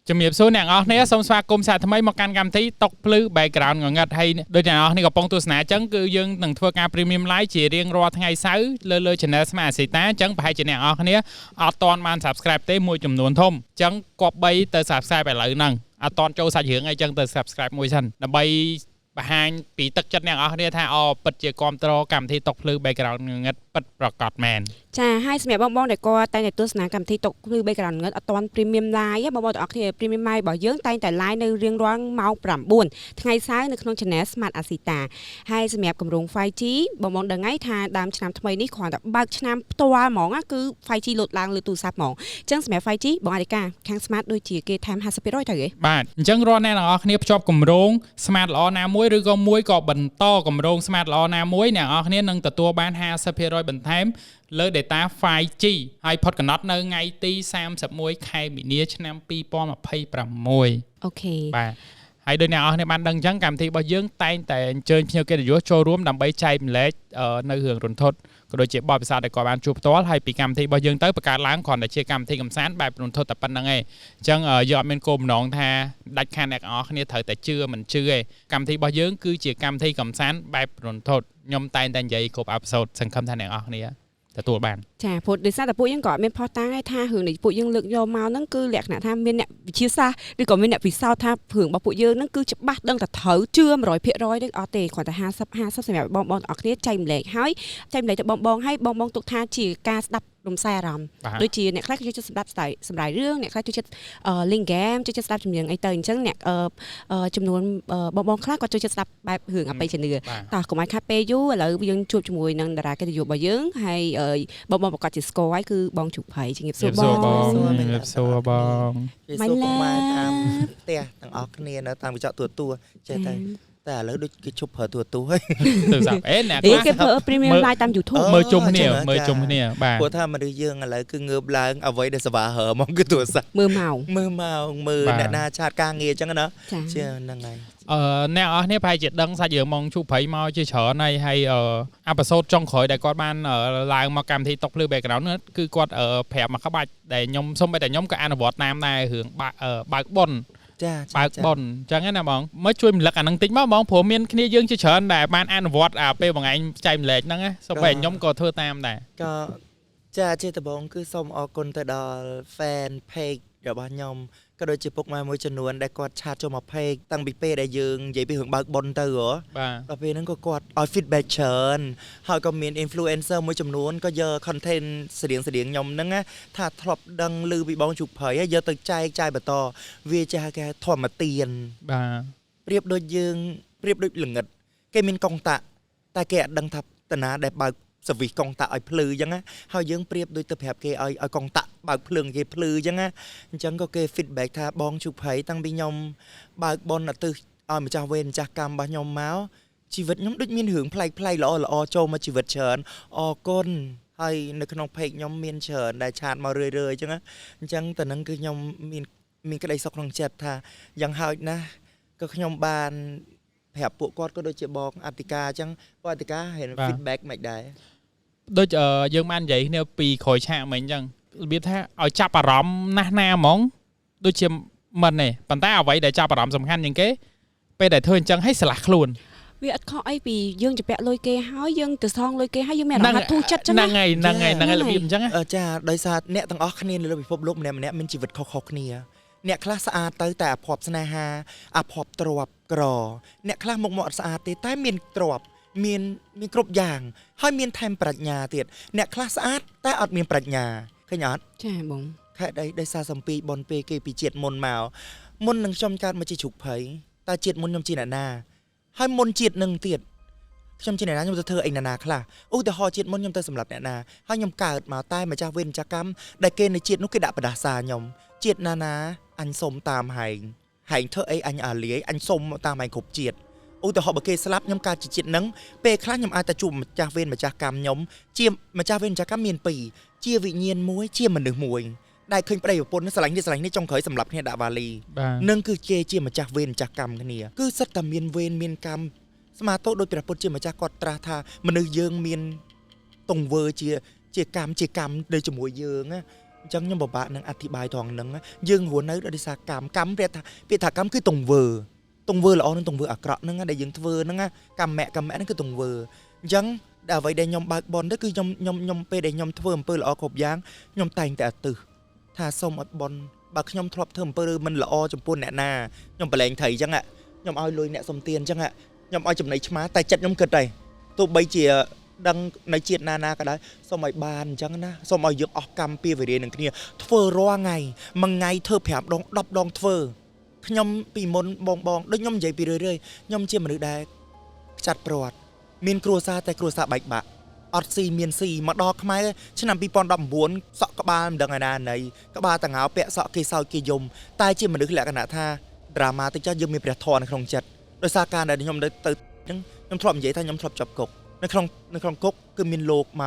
ជំរាបសួរអ្នកនរគ្នាសូមស្វាគមន៍សាថ្មីមកកាន់កម្មវិធីតុកភ្លឺ background ងងឹតហើយដូចអ្នកនរគ្នាកំពុងទស្សនាអញ្ចឹងគឺយើងនឹងធ្វើការ premium live ជារៀងរាល់ថ្ងៃសៅរ៍លើលើ channel Smart Asita អញ្ចឹងប្រហែលជាអ្នកនរគ្នាអត់ទាន់បាន subscribe ទេមួយចំនួនធំអញ្ចឹងគប្បីទៅ subscribe ឥឡូវហ្នឹងអត់ទាន់ចូលសាច់រឿងអីចឹងទៅ subscribe មួយសិនដើម្បីបង្ហាញពីទឹកចិត្តអ្នកនរគ្នាថាអូពិតជាគ្រប់គ្រងកម្មវិធីតុកភ្លឺ background ងងឹតពិតប្រាកដមែន។ ចាហើយសម្រាប់បងបងដែលគាត់តែងតែទស្សនាកម្មវិធីតុកភ្លឺ background ងឹតអត់ទាន់ premium live បងបងទាំងអស់គ្នា premium live របស់យើងតែងតែ live នៅរៀងរាល់ម៉ោង9ថ្ងៃសៅរ៍នៅក្នុង channel Smart Asita ហើយសម្រាប់គម្រោង 5G បងបងដឹងហើយថាដើមឆ្នាំថ្មីនេះគ្រាន់តែបើកឆ្នាំផ្ទាល់ហ្មងណាគឺ 5G លោតឡើងលើទូរស័ព្ទហ្មងអញ្ចឹងសម្រាប់ 5G បងអធិការខាង Smart ដូចជាគេថែម50%ទៅហ៎? បាទអញ្ចឹងរាល់អ្នកទាំងអស់គ្នាភ្ជាប់គម្រោង Smart ល្អណាមួយឬក៏មួយក៏បន្តគម្រោង Smart ល្អណាមួយអ្នកទាំងអស់គ្នានឹងទទួលបាន50%បន្ថែមលើ data 5G ហើយផុតកំណត់នៅថ្ងៃទី31ខែមីនាឆ្នាំ2026។ OK។ បាទហើយដូចអ្នកនរគ្នាបានដឹងអញ្ចឹងកម្មវិធីរបស់យើងតែងតែអញ្ជើញភ្ញៀវកិត្តិយសចូលរួមដើម្បីចែករំលែកនៅរឿងរន្ធត់ក៏ដូចជាបទពិសោធន៍ដែលគាត់បានជួបផ្ទាល់ហើយពីកម្មវិធីរបស់យើងទៅបង្កើតឡើងគ្រាន់តែជាកម្មវិធីកម្សាន្តបែបរន្ធត់តែប៉ុណ្្នឹងឯងអញ្ចឹងយើងអត់មានគោលបំណងថាដាច់ខាតអ្នកនរគ្នាត្រូវតែជឿមិនជឿទេកម្មវិធីរបស់យើងគឺជាកម្មវិធីកម្សាន្តបែបរន្ធត់ខ្ញុំតែងតែនិយាយគ្រប់episode សង្ឃឹមថាអ្នកនរគ្នាទទួលបាន។ ចាព្រោះដោយសារតែពួកយើងក៏អត់មានផុសតាងដែរថារឿងនេះពួកយើងលើកយកមកហ្នឹងគឺលក្ខណៈថាមានអ្នកវិទ្យាសាស្ត្រឬក៏មានអ្នកពិសោធន៍ថារឿងរបស់ពួកយើងហ្នឹងគឺច្បាស់ដឹងតែត្រូវជឿ100%ទេអត់ទេគ្រាន់តែ50 50សម្រាប់បងបងទាំងអស់គ្នាចែករំលែកហើយចែករំលែកទៅបងបងហើយបងបងទុកថាជាការស្ដាប់រំសាយអារម្មណ៍ បាទ។ ដូចជាអ្នកខ្លះគេចូលចិត្តស្ដាប់ស្ដាយសម្រាយរឿងអ្នកខ្លះចូលចិត្តលេងហ្គេមចូលចិត្តស្ដាប់ចម្រៀងអីទៅអញ្ចឹងអ្នកអឺអឺចំនួនបងបងខ្លះគាត់ចូលចិត្តស្ដាប់បែបរឿងអបិយជំនឿ បាទ។ តោះកុំឲ្យខាត់ពេលយូរឥឡូវយើងជួបជាមួយនឹងតារាកិត្តិយសរបស់យើងហើយបងបងប្រកាសជាស្គាល់ហើយគឺបងជុកភ័យជំរាបសួរបង បង សួរ ជំរាបសួរបង ជម្រាបសួរពុកម៉ែតាមផ្ទះទាំងអស់គ្នានៅតាមកញ្ចក់ទូរទស្សន៍ចេះតែតែឥឡូវដូចគេឈប់ប្រើទូរទស្សន៍ហើយ ទូរស័ព្ទអេអ្នក អេ ខ្លះ គេប្រើ premium មើល live តាម YouTube។ មើលជុំគ្នា អញ្ចឹង មើលជុំគ្នាបាទ។ ព្រោះថាមនុស្សយើងឥឡូវគឺងើបឡើងអ្វីដែលសវ៉ាហើហ្មងគឺទូរស័ព្ទ មើលម៉ោង មើលម៉ោងមើល បាទ អ្នកណាឆាតការងារអញ្ចឹងណា ចា ជាហ្នឹងហើយ។ អ្នកអស់គ្នាប្រហែលជាដឹងសាច់រឿងម៉ងជូព្រៃមកជាច្រើនហើយហើយ episode ចុងក្រោយដែលគាត់បានឡើងមកកម្មវិធីតុកភ្លឺ background នោះគឺគាត់ប្រាប់មកក្បាច់ដែលខ្ញុំសូម្បីតែខ្ញុំក៏អនុវត្តតាមដែររឿងបើកបុណ្យ ចា បើកបុណ្យអញ្ចឹងណាបងមើលជួយរំលឹកអាហ្នឹងតិចមកបងព្រោះមានគ្នាយើងជាច្រើនដែលបានអនុវត្តអាពេលបងឯងចែករំលែកហ្នឹងណាសូម្បីតែខ្ញុំក៏ធ្វើតាមដែរ។ ក៏ចាជាដំបូងគឺសូមអរគុណទៅដល់ fan page របស់ខ្ញុំក៏ដូចជាពុកម៉ែមួយចំនួនដែលគាត់ឆាតចូលមក page តាំងពីពេលដែលយើងនិយាយពីរឿងបើកបុណ្យទៅហ៎ បាទ។ ដល់ពេលហ្នឹងក៏គាត់ឲ្យ feedback ច្រើនហើយក៏មាន influencer មួយចំនួនក៏យក content ស្រៀងស្រៀងខ្ញុំហ្នឹងណាថាធ្លាប់ដឹងឮពីបងជុកភ័យហើយយកទៅចែកចាយបន្តវាចេះគេហៅធម្មទាន បាទ។ ប្រៀបដូចយើងប្រៀបដូចល្ងិតគេមានកុងតាក់តែគេអត់ដឹងថាតាណាដែលបើកសវិសកុងតាក់ឲ្យភ្លឺអញ្ចឹងណាហើយយើងប្រៀបដូចទៅប្រាប់គេឲ្យឲ្យកុងតាក់បើកភ្លើងគេភ្លឺអញ្ចឹងណាអញ្ចឹងក៏គេ feedback ថាបងជុកភ័យតាំងពីខ្ញុំបើកបុណ្យឧទ្ទិសឲ្យម្ចាស់វេនម្ចាស់កម្មរបស់ខ្ញុំមកជីវិតខ្ញុំដូចមានរឿងប្លែកប្លែកល្អល្អចូលមកជីវិតច្រើនអរគុណហើយនៅក្នុង page ខ្ញុំមានច្រើនដែលឆាតមករឿយៗអញ្ចឹងណាអញ្ចឹងតើនឹងគឺខ្ញុំមានក្តីសុខក្នុងចិត្តថាយ៉ាងហោចណាស់ក៏ខ្ញុំបានប្រាប់ពួកគាត់ក៏ដូចជាបងអធិការអញ្ចឹងបងអធិការห็น បាទ feedback មិនដែរ? ដូចយើងបាននិយាយគ្នាពីក្រោយឆាកមិញអញ្ចឹងរបៀបថាឲ្យចាប់អារម្មណ៍ណាស់ណាហ្មងដូចជាមិនទេប៉ុន្តែអ្វីដែលចាប់អារម្មណ៍សំខាន់ជាងគេពេលដែលធ្វើអញ្ចឹងឲ្យឆ្លាស់ខ្លួន វាអត់ខុសអីពីយើងជពាក់លុយគេហើយយើងទៅសងលុយគេហើយយើងមានអារម្មណ៍ថាធូរចិត្តចឹង ហ្នឹង ណា ហើយហ្នឹងហើយហ្នឹងហើយរបៀបអញ្ចឹងណា អឺចាដោយសារអ្នកទាំងអស់គ្នានៅលើពិភពលោកម្នាក់ម្នាក់មានជីវិតខុសៗគ្នាអ្នកខ្លះស្អាតទៅតែអភ័ព្វស្នេហាអភ័ព្វទ្រព្យក្រអ្នកខ្លះមុខមកអត់ស្អាតទេតែមានទ្រព្យមានគ្រប់យ៉ាងហើយមានថែមប្រាជ្ញាទៀតអ្នកខ្លះស្អាតតែអត់មានប្រាជ្ញាឃើញអត់? ចាបង។ ខេត្តអីដោយសារសំពីបនពេលគេពីជាតិមុនមកមុននឹងខ្ញុំកើតមកជាជ្រូកភ័យតើជាតិមុនខ្ញុំជាអ្នកណាហើយមុនជាតិនឹងទៀតខ្ញុំជាអ្នកណាខ្ញុំទៅធ្វើអីអ្នកណាខ្លះឧទាហរណ៍ជាតិមុនខ្ញុំទៅសម្រាប់អ្នកណាហើយខ្ញុំកើតមកតែម្ចាស់វេនម្ចាស់កម្មដែលគេនៅជាតិនោះគេដាក់បដាសាខ្ញុំជាតិណាណាអញសុំតាមហែងហែងធ្វើអីអញអាលាយអញសុំតាមហែងគ្រប់ជាតិឧទាហរណ៍បើគេស្លាប់ខ្ញុំកើតជាជាតិនឹងពេលខ្លះខ្ញុំអាចទៅជួបម្ចាស់វេនម្ចាស់កម្មខ្ញុំជាម្ចាស់វេនម្ចាស់កម្មមានពីរជាវិញ្ញាណមួយជាមនុស្សមួយដែលឃើញប្តីប្រពន្ធស្រឡាញ់នេះស្រឡាញ់នេះចុងក្រោយសម្លាប់គ្នាដាក់វ៉ាលី បាទ។ នឹងគឺគេជាម្ចាស់វេនម្ចាស់កម្មគ្នាគឺសិតតែមានវេនមានកម្មស្មាតោដោយព្រះពុទ្ធជាម្ចាស់គាត់ត្រាស់ថាមនុស្សយើងមានទង្វើជាជាកម្មជាកម្មនៅជាមួយយើងណាអ អញ្ចឹងខ្ញុំពិបាកនឹងអធិប្បាយត្រង់ហ្នឹងយើងរស់នៅដោយសារកម្មកម្មពាក្យថាពាក្យថាកម្មគឺទង្វើទង្វើល្អនិងទង្វើអាក្រក់ហ្នឹងដែលយើងធ្វើហ្នឹងកម្មៈកម្មៈហ្នឹងគឺទង្វើអញ្ចឹងដែលអ្វីដែលខ្ញុំបើកបនទៅគឺខ្ញុំខ្ញុំខ្ញុំពេលដែលខ្ញុំធ្វើអំពើល្អគ្រប់យ៉ាងខ្ញុំតែងតែឧទ្ទិសថាសូមឲ្យបនបើខ្ញុំធ្លាប់ធ្វើអំពើមិនល្អចំពោះអ្នកណាខ្ញុំប្រឡែងត្រីអញ្ចឹងខ្ញុំឲ្យលុយអ្នកសុំទានអញ្ចឹងខ្ញុំឲ្យចំណីឆ្មាតែចិត្តខ្ញុំគិតដែរទោះបីជាដឹងនៅជាតិណាណាក៏ដោយសូមឲ្យបានអញ្ចឹងណាសូមឲ្យយើងអស់កម្មពីវេរានឹងគ្នាធ្វើរាល់ថ្ងៃមួយថ្ងៃធ្វើ5ដង10ដងធ្វើខ្ញុំពីមុនបងបងដូចខ្ញុំនិយាយពីរឿយៗខ្ញុំជាមនុស្សដែលខ្ចាត់ព្រាត់មានគ្រួសារតែគ្រួសារបែកបាក់អត់ស៊ីមានស៊ីមកដល់ខ្មែរឆ្នាំ2019សក់ក្បាលមិនដឹងឯណាណីក្បាលតងោពាក់សក់គេសោចគេយំតែជាមនុស្សលក្ខណៈថាដ្រាម៉ាតិចចុះយើងមានព្រះធម៌នៅក្នុងចិត្តដោយសារការដែលខ្ញុំទៅហ្នឹងខ្ញុំធ្លាប់និយាយថាខ្ញុំធ្លាប់ចាប់គុកនៅក្នុងគុកគឺមានលោកម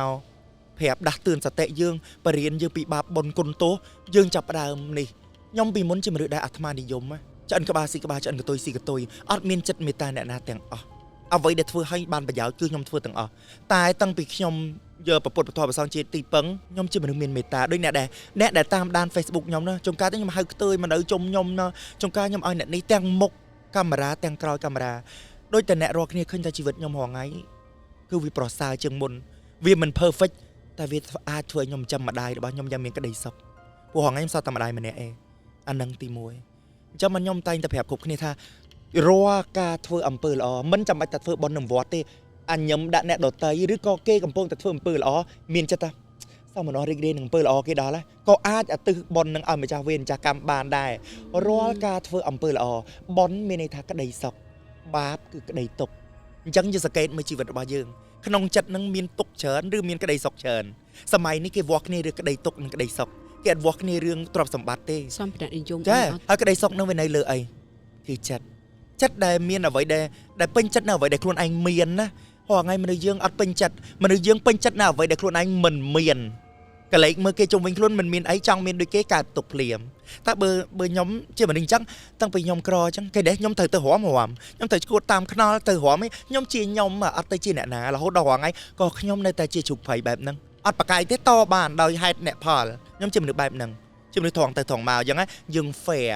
កប្រាប់ដាស់តឿនសតិយើងបរៀនយើងពីបាបបុណ្យគុណទោសយើងចាប់ផ្ដើមនេះខ្ញុំពីមុនជាមនុស្សដែលអាត្មានិយមឆ្អិនក្បាលស៊ីក្បាលឆ្អិនកតុយស៊ីកតុយអត់មានចិត្តមេត្តាអ្នកណាទាំងអស់អ្វីដែលធ្វើឲ្យបានប្រយោជន៍គឺខ្ញុំធ្វើទាំងអស់តែតាំងពីខ្ញុំយកប្រពុតពធប្រសងជាទីពឹងខ្ញុំជាមនុស្សមានមេត្តាដូចអ្នកដែលតាមដាន Facebook ខ្ញុំណាចុងកាលទៅខ្ញុំហៅខ្ទើយមកនៅជុំខ្ញុំណាចុងកាលខ្ញុំឲ្យអ្នកនេះទាំងមុខកាមេរ៉ាទាំងក្រោយកាមេរ៉ាដូចតែអ្នករាល់គ្នាឃើញថាជីវិតខ្ញុំរាល់ថ្ងៃគឺវាប្រសើរជាងមុនវាមិន perfect តែវាអាចធ្វើឲ្យខ្ញុំចាំម្ដាយរបស់ខ្ញុំយ៉ាងមានក្តីសុខព្រោះរាល់ថ្ងៃខ្ញុំសតតែម្ដាយម្នាក់ឯងអានឹងទី1អញ្ចឹងខ្ញុំតែងតែប្រាប់គ្រប់គ្នាថារាល់ការធ្វើអំពើល្អមិនចាំបាច់តែធ្វើបុណ្យនឹងវត្តទេអញញឹមដាក់អ្នកដតីឬក៏គេកំពុងតែធ្វើអំពើល្អមានចិត្តថាសមណោះរីករាយនឹងអំពើល្អគេដល់ហើយក៏អាចឧទ្ទិសបុណ្យនឹងឲ្យម្ចាស់វេនម្ចាស់កម្មបានដែររាល់ការធ្វើអំពើល្អបុណ្យមានន័យថាក្តីសុខបាបគឺក្តីទុក្ខអញ្ចឹងយើងសង្កេតមើលជីវិតរបស់យើងក្នុងចិត្តនឹងមានទុក្ខច្រើនឬមានក្តីសុខច្រើនសម័យនេះគេវាស់គ្នារឿងក្តីទុក្ខនិងក្តីសុខគេអត់វាស់គ្នារឿងទ្រព្យសម្បត្តិទេសម្ភារៈនិយមចាហើយក្តីសុខនឹងវានៅលើអីគឺចិត្តចិត្តដែលមានអ្វីដែលពេញចិត្តនៅអ្វីដែលខ្លួនឯងមានណារាល់ថ្ងៃមនុស្សយើងអត់ពេញចិត្តមនុស្សយើងពេញចិត្តនៅអ្វីដែលខ្លួនឯងមិនមានកលែកមើលគេជុំវិញខ្លួនមិនមានអីចង់មានដូចគេកើតទុកភ្លាមតែបើខ្ញុំជាមនុស្សអញ្ចឹងតាំងពីខ្ញុំក្រអញ្ចឹងគេនេះខ្ញុំត្រូវទៅរំខ្ញុំត្រូវឈួតតាមខ្នល់ទៅរំខ្ញុំជាខ្ញុំអត់ទៅជាអ្នកណារហូតដល់រាល់ថ្ងៃក៏ខ្ញុំនៅតែជាជ្រូកព្រៃបែបហ្នឹងអត់ប្រកែកទេតបានដោយហេតុអ្នកផលខ្ញុំជាមនុស្សបែបហ្នឹងជាមនុស្សត្រង់ទៅត្រង់មកអញ្ចឹងយើង fair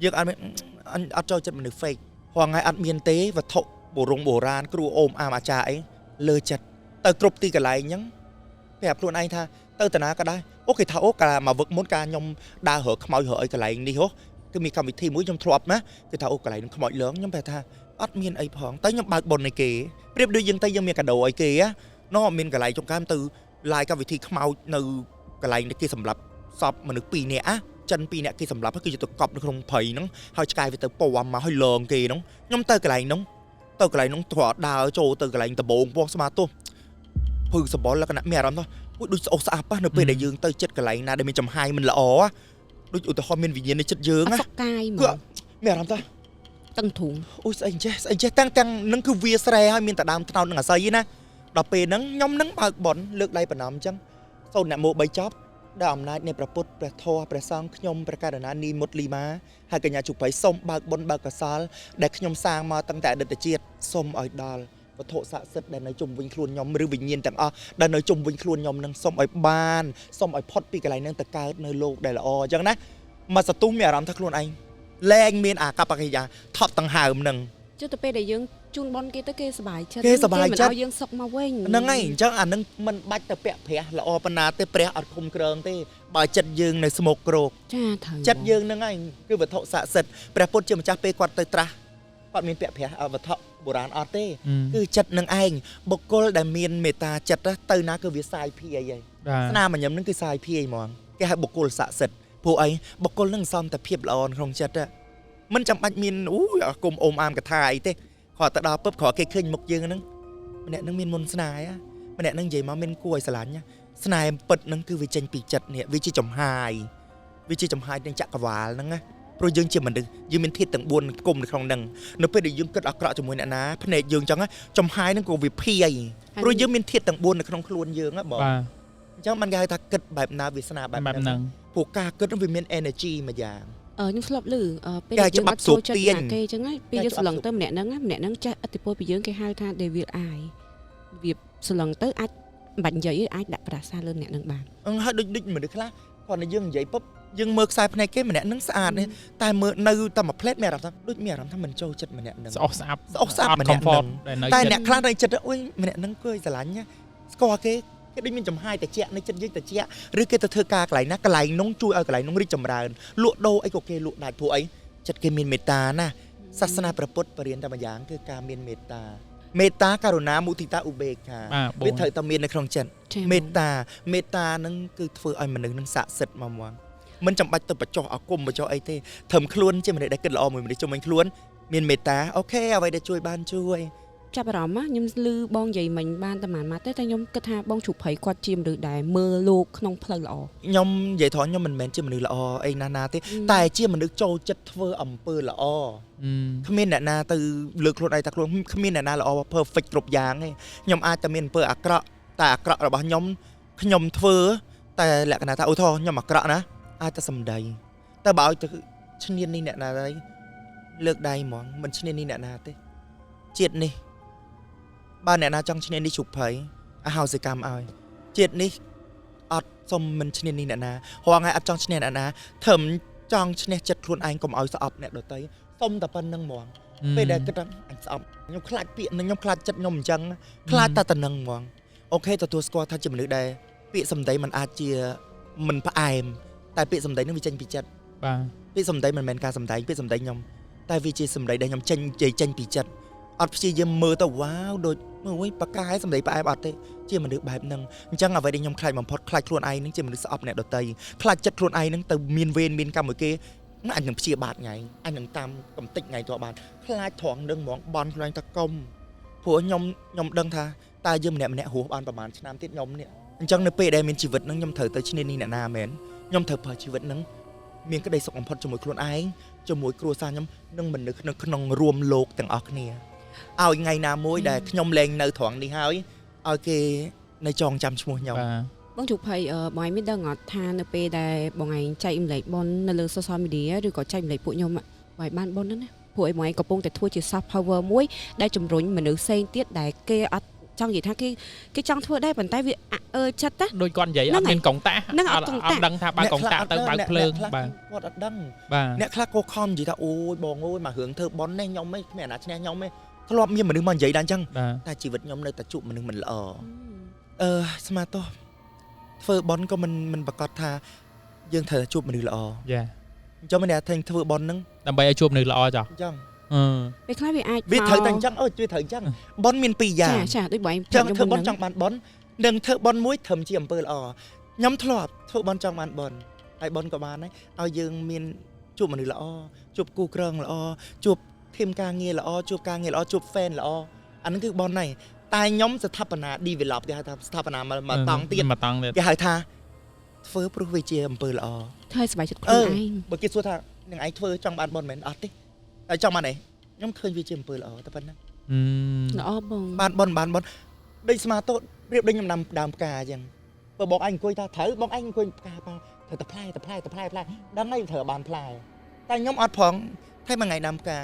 យើងអត់ចូលចិត្តមនុស្ស fake រាល់ថ្ងៃអត់មានទេវត្ថុបុរាណគ្រូអូមអាមអាចារ្យអីលើចិត្តទៅគ្រប់ទីកន្លែងអញ្ចឹងប្រាប់ខ្លួនឯងថាទៅតាណាក៏ដែរអូគេថាអូកាលមកវឹកមុនកាលខ្ញុំដើររើខ្មោចរើអីកន្លែងនេះហ៎គឺមានកម្មវិធីមួយខ្ញុំធ្លាប់ណាគេថាអូកន្លែងនឹងខ្មោចលងខ្ញុំប្រាប់ថាអត់មានអីផងតែខ្ញុំបើកបុណ្យឲ្យគេប្រៀបដូចយើងទៅយើងមានកាដូឲ្យគេណោះមានកន្លែងចុងកាមទៅឡាយកម្មវិធីខ្មោចនៅកន្លែងនេះគេសម្លាប់សពមនុស្ស2នាក់ចិន2នាក់គេសម្លាប់គឺទៅកប់នៅក្នុងព្រៃហ្នឹងហើយឆ្កែវាទៅពំមកហើយលងគេហ្នឹងខ្ញុំទៅកន្លែងហ្នឹងទៅកន្លែងហ្នឹងទ្រាំដើរចូលទៅកន្លែងដបងពោះស្មាទោះភឺសបល់លក្ខណៈមានអារម្មណ៍ថាអូយដូចស្អុះស្អាប់ណានៅពេលដែលយើងទៅចិត្តកន្លែងណាដែលមានចំហាយមិនល្អដូចឧទាហរណ៍មានវិញ្ញាណនៅចិត្តយើងណាសុខកាយហ្មងមានអារម្មណ៍ថាតឹងធុងអូយស្អីចេះស្អីចេះតាំងនឹងគឺវាស្រែហើយមានតែដើមថ្នោតនឹងអាស័យណាដល់ពេលហ្នឹងខ្ញុំនឹងបើកបុណ្យលើកដៃបណ្ណំអញ្ចឹងសូនអ្នកមោ3ចប់ដោយអំណាចនៃព្រះពុទ្ធព្រះធម៌ព្រះសង្ឃខ្ញុំព្រះករុណានីមុតលីម៉ាហើយកញ្ញាជុបៃសូមបើកបុណ្យបើកកុសលដែលខ្ញុំសាងមកតាំងតែអតីតជាតិសូមឲ្យដល់វត្ថុស័ក្តិសិទ្ធិដែលនៅជុំវិញខ្លួនខ្ញុំឬវិញ្ញាណទាំងអស់ដែលនៅជុំវិញខ្លួនខ្ញុំនឹងសូមឲ្យបានសូមឲ្យផុតពីកន្លែងហ្នឹងទៅកើតនៅលោកដែលល្អអញ្ចឹងណាមកសន្ទុះមានអារម្មណ៍ថាខ្លួនឯងលែងមានអាកប្បកិរិយាថប់ដង្ហើមនឹងចុះទៅពេលដែលយើងជូនបុណ្យគេទៅគេសប្បាយចិត្តគេសប្បាយចិត្តមិនឲ្យយើងសុកមកវិញហ្នឹងហើយអញ្ចឹងអានឹងមិនបាច់ទៅពាក់ព្រះល្អប៉ុណ្ណាទេព្រះអត់គុំក្រងទេបើចិត្តយើងនៅស្មោកគ្រោកចាត្រូវចិត្តយើងហ្នឹងហើយគឺវត្ថុស័ក្តិសិទ្ធិព្រះពុទ្ធជាម្ចាស់ពេលគាត់ទៅត្រាស់គាត់មានពាក់ព្រះវត្ថុបុរាណអត់ទេគឺចិត្តនឹងឯងបុគ្គលដែលមានមេត្តាចិត្តទៅណាគឺវាសាយភាយហើយស្នាមញឹមនឹងគឺសាយភាយហ្មងគេហៅបុគ្គលស័ក្តិសិទ្ធិព្រោះអីបុគ្គលនឹងសំតែភាពល្អក្នុងចិត្តមិនចាំបាច់មានអូយអាគមអូមអាមកថាអីទេគ្រាន់តែដល់ពឹបគ្រាន់គេឃើញមុខយើងហ្នឹងម្នាក់ហ្នឹងមានមុនស្នេហ៍ម្នាក់ហ្នឹងនិយាយមកមានគួរឲ្យស្រឡាញ់ស្នេហ៍ពិតហ្នឹងគឺវាចេញពីចិត្តនេះវាជាចំហាយវាជាចំហាយនៃចក្រវាលហ្នឹងណាព្រោះយើងជាមនុស្សយើងមានធាតុទាំង4គុំនៅក្នុងហ្នឹងនៅពេលដែលយើងគិតអាក្រក់ជាមួយអ្នកណាភ្នែកយើងចឹងចំហាយហ្នឹងក៏វាភាយព្រោះយើងមានធាតុទាំង4នៅក្នុងខ្លួនយើងហ៎បងអញ្ចឹងมันគេហៅថាគិតបែបណាវាសនាបែបហ្នឹងព្រោះការគិតហ្នឹងវាមាន energy មួយយ៉ាង ខ្ញុំធ្លាប់ឮពេលដែលយើងអត់ចូលចិត្តណាគេអញ្ចឹងហើយពេលយើងស្រឡឹងទៅម្នាក់ហ្នឹងម្នាក់ហ្នឹងចេះឥទ្ធិពលពីយើងគេហៅថា devil eye វាស្រឡឹងទៅអាចមិនបាច់និយាយអាចដាក់ប្រាសាលើម្នាក់ហ្នឹងបាន ហើយដូចមនុស្សខ្លះ គ្រាន់តែយើងនិយាយពុបយើងមើលខ្សែភ្នែកគេម្នាក់នឹងស្អាតនេះតែមើលនៅតែមួយផ្លែតមានអារម្មណ៍ថាដូចមានអារម្មណ៍ថាមិនចូលចិត្តម្នាក់នឹង ស្អុះស្អាប់ ស្អុះស្អាប់ អត់ ម្នាក់ comfort នឹង ដែលនៅ តែ ចិត្ត អ្នកខ្លះនៅចិត្តអូយម្នាក់នឹងគឺស្រឡាញ់ណាស្គាល់គេគេដូចមានចំហាយតិចនៅចិត្តយើងតិចឬគេទៅធ្វើការកន្លែងណាកន្លែងនោះជួយឲ្យកន្លែងនោះរីកចម្រើនលក់ដូរអីក៏គេលក់ដាច់ព្រោះអីចិត្តគេមានមេត្តាណាសាសនាព្រះពុទ្ធបរិញ្ញាតែម្យ៉ាងគឺការមានមេត្តាមេត្តាករុណាមុទិតាឧបេក្ខា បាទបង វាត្រូវតែមាននៅក្នុងចិត្ត ចា មេត្តាមេត្តានឹងគឺធ្វើឲ្យមនុស្សនឹងស័ក្តិសិទ្ធិមកមកមិនចាំបាច់ទៅបញ្ចុះអាគមបញ្ចុះអីទេត្រឹមខ្លួនជាមនុស្សដែលគិតល្អមួយមនុស្សជុំវិញខ្លួនមានមេត្តា okay អ្វីដែលជួយបានជួយ ចាប់អារម្មណ៍ណាខ្ញុំឮបងនិយាយមិញបានតែមួយម៉ាត់ទេតែខ្ញុំគិតថាបងជ្រូកព្រៃគាត់ជាមនុស្សដែលមើលលោកក្នុងផ្លូវល្អ ខ្ញុំនិយាយត្រង់ខ្ញុំមិនមែនជាមនុស្សល្អអីណាស់ណាទេតែជាមនុស្សចូលចិត្តធ្វើអំពើល្អគ្មានអ្នកណាទៅលើកខ្លួនឯងថាខ្លួនគ្មានអ្នកណាល្អ perfect គ្រប់យ៉ាងទេខ្ញុំអាចតែមានអំពើអាក្រក់តែអាក្រក់របស់ខ្ញុំខ្ញុំធ្វើតែលក្ខណៈថាឧទាហរណ៍ខ្ញុំអាក្រក់ណាអាចតែសំដីតែបើឲ្យទៅឈ្នាននេះអ្នកណាដែរលើកដៃហ្មងមិនឈ្នាននេះអ្នកណាទេជាតិនេះបើអ្នកណាចង់ឈ្នាននេះជុកភ័យអហោសិកម្មឲ្យជាតិនេះអត់សុំមិនឈ្នាននេះអ្នកណារាល់ថ្ងៃអត់ចង់ឈ្នះអ្នកណាត្រឹមចង់ឈ្នះចិត្តខ្លួនឯងកុំឲ្យស្អប់អ្នកដទៃសុំតែប៉ុណ្្នឹងហ្មងពេលដែលគិតថាអញស្អប់ខ្ញុំខ្លាចពាក្យនឹងខ្ញុំខ្លាចចិត្តខ្ញុំអញ្ចឹងខ្លាចតែតំណឹងហ្មង okay ទទួលស្គាល់ថាជាមនុស្សដែលពាក្យសម្ដីมันអាចជាមិនផ្អែមតែពាក្យសម្ដីនឹងវាចេញពីចិត្ត បាទ ពាក្យសម្ដីមិនមែនការសម្ដែងពាក្យសម្ដីខ្ញុំតែវាជាសម្ដីដែលខ្ញុំចេញនិយាយចេញពីចិត្តអត់ព្យាយាមមើលទៅវ៉ាវដូចអូយប៉ាកែសម្ដីផ្អែមអត់ទេជាមនុស្សបែបហ្នឹងអញ្ចឹងអ្វីដែលខ្ញុំខ្លាចបំផុតខ្លាចខ្លួនឯងហ្នឹងជាមនុស្សស្អប់អ្នកដទៃខ្លាចចិត្តខ្លួនឯងហ្នឹងទៅមានវេនមានកម្មមួយគេអញនឹងព្យាបាទថ្ងៃអញនឹងតាមកំតិចថ្ងៃទៅបានខ្លាចត្រង់នឹងហ្មងបន់ខ្លួនឯងថាកុំព្រោះខ្ញុំខ្ញុំដឹងថាតើយើងម្នាក់ម្នាក់រស់បានប្រហែលឆ្នាំទៀតខ្ញុំនេះអញ្ចឹងនៅពេលដែលមានជីវិតហ្នឹងខ្ញុំត្រូវទៅឈ្នានីសអ្នកណាមែនខ្ញុំត្រូវប្រើជីវិតហ្នឹងមានក្តីសុខបំផុតជាមួយខ្លួនឯងជាមួយគ្រួសារខ្ញុំនិងមនុស្សនៅក្នុងរួមលោកទាំងអស់គ្នាឲ្យថ្ងៃណាមួយដែលខ្ញុំលែងនៅត្រង់នេះហើយឲ្យគេនៅចងចាំឈ្មោះខ្ញុំ បាទ បងជុកភ័យអឺបងឯងមានដឹងអត់ថានៅពេលដែលបងឯងចែករំលែកបុណ្យនៅលើ social media ឬក៏ចែករំលែកពួកខ្ញុំอะបងឯងបានបុណ្យហ្នឹងណាព្រោះឯងបងឯងកំពុងតែធ្វើជា soft power មួយដែលជំរុញមនុស្សផ្សេងទៀតដែលគេអត់ចង់និយាយថាគេគេចង់ធ្វើដែរប៉ុន្តែវាអអើចិត្តណា ដូចគាត់និយាយ ហ្នឹង អត់មានកុងតាក់ ហ្នឹងអត់កុងតាក់ អត់ដឹងថាបើកុងតាក់ទៅបើកភ្លើង អ្នកខ្លះ បាទ គាត់អត់ដឹង បាទ អ្នកខ្លះក៏ខំនិយាយថាអូយបងអូយមករឿងធ្វើប៉ុននេះខ្ញុំឯងគ្មានអាណាឈ្នះខ្ញុំឯងធ្លាប់មានមនុស្សមកនិយាយដែរអញ្ចឹង បាទ តែជីវិតខ្ញុំនៅតែជួបមនុស្សមិនល្អអឺស្មាតោះធ្វើប៉ុនក៏មិនមិនប្រកាសថាយើងត្រូវតែជួបមនុស្សល្អ យ៉ា អញ្ចឹងមានន័យថាធ្វើប៉ុនហ្នឹង ដើម្បីឲ្យជួបមនុស្សល្អចុះ អញ្ចឹង អឺ ពេលខ្លះវាអាច វាត្រូវតែអញ្ចឹងអូយវាត្រូវអញ្ចឹងប៉ុនមានពីរយ៉ាង ចាចាដូចបងឯង ចឹងធ្វើបុណ្យចង់បានបុណ្យនិងធ្វើបុណ្យមួយត្រឹមជាអំពើល្អខ្ញុំធ្លាប់ធ្វើបុណ្យចង់បានបុណ្យហើយបុណ្យក៏បានដែរឲ្យយើងមានជួបមនុស្សល្អជួបគូក្រងល្អជួបធីមការងារល្អជួបការងារល្អជួប fan ល្អអាហ្នឹងគឺបុណ្យហើយតែខ្ញុំស្ថាបនា develop គេហៅថាស្ថាបនាមកមកតង់ទៀត មកតង់ទៀត គេហៅថាធ្វើព្រោះវាជាអំពើល្អ ធ្វើឲ្យសប្បាយចិត្តខ្លួនឯង បើគេសួរថានឹងឯងធ្វើចង់បានបុណ្យមែនអត់ទេតែចង់បានអីខ្ញុំឃើញវាជាអំពើល្អតែប៉ុណ្ណា អឺ ល្អបង បានបនបានបនដូចស្មាតូប្រៀបដូចខ្ញុំដាំដើមផ្កាអញ្ចឹងបើបងឯងអង្គុយថាត្រូវបងឯងអង្គុយផ្កាប៉ត្រូវតែផ្លែតែផ្លែតែផ្លែផ្លែដឹងហើយត្រូវបានផ្លែតែខ្ញុំអត់ផងតែមួយថ្ងៃដាំផ្កា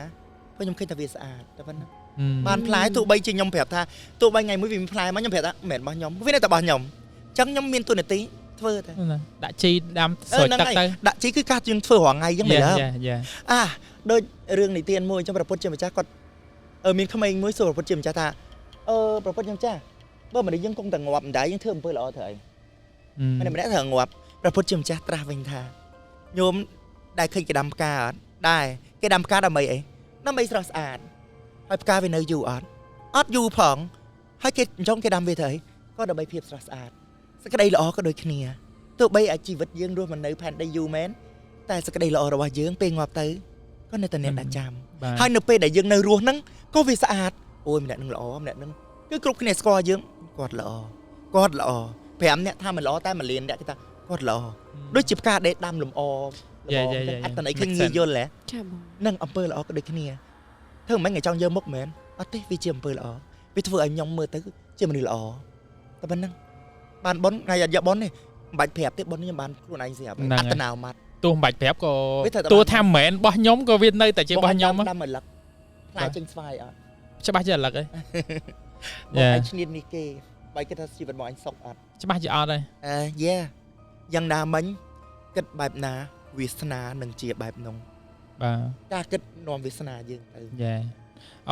ព្រោះខ្ញុំឃើញថាវាស្អាតតែប៉ុណ្ណាបានផ្លែទោះបីជាខ្ញុំប្រាប់ថាទោះបីថ្ងៃមួយវាមានផ្លែមកខ្ញុំប្រាប់ថាមិនមែនរបស់ខ្ញុំវានៅតែរបស់ខ្ញុំអញ្ចឹងខ្ញុំមានទូនាទីធ្វើតែ ដាក់ជីដាំស្រោចទឹកទៅ ដាក់ជីគឺការយើងធ្វើរាល់ថ្ងៃអញ្ចឹងមែនទេ យ៉ាយ៉ា អាដូចរឿងនិទានមួយអញ្ចឹងព្រះពុទ្ធជាម្ចាស់គាត់អឺមានក្មេងមួយសួរព្រះពុទ្ធជាម្ចាស់ថាអឺព្រះពុទ្ធជាម្ចាស់បើមនុស្សយើងគង់តែងាប់មិនដែរយើងធ្វើអំពើល្អធ្វើអីម្នាក់ម្នាក់ត្រូវងាប់ព្រះពុទ្ធជាម្ចាស់ត្រាស់វិញថាញោមដែលឃើញគេដាំផ្កាអត់ដែរគេដាំផ្កាដើម្បីអីដើម្បីស្រស់ស្អាតហើយផ្កាវានៅយូរអត់អត់យូរផងហើយគេអញ្ចឹងគេដាំវាធ្វើអីក៏ដើម្បីភាពស្រស់ស្អាតសេចក្តីល្អក៏ដូចគ្នាទោះបីអាជីវិតយើងរស់មិននៅផែនដីយូរមែនតែសេចក្តីល្អរបស់យើងពេលងាប់ទៅក៏នៅតែអ្នកដែលចាំ បាទ ហើយនៅពេលដែលយើងនៅរស់ហ្នឹងក៏វាស្អាតអូយម្នាក់ហ្នឹងល្អម្នាក់ហ្នឹងគឺគ្រប់គ្នាស្គាល់យើងគាត់ល្អគាត់ល្អ5នាក់ថាមិនល្អតែមួយលានអ្នកគេថាគាត់ល្អដូចជាផ្កាដេកដាំលំអ យ៉ាយ៉ាយ៉ា អត្តន័យឃើញងាយយល់ហ៎ ចាបង នឹងអំពើល្អក៏ដូចគ្នាធ្វើមិនម៉េចឲ្យចង់យកមុខមែនអត់ទេវាជាអំពើល្អវាធ្វើឲ្យខ្ញុំមើលទៅជាមនុស្សល្អតែប៉ុណ្្នឹងបានប៉ុនថ្ងៃអត់យកប៉ុនទេមិនបាច់ប្រាប់ទេប៉ុនខ្ញុំបានខ្លួនឯងស្រាប់អត្តនោម័ត ទោះមិនបាច់ប្រាប់ក៏ វាត្រូវតែ ទោះថាមិនមែនរបស់ខ្ញុំក៏វានៅតែជារបស់ខ្ញុំ ដាំឲ្យលឹកផ្លែចេញស្វាយអត់ ច្បាស់ជាអលឹកឯង បងឯងឈ្នាននេះគេបើគេថាជីវិតបងឯងសុខអត់ ច្បាស់ជាអត់ហើយ អឺយ៉ាយ៉ាងណាមិញ គិតបែបណាវាសនានឹងជាបែបនោះ បាទ ការគិតនាំវាសនាយើងទៅ Yeah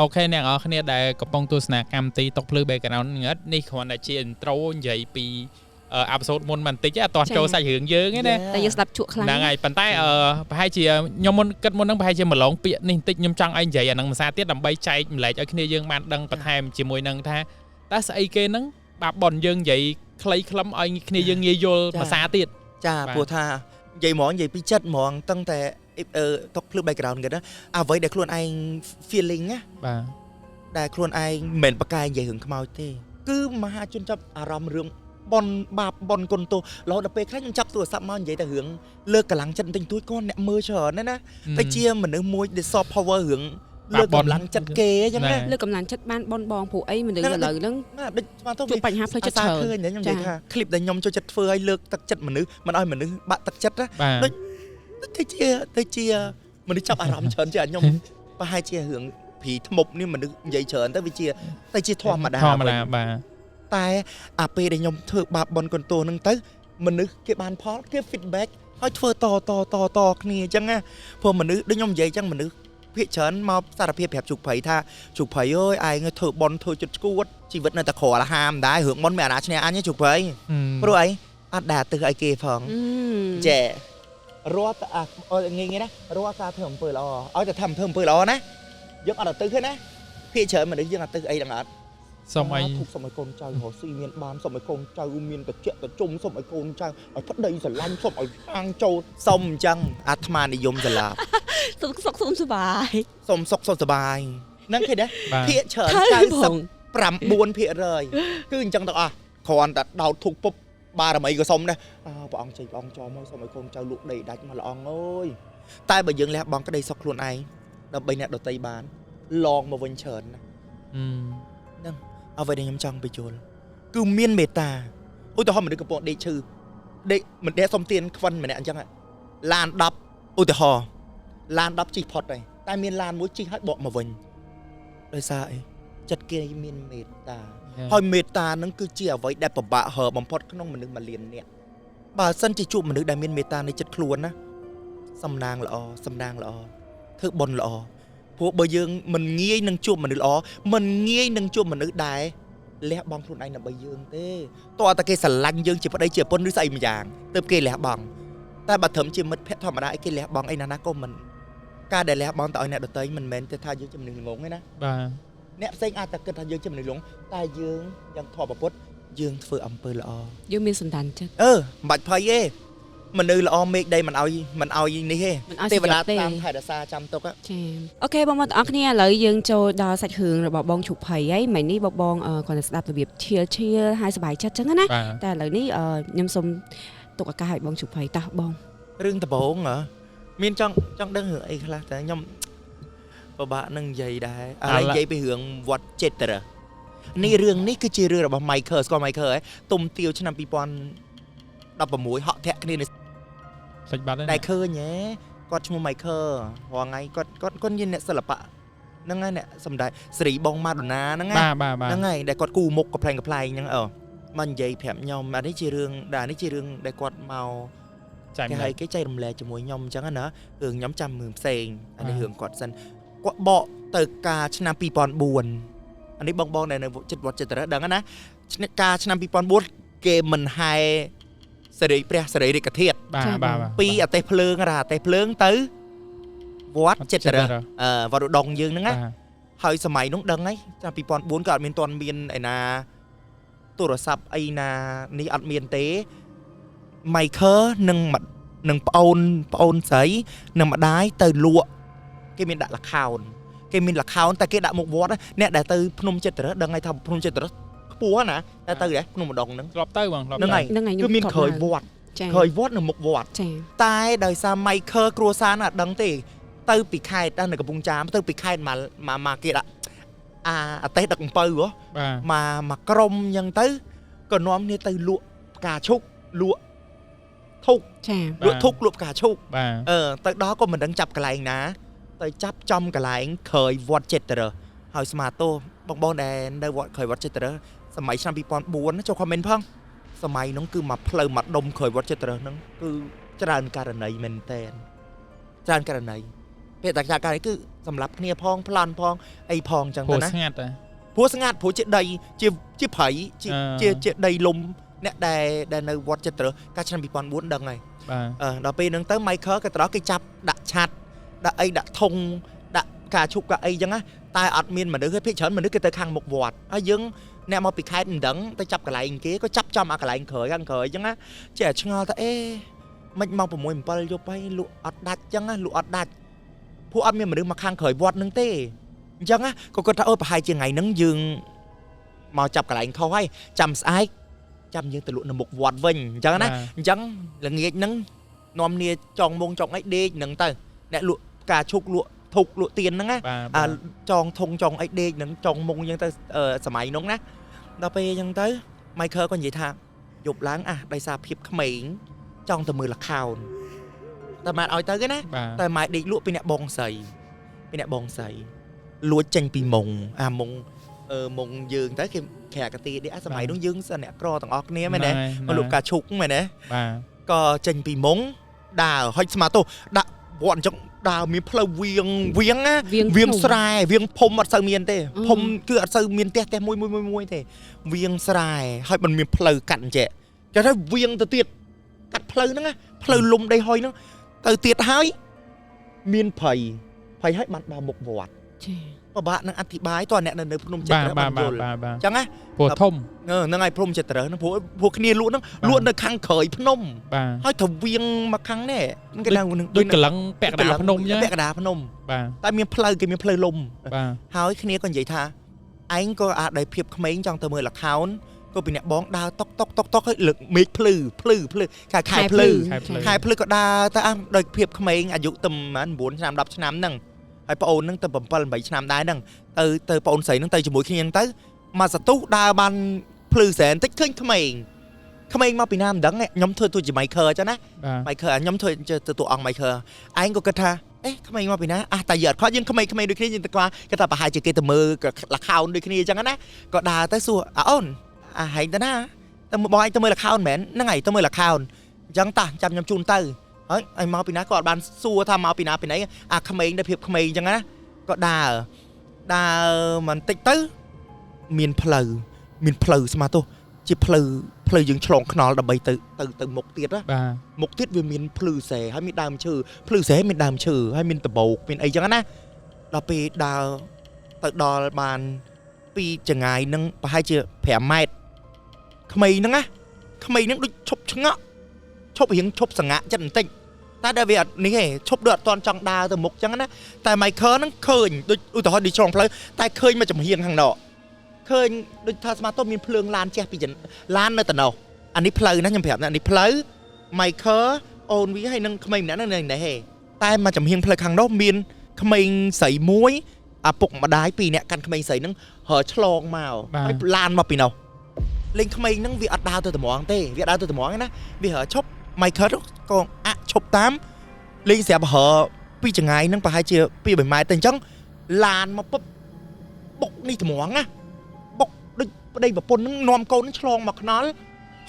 OK អ្នកនរគ្នាដែលកំពុងទស្សនាកម្មវិធីតុភ្លឺ background ងឹតនេះគ្រាន់តែជា intro និយាយពី episode មុនបន្តិចទេអត់ទាន់ចូលសាច់រឿងយើងទេណា តែយើងស្ដាប់ជក់ខ្លាំង ហ្នឹងហើយប៉ុន្តែប្រហែលជាខ្ញុំមុនគិតមុនហ្នឹងប្រហែលជាម្លងពាក្យនេះបន្តិចខ្ញុំចង់ឲ្យនិយាយអាហ្នឹងភាសាទៀតដើម្បីចែកម្លែកឲ្យគ្នាយើងបានដឹងបន្ថែមជាមួយនឹងថាតើស្អីគេហ្នឹងបាបប៉ុនយើងនិយាយខ្លីខ្លឹមឲ្យគ្នាយើងងាយយល់ភាសាទៀត ចា បាទ ព្រោះថានិយាយហ្មងនិយាយពីចិត្តហ្មងតាំងតែតុកភ្លឺ background គេណាអ្វីដែលខ្លួនឯង feeling ណា បាទ ដែលខ្លួនឯងមិនមែនប្រកែកនិយាយរឿងខ្មោចទេគឺមហាជនចាប់អារម្មណ៍រឿងបនបាបបនគុណទោសរហូតដល់ពេលខ្លះខ្ញុំចាប់ទូរស័ព្ទមកនិយាយតែរឿងលើកកម្លាំងចិត្តបន្តិចបន្តួចក៏អ្នកមើលច្រើនណាស់ណាទៅជាមនុស្សមួយដែល soft power រឿងលើកកម្លាំងចិត្តគេអញ្ចឹងណា លើកកម្លាំងចិត្តបានបនបងព្រោះអីមនុស្សឥឡូវហ្នឹង ណាដូចស្មានទៅ ជួបបញ្ហាផ្លូវចិត្តច្រើន ឃើញខ្ញុំនិយាយថាคลิปដែលខ្ញុំចូលចិត្តធ្វើឲ្យលើកទឹកចិត្តមនុស្សមិនឲ្យមនុស្សបាក់ទឹកចិត្តណា បាទ ដូចទៅជាមនុស្សចាប់អារម្មណ៍ច្រើនជាងខ្ញុំប្រហែលជារឿងព្រីធ្មប់នេះមនុស្សនិយាយច្រើនទៅវាជាទៅជាធម្មតា ធម្មតា វិញ បាទ តែអាពេលដែលខ្ញុំធ្វើបាបបនកន្ទោហ្នឹងទៅមនុស្សគេបានផលគេ feedback ហើយធ្វើតតតតគ្នាអញ្ចឹងណាព្រោះមនុស្សដូចខ្ញុំនិយាយអញ្ចឹងមនុស្សភាគច្រើនមកសារភាពប្រាប់ជុកភ័យថាជុកភ័យអើយឯងធ្វើបនធ្វើចិត្តឈួតជីវិតនៅតែក្រលហាមដែររឿងបនមានអាណាឈ្នះអញទេជុកភ័យព្រោះអីអត់ដែលទិសឲ្យគេផង ចែរាល់តែអាងាយងាយណារាល់ការធ្វើអំពើល្អឲ្យតែធ្វើអំពើល្អណាយើងអត់ទៅទេណាភាគច្រើនមនុស្សយើងអត់ទៅអីទាំងអត់ សុំអី ធូបសុំឲ្យកូនចៅរកស៊ីមានបានសុំឲ្យកូនចៅមានតិចតិជុំសុំឲ្យកូនចៅឲ្យប្តីស្រឡាញ់សុំឲ្យខាងចូលសុំអញ្ចឹងអាត្មានិយមស្លាប់ សុខសុខសុំសប្បាយ សុំសុខសុំសប្បាយហ្នឹងឃើញទេ បាទ ភាគច្រើន ហើយបង 99%គឺអញ្ចឹងទាំងអស់គ្រាន់តែដោតធុកពុបបារមីក៏សុំដែរអើព្រះអង្គជ័យព្រះអង្គចោមកសុំឲ្យកូនចៅលក់ដីដាច់មកល្អងអើយតែបើយើងលះបង់ក្តីសុខខ្លួនឯងដើម្បីអ្នកដទៃបានឡងមកវិញច្រើនណាស់ អ្វីដែលខ្ញុំចង់បញ្យល់គឺមានមេត្តាឧទាហរណ៍មនុស្សកំពុងដេកឈឺដេកមិនដេកសុំទានខ្វិនម្នាក់អញ្ចឹងឡាន10ឧទាហរណ៍ឡាន10ជិះផុតហើយតែមានឡានមួយជិះឲ្យបកមកវិញដោយសារអីចិត្តគេមានមេត្តាហើយមេត្តានឹងគឺជាអ្វីដែលពិបាកហើបំផុតក្នុងមនុស្សមួយលាននាក់បើសិនជាជួបមនុស្សដែលមានមេត្តានៅចិត្តខ្លួនណាសំណាងល្អសំណាងល្អធ្វើបុណ្យល្អព្រោះបើយើងមិនងាយនឹងជួបមនុស្សល្អមិនងាយនឹងជួបមនុស្សដែលលះបង់ខ្លួនឯងដើម្បីយើងទេតើតែគេស្រឡាញ់យើងជាប្តីជាប្រពន្ធឬស្អីម្យ៉ាងទើបគេលះបង់តែបើត្រឹមជាមិត្តភក្តិធម្មតាអីគេលះបង់អីណាណាក៏មិនការដែលលះបង់ទៅឲ្យអ្នកដទៃមិនមែនទេថាយើងជាមនុស្សល្ងងទេណា បាទ អ្នកផ្សេងអាចតែគិតថាយើងជាមនុស្សល្ងងតែយើងយ៉ាងធម៌ពុទ្ធយើងធ្វើអំពើល្អ យើងមានសន្តានចិត្ត អឺមិនបាច់ភ័យទេមនុស្សល្អមេឃដីមិនឲ្យមិនឲ្យនេះទេ មិនឲ្យ ទេវតា សយប់ទេ តាមថែរក្សាចាំទុកហ៎ ចា OK បងប្អូនទាំងអស់គ្នាឥឡូវយើងចូលដល់សាច់រឿងរបស់បងឈុកភ័យហើយមិញនេះបងបងគ្រាន់តែស្ដាប់របៀបឈៀលឈៀលហើយសប្បាយចិត្តចឹងណា បាទ តែឥឡូវនេះខ្ញុំសូមទុកឱកាសឲ្យបងឈុកភ័យតោះបង រឿងដំបូងហ៎មានចង់ចង់ដឹងរឿងអីខ្លះតែខ្ញុំពិបាកនឹងនិយាយដែរឥឡូវនិយាយពីរឿងវត្តចេតរៈនេះរឿងនេះគឺជារឿងរបស់ Michael ស្គាល់ Michael ហ៎ទុំទាវឆ្នាំ2016ហក់ធាក់គ្នានៅ សាច់បាត់ហើយ ដែលឃើញហ៎គាត់ឈ្មោះ Michael រាល់ថ្ងៃគាត់គាត់គាត់ជាអ្នកសិល្បៈហ្នឹងហើយអ្នកសំដែងសេរីបងម៉ាដូណាហ្នឹងណា បាទបាទបាទ ហ្នឹងហើយដែលគាត់គូមុខកំ pl ែងកំ pl ែងហ្នឹងអឺមកនិយាយប្រាប់ខ្ញុំអានេះជារឿងដែលនេះជារឿងដែលគាត់មក ចែក គេឲ្យគេចែករំលែកជាមួយខ្ញុំអញ្ចឹងណារឿងខ្ញុំចាំរឿងផ្សេងអានេះរឿងគាត់សិនគាត់បកទៅការឆ្នាំ2004អានេះបងបងដែលនៅចិត្តវត្តចិត្តរៈដឹងណាឆ្នាំការឆ្នាំ2004គេមិនហែសេរីព្រះសេរីរាជធាតុ បាទបាទបាទ ពីអទេសភ្លើងរ៉ាអទេសភ្លើងទៅវត្តចិត្តរៈអឺវត្តឧដុង្គយើងហ្នឹងណា បាទ ហើយសម័យនោះដឹងហើយឆ្នាំ2004ក៏អត់មានទាន់មានឯណាទូរស័ព្ទអីណានេះអត់មានទេ Michael និងម្និងប្អូនប្អូនស្រីនិងម្ដាយទៅលក់គេមានដាក់លខោនគេមានលខោនតែគេដាក់មុខវត្តណាអ្នកដែលទៅភ្នំចិត្តរៈដឹងហើយថាភ្នំចិត្តរៈខ្ពស់ណាតែទៅដែរភ្នំម្ដងហ្នឹង ធ្លាប់ទៅបងធ្លាប់ ហ្នឹងហើយ ហ្នឹងហើយខ្ញុំ គឺមានក្រោយវត្ត ចា ក្រោយវត្តនៅមុខវត្ត ចា តែដោយសារ Michael គ្រួសារน่ะអត់ដឹងទេទៅពីខេត្តដែរនៅកំពង់ចាមទៅពីខេត្តមកមកមកគេដាក់អាអតេសដឹកអំពៅហ៎ បាទ មកមកក្រុមអញ្ចឹងទៅក៏នាំគ្នាទៅលក់ផ្កាឈូកលក់ធុក ចា លក់ធុកលក់ផ្កាឈូក បាទ អឺទៅដល់ក៏មិនដឹងចាប់កន្លែងណាទៅចាប់ចំកន្លែងក្រោយវត្តចិត្តរៈហើយស្មាតោបងបងដែលនៅវត្តក្រោយវត្តចិត្តរៈសម័យឆ្នាំ2004ណាចូល comment ផងសម័យហ្នឹងគឺមកផ្លូវមកដុំក្រោយវត្តចិត្តរៈហ្នឹងគឺ ច្រើនករណីមែនតែនច្រើនករណីពេលតែច្រើនករណីគឺសម្រាប់គ្នាផងប្លន់ផងអីផងចឹង ព្រោះ ទៅណា ស្ងាត់ហ៎ ព្រោះស្ងាត់ព្រោះជាដីជាជាព្រៃជា អឺ ជាជាដីលំអ្នកដែលដែលនៅវត្តចិត្តត្រកាលឆ្នាំ2004ដឹងហើយ បាទ អឺដល់ពេលហ្នឹងទៅ Michael ក៏ត្រោះគេចាប់ដាក់ឆាត់ដាក់អីដាក់ធុងដាក់ការឈប់កាអីចឹងណាតែអត់មានមនុស្សទេភាគច្រើនមនុស្សគេទៅខាងមុខវត្តហើយយើងអ្នកមកពីខេត្តមិនដឹងទៅចាប់កន្លែងគេក៏ចាប់ចំអាកន្លែងក្រោយខាងក្រោយចឹងណាចេះតែឆ្ងល់ថាអេមិនមក6 7យប់ហើយលក់អត់ដាច់ចឹងណាលក់អត់ដាច់ពួកអត់មានមនុស្សមកខាងក្រោយវត្តហ្នឹងទេអញ្ចឹងណាក៏គាត់ថាអូប្រហែលជាថ្ងៃហ្នឹងយើងមកចាប់កន្លែងខុសហើយចាំស្អែកចាំយើងទៅលក់នៅមុខវត្តវិញអញ្ចឹងណា អញ្ចឹងល្ងាចហ្នឹងនាំគ្នាចងមុងចងអីដេកហ្នឹងទៅអ្នកលក់ផ្កាឈូកលក់ធុកលក់ទៀនហ្នឹងណា បាទ អាចងធុងចងអីដេកហ្នឹងចងមុងអញ្ចឹងទៅអឺសម័យហ្នឹងណាដល់ពេលអញ្ចឹងទៅ Michael ក៏និយាយថាយប់ឡើងអាដោយសារភាពក្មេងចង់ទៅមើលល្ខោនតែម៉ែឲ្យទៅគេណា បាទ តែម៉ែដេកលក់ពីអ្នកបងស្រីពីអ្នកបងស្រីលួចចេញពីមុងអាមុងអឺមុងយើងទៅគេក្រាកាទីនេះអាសម័យនោះយើងសិនអ្នកក្រទាំងអស់គ្នាមែនទេមកលក់ផ្កាឈូកមែនទេ បាទ ក៏ចេញពីមុងដើរហុចស្មាទោសដាក់វត្តអញ្ចឹងដើរមានផ្លូវវៀងវៀងណា វៀង វៀង ភ្នំ ស្រែវៀងភុំអត់សូវមានទេ អឺ ភុំគឺអត់សូវមានផ្ទះផ្ទះមួយមួយមួយមួយទេវៀងស្រែហើយมันមានផ្លូវកាត់អញ្ចឹងចេះតែវៀងទៅទៀតកាត់ផ្លូវហ្នឹងណាផ្លូវលំដីហុយហ្នឹងទៅទៀតហើយមានភ័យភ័យហើយបានដល់មុខវត្ត ចា ពិបាកនឹងអធិប្បាយតើអ្នកនៅនៅភ្នំចិត្ត បាទបាទ បានយល់ បាទបាទ អញ្ចឹងណា ព្រោះធំ ហ្នឹងហើយភ្នំចិត្តហ្នឹងព្រោះព្រោះគ្នាលក់ហ្នឹង បាទ លក់នៅខាងក្រោយភ្នំ បាទ ហើយទៅវៀងមកខាងនេះគេដៅនឹង ដូចកលឹងពាក់កណ្ដាលភ្នំចឹង ពាក់កណ្ដាលភ្នំ បាទ តែមានផ្លូវគេមានផ្លូវលំ បាទ ហើយគ្នាក៏និយាយថាឯងក៏អាចដោយភាពក្មេងចង់ទៅមើលល្ខោនក៏ពីអ្នកបងដើរតុកតុកតុកតុកហើយលើកមេឃភ្លឺភ្លឺភ្លឺខែខែភ្លឺ ខែភ្លឺ ខែភ្លឺក៏ដើរទៅអាដោយភាពក្មេងអាយុទៅប្រហែល9ឆ្នាំ10ឆ្នាំហ្នឹងហើយប្អូនហ្នឹងទៅ7 8ឆ្នាំដែរហ្នឹងទៅទៅប្អូនស្រីហ្នឹងទៅជាមួយគ្នាហ្នឹងទៅមកសន្ទុះដើរបានភ្លឺស្រែបន្តិចឃើញក្មេងក្មេងមកពីណាមិនដឹងទេខ្ញុំធ្វើទូជា Michael ចឹងណា បាទ Michael អាខ្ញុំធ្វើទៅតួអង្គ Michael ឯងក៏គិតថាអេក្មេងមកពីណាអះតែយើងអត់ខកយើងក្មេងៗដូចគ្នាយើងទៅខ្វះគេថាប្រហែលជាគេទៅមើលល្ខោនដូចគ្នាចឹងណាក៏ដើរទៅសួរអាអូនអាហែងទៅណាទៅបងឯងទៅមើលល្ខោនមែនហ្នឹងហើយទៅមើលល្ខោនអញ្ចឹងតាចាំខ្ញុំជូនទៅហើយឯងមកពីណាក៏អត់បានសួរថាមកពីណាពីណីអាក្មេងដែលភាពក្មេងចឹងណាក៏ដើរដើរបន្តិចទៅមានផ្លូវមានផ្លូវស្មាទោះជាផ្លូវផ្លូវយើងឆ្លងថ្នល់ដើម្បីទៅទៅទៅមុខទៀតណា បាទ មុខទៀតវាមានភ្លឺស្រែហើយមានដើមឈើភ្លឺស្រែមានដើមឈើហើយមានដបោកមានអីចឹងណាដល់ពេលដើរទៅដល់បានពីចង្ងាយនឹងប្រហែលជា5ម៉ែត្រក្មេងហ្នឹងណាក្មេងហ្នឹងដូចឈប់ឆ្ងក់ឈប់រៀងឈប់សង្ហាក់ចិត្តបន្តិចតែដល់វាអត់នេះទេឈប់ដូចអត់តន់ចង់ដើរទៅមុខចឹងណាតែ Michael ហ្នឹងឃើញដូចឧទាហរណ៍ដូចឆ្លងផ្លូវតែឃើញមកចំហៀងខាងនោះឃើញដូចថាស្មាតូមានភ្លើងឡានជះពីចន្ឡាននៅតំណោះអានេះផ្លូវណាខ្ញុំប្រាប់ណាអានេះផ្លូវ Michael អូនវាហើយនឹងក្មេងម្នាក់ហ្នឹងនៅនេះហេតែមកចំហៀងផ្លូវខាងនោះមានក្មេងស្រីមួយឪពុកម្ដាយពីរនាក់កាន់ក្មេងស្រីហ្នឹងហើឆ្លងមកហើយឡានមកពីនោះលេងក្មេងហ្នឹងវាអត់ដើរទៅតម្រងទេវាអត់ដើរទៅតម្រងទេណាវាហើឈប់ Michael ក៏អាក់ឈប់តាមលេងស្រាប់ហើពីចង្ងាយហ្នឹងប្រហែលជា2 3ម៉ែត្រទៅអញ្ចឹងឡានមកពុបបុកនេះតម្រងណាបុកដូចប្តីប្រពន្ធហ្នឹងនាំកូនហ្នឹងឆ្លងមកខ្នល់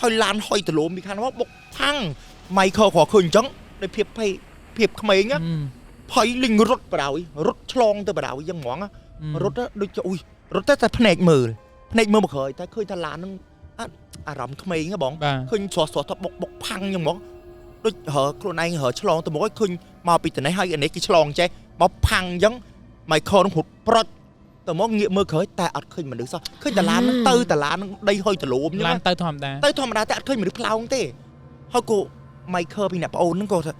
ហើយឡានហុយទលំពីខាងនោះបុកផាំង Michael គ្រាន់ឃើញអញ្ចឹងដោយភាពភ័យភាពក្មេងណាភ័យលីងរត់បរោយរត់ឆ្លងទៅបរោយយ៉ាងហ្មងណារត់ទៅដូចជាអ៊ុយរត់ទៅតែភ្នែកមើលភ្នែកមើលមកក្រោយតែឃើញថាឡានហ្នឹងអាអារម្មណ៍ក្មេងហ៎បង បាទ ឃើញស្រស់ស្រស់ទៅបុកបុកផាំងយ៉ាងហ្មងដូចរើខ្លួនឯងរើឆ្លងទៅមកឲ្យឃើញមកពីត្នេះហើយអានេះគេឆ្លងចេះមកផាំងអញ្ចឹង Michael ហ្នឹងរត់ប្រុចទៅមកងាកមើលក្រោយតែអត់ឃើញមនុស្សសោះឃើញតាឡានហ្នឹងទៅតាឡានហ្នឹងដីហុយទលំអញ្ចឹង ឡាន ណា ទៅធម្មតា ទៅធម្មតាតែអត់ឃើញមនុស្សផ្លោងទេហើយក៏ Michael ពីអ្នកប្អូនហ្នឹងក៏ថា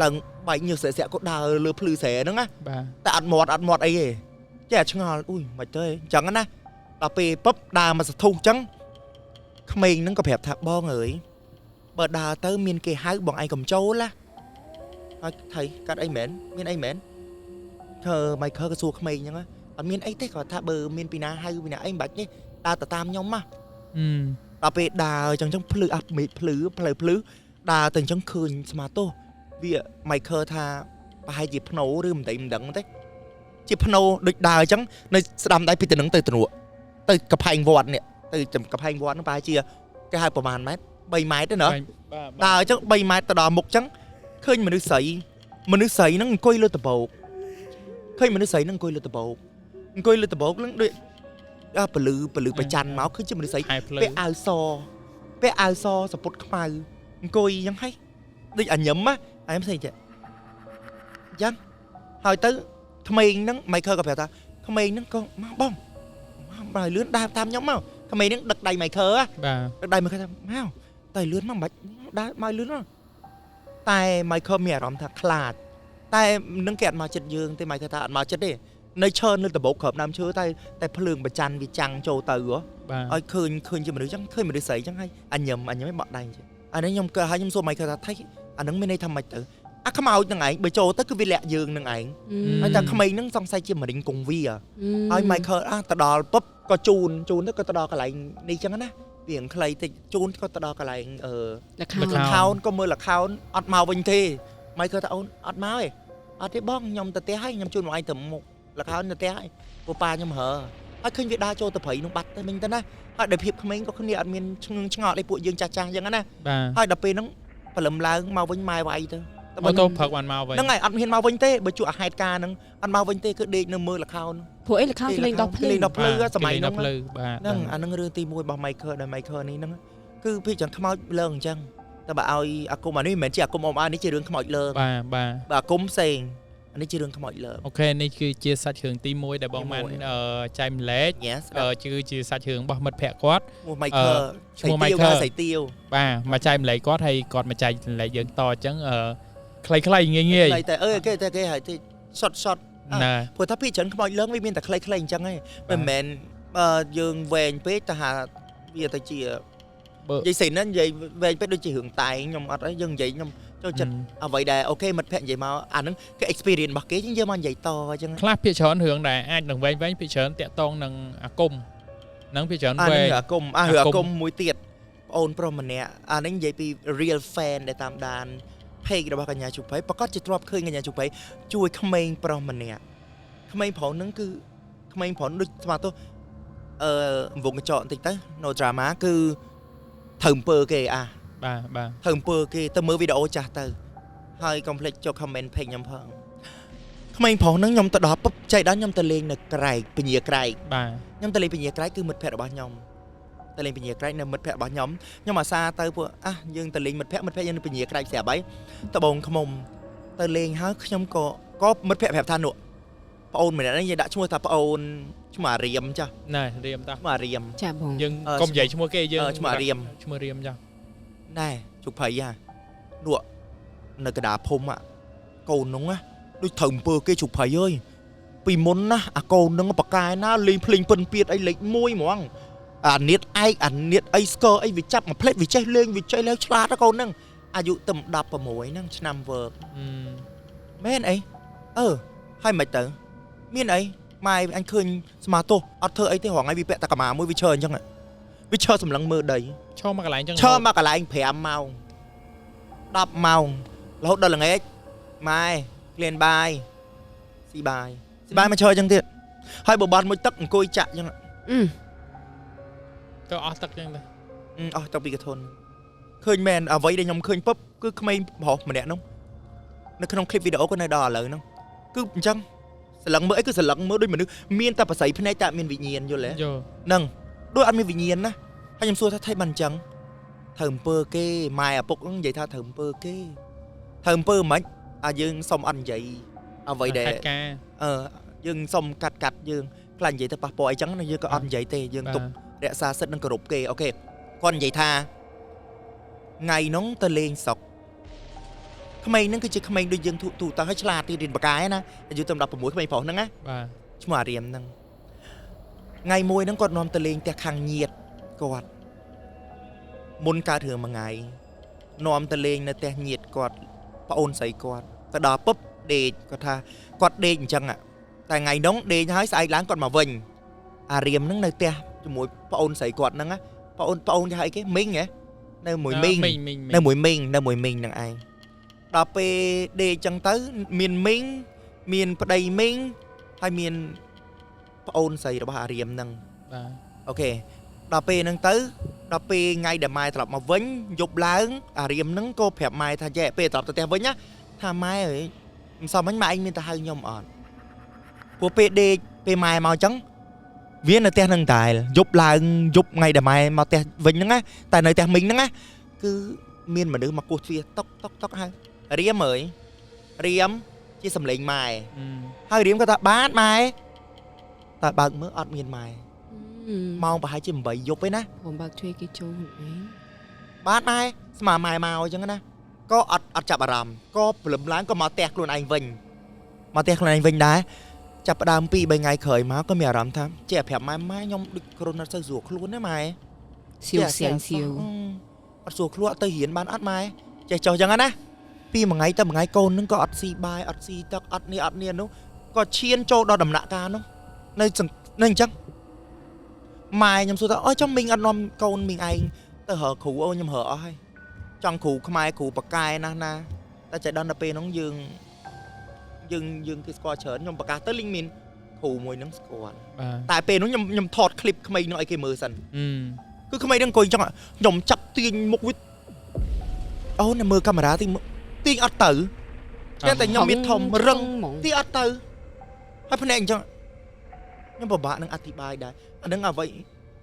ឡើងបែកញើសស្រាក់ៗក៏ដើរលើភ្លឺស្រែហ្នឹងណា បាទ តែអត់មាត់អត់មាត់អីទេចេះតែឆ្ងល់អ៊ុយមិនទៅអញ្ចឹងណាដល់ពេលពឹបដើរមកសធុះអញ្ចឹងក្មេងហ្នឹងក៏ប្រាប់ថាបងអើយបើដើរទៅមានគេហៅបងឯងកុំចូលណាហើយថៃកាត់អីមែនមានអីមែនធ្វើ Michael ក៏សួរក្មេងអញ្ចឹងណាអត់មានអីទេគាត់ថាបើមានពីណាហៅពីណាអីមិនបាច់ទេដើរទៅតាមខ្ញុំណា អឺ ដល់ពេលដើរចឹងចឹងភ្លឺអាប់មេឃភ្លឺផ្លូវភ្លឺដើរទៅចឹងឃើញស្មាទោសវា Michael ថាប្រហែលជាភ្នោឬមិនដឹងមិនដឹងទេជាភ្នោដូចដើរចឹងនៅស្ដាំដៃពីតំណឹងទៅទំនក់ទៅកផែងវត្តនេះទៅចំកផែងវត្តហ្នឹងប្រហែលជាគេហៅប្រហែលម៉ែត្រ3ម៉ែត្រទេណា បាទ ដើរចឹង3ម៉ែត្រទៅដល់មុខចឹង ឃើញមនុស្សស្រីមនុស្សស្រីហ្នឹងអង្គុយលើដបោកឃើញមនុស្សស្រីហ្នឹងអង្គុយលើដបោកអង្គុយលើដបោកហ្នឹងដូចអាពលឺពលឺប្រច័នមកឃើញជាមនុស្សស្រី ខែភ្លឺ ពាក់អាវសពាក់អាវសសពុតខ្មៅអង្គុយយ៉ាងហីដូចអាញឹមណាអាញឹមស្អីចេះអញ្ចឹងហើយទៅក្មេងហ្នឹង Michael ក៏ប្រាប់ថាក្មេងហ្នឹងក៏មកបងមកបើលឿនដើរតាមខ្ញុំមកក្មេងហ្នឹងដឹកដៃ Michael ហ៎ បាទ ដឹកដៃ Michael ថាមកតែលឿនមកមិនបាច់ដើរមកលឿនមកតែ Michael មានអារម្មណ៍ថាខ្លាចតែនឹងគេអត់មកចិត្តយើងទេ Michael ថាអត់មកចិត្តទេនៅឈើនៅដបោកក្របដើមឈើតែតែភ្លើងប្រច័នវាចាំងចូលទៅហ៎ បាទ ឲ្យឃើញឃើញជាមនុស្សចឹងឃើញមនុស្សស្រីចឹងហើយអញញឹមអញញឹមឲ្យបក់ដៃចឹងអានេះខ្ញុំក៏ហើយខ្ញុំសួរម៉ៃគាត់ថាថៃអានឹងមានន័យថាម៉េចទៅអាខ្មោចនឹងឯងបើចូលទៅគឺវាលាក់យើងនឹងឯងហើយតែក្មេងនឹងសង្ស័យជាមរិញគងវាហើយ Michael អាទៅដល់ពុបក៏ជូនជូនទៅក៏ទៅដល់កន្លែងនេះចឹងណាវារៀងខ្លីតិចជូនក៏ទៅដល់កន្លែងអឺ លខោ លខោនក៏មើលលខោនអត់មកវិញទេ Michael ថាអូនអត់មកទេអត់ទេបងខ្ញុំទៅផ្ទះហើយខ្ញុំជូនមកឯងទៅមុខលខោនទៅផ្ទះហើយពូប៉ាខ្ញុំហើហើយឃើញវាដើរចូលទៅព្រៃនោះបាត់ទៅវិញទៅណាហើយដោយភាពក្មេងក៏គ្នាអត់មានឆ្ងឹងឆ្ងល់អីពួកយើងចាស់ចាស់ចឹងណា បាទ ហើយដល់ពេលហ្នឹងព្រលឹមឡើងមកវិញម៉ែវាយទៅតែ អូតូព្រឹកបានមកវិញ ហ្នឹងហើយអត់ហ៊ានមកវិញទេបើជួអាហេតុការណ៍ហ្នឹងអត់មកវិញទេគឺដេកនៅមើលលខោន ព្រោះអីលខោគេលេងដោះភ្លើ គេលេងដោះភ្លឺសម័យហ្នឹង ភ្លឺបាទ ហ្នឹងអាហ្នឹងរឿងទី1របស់ Michael ដែល Michael នេះហ្នឹងគឺភាគច្រើនខ្មោចលើងអញ្ចឹងតែបើឲ្យអាគមអានេះមិនមែនជាអាគមអមអានេះជារឿងខ្មោចលើង បាទបាទ បើអាគមផ្សេងអានេះជារឿងខ្មោចលើង អូខេនេះគឺជាសាច់រឿងទី1ដែលបងបានចែកម្លែក Yes គឺជាសាច់រឿងរបស់មិត្តភក្តិគាត់ ឈ្មោះ Michael ឈ្មោះ Michael សៃទាវ បាទមកចែកម្លែកគាត់ហើយគាត់មកចែកម្លែកយើងតអញ្ចឹងអឺខ្លីៗងាយងាយ ខ្លីតែអើគេតែគេហើយទី short short ណា ព្រោះថាពីច្រើនខ្មោចលើងវាមានតែខ្លីៗអញ្ចឹងឯងមិនមែនបើយើងវែងពេកទៅហាវាទៅជា បើ និយាយសិនណានិយាយវែងពេកដូចជារឿងតែងខ្ញុំអត់អីយើងនិយាយខ្ញុំចូលចិត្តអ្វីដែលអូខេមិត្តភក្តិនិយាយមកអាហ្នឹងគេ experience របស់គេយើងយកមកនិយាយតអញ្ចឹង ខ្លះភាគច្រើនរឿងដែលអាចនឹងវែងវែងភាគច្រើនតាក់តងនឹងអាគមហ្នឹងភាគច្រើន អា វែង ហ្នឹងរឿងអាគមអារឿង អាគម អាគមមួយទៀតប្អូនប្រុសម្នាក់អាហ្នឹងនិយាយពី real fan ដែលតាមដាន page របស់កញ្ញាជុភ័យប្រកាសជាធ្លាប់ឃើញកញ្ញាជុភ័យជួយក្មេងប្រុសម្នាក់ក្មេងប្រុសហ្នឹងគឺក្មេងប្រុសដូចស្មាទោះអឺវងកញ្ចក់បន្តិចទៅ no drama គឺត្រូវអំពើគេអា បាទបាទ ធ្វើអំពើគេទៅមើលវីដេអូចាស់ទៅហើយកុំភ្លេចចូល comment page ខ្ញុំផងក្មេងប្រុសហ្នឹងខ្ញុំទៅដល់ពុបចៃដល់ខ្ញុំទៅលេងនៅក្រែកពញាក្រែក បាទ ខ្ញុំទៅលេងពញាក្រែកគឺមិត្តភក្តិរបស់ខ្ញុំទៅលេងពញាក្រែកនៅមិត្តភក្តិរបស់ខ្ញុំខ្ញុំអាសាទៅពួកអាយើងទៅលេងមិត្តភក្តិមិត្តភក្តិយើងនៅពញាក្រែកស្រាប់ហើយដបងខ្មុំទៅលេងហើយខ្ញុំក៏ក៏មិត្តភក្តិប្រាប់ថានោះប្អូនម្នាក់ហ្នឹងយើងដាក់ឈ្មោះថាប្អូនឈ្មោះអារៀមចាស់ ណែរៀមតា ឈ្មោះអារៀម ចាបង យើងកុំនិយាយឈ្មោះគេយើង ឈ្មោះអារៀម ឈ្មោះរៀមចា ណែជុកភ័យហ่ะនោះនៅកណ្ដាលភូមិកូននោះណាដូចត្រូវអំពើគេជុកភ័យអើយពីមុនណាអាកូននឹងបកកែណាលេងភ្លេងពិនពៀតអីលេខ1ហ្មងអានៀតឯកអានៀតអីស្គរអីវាចាប់មួយផ្លេតវាចេះលេងវាចេះលេងឆ្លាតណាកូនហ្នឹងអាយុទៅ16ហ្នឹងឆ្នាំវើកមែនអីអឺហើយមិនទៅមានអីម៉ែអញឃើញស្មាទោសអត់ធ្វើអីទេរងថ្ងៃវាពាក់តែកម្មាមួយវាឈើអញ្ចឹងវាឈើសម្លឹងមើលដី ឈរមកកន្លែងចឹង ឈរមកកន្លែង5ម៉ោង10ម៉ោងរហូតដល់ល្ងាចម៉ែក្លៀនបាយស៊ីបាយស៊ីបាយមកឈរចឹងទៀតហើយបើបាត់មួយទឹកអង្គុយចាក់ចឹង ទៅអស់ទឹកចឹងទៅ អស់ទឹកពីកធនឃើញមែនអ្វីដែលខ្ញុំឃើញពុបគឺក្មេងប្រុសម្នាក់នោះនៅក្នុងคลิปវីដេអូក៏នៅដល់ឥឡូវហ្នឹងគឺអញ្ចឹងសន្លឹងមើលអីគឺសន្លឹងមើលដូចមនុស្សមានតែបស័យភ្នែកតែអត់មានវិញ្ញាណយល់ទេ យល់ ហ្នឹងដូចអត់មានវិញ្ញាណណាហើយខ្ញុំសួរថាថៃបានអញ្ចឹងត្រូវអំពើគេម៉ែឪពុកហ្នឹងនិយាយថាត្រូវអំពើគេត្រូវអំពើមិនអាយើងសុំអត់និយាយអ្វីដែល ហេតុការណ៍ អឺយើងសុំកាត់កាត់យើងខ្លាចនិយាយទៅប៉ះពាល់អីចឹងណាយើងក៏អត់និយាយទេយើងទុករក្សាសិទ្ធិនិងគោរពគេអូខេគាត់និយាយថាថ្ងៃហ្នឹងទៅលេងស្រុកក្មេងហ្នឹងគឺជាក្មេងដូចយើងទូទូទៅឲ្យឆ្លាតទៀតរៀនបកាយណាអាយុត្រឹម16ក្មេងប្រុសហ្នឹងណា បាទ ឈ្មោះអារៀមហ្នឹងថ្ងៃមួយហ្នឹងគាត់នាំទៅលេងផ្ទះខាងញាតគាត់មុនកើតរឿងមួយថ្ងៃនាំទៅលេងនៅផ្ទះញាតគាត់ប្អូនស្រីគាត់ទៅដល់ពុបដេកគាត់ថាគាត់ដេកអញ្ចឹងតែថ្ងៃហ្នឹងដេកហើយស្អែកឡើងគាត់មកវិញអារៀមហ្នឹងនៅផ្ទះជាមួយប្អូនស្រីគាត់ហ្នឹងណាប្អូនប្អូនគេហៅអីគេមីងហ៎នៅមួយមីង មីង នៅមួយមីងនៅមួយមីងហ្នឹងឯងដល់ពេលដេកចឹងទៅមានមីងមានប្តីមីងហើយមានប្អូនស្រីរបស់អារៀមហ្នឹង បាទ អូខេដល់ពេលហ្នឹងទៅ ដល់ពេលថ្ងៃដែលម៉ែត្រឡប់មកវិញយប់ឡើងអារៀមហ្នឹងក៏ប្រាប់ម៉ែថាចេះពេលត្រឡប់ទៅផ្ទះវិញណាថាម៉ែអើយមិនសមមិញម៉ែឯងមានទៅហៅខ្ញុំអត់ព្រោះពេលដេកពេលម៉ែមកអញ្ចឹងវានៅផ្ទះហ្នឹងតែយប់ឡើងយប់ថ្ងៃដែលម៉ែមកផ្ទះវិញហ្នឹងណាតែនៅផ្ទះមីងហ្នឹងណាគឺមានមនុស្សមកគោះទ្វារតុកតុកតុកហៅរៀមអើយរៀមជាសំឡេងម៉ែហើយរៀមក៏ថាបាទម៉ែតែបើកមើលអត់មានម៉ែម៉ោងប្រហែលជា8យប់ឯណា ผมបើកទ្វារគេចូលខ្លួនឯង បាទម៉ែស្មើម៉ែមកអញ្ចឹងណាក៏អត់ចាប់អារម្មណ៍ក៏ព្រលឹមឡើងក៏មកផ្ទះខ្លួនឯងវិញមកផ្ទះខ្លួនឯងវិញដែរចាប់ផ្ដើម2 3ថ្ងៃក្រោយមកក៏មានអារម្មណ៍ថាចេះប្រាប់ម៉ែម៉ែខ្ញុំដូចគ្រុនអត់សូវស្រួលខ្លួនទេម៉ែ សៀវសៀងសៀវ អត់ស្រួលខ្លួនអត់ទៅរៀនបានអត់ម៉ែចេះចុះអញ្ចឹងណាពីមួយថ្ងៃទៅមួយថ្ងៃកូននឹងក៏អត់ស៊ីបាយអត់ស៊ីទឹកអត់នេះអត់នេះនោះក៏ឈានចូលដល់ដំណាក់កាលនោះនៅនៅអញ្ចឹងម៉ែខ្ញុំសួរថាអូចំមីងអត់នាំកូនមីងឯងទៅរកគ្រូអូខ្ញុំរកអស់ហើយចង់គ្រូខ្មែរគ្រូប៉ាកែណាស់ណាតែចៃដន្យដល់ពេលហ្នឹងយើងយើងយើងគេស្គាល់ច្រើនខ្ញុំប្រកាសទៅលីងមានគ្រូមួយហ្នឹងស្គាល់តែពេលហ្នឹងខ្ញុំថតคลิปក្មេងហ្នឹងឲ្យគេមើលសិនគឺក្មេងហ្នឹងអង្គុយចង់ខ្ញុំចាប់ទាញមុខវាអូនមើលកាមេរ៉ាទីទាញអត់ទៅតែខ្ញុំមានធំរឹងទាញអត់ទៅហើយភ្នែកអញ្ចឹងខ្ញុំពិបាកនឹងអធិប្បាយដែរអានឹងអ្វី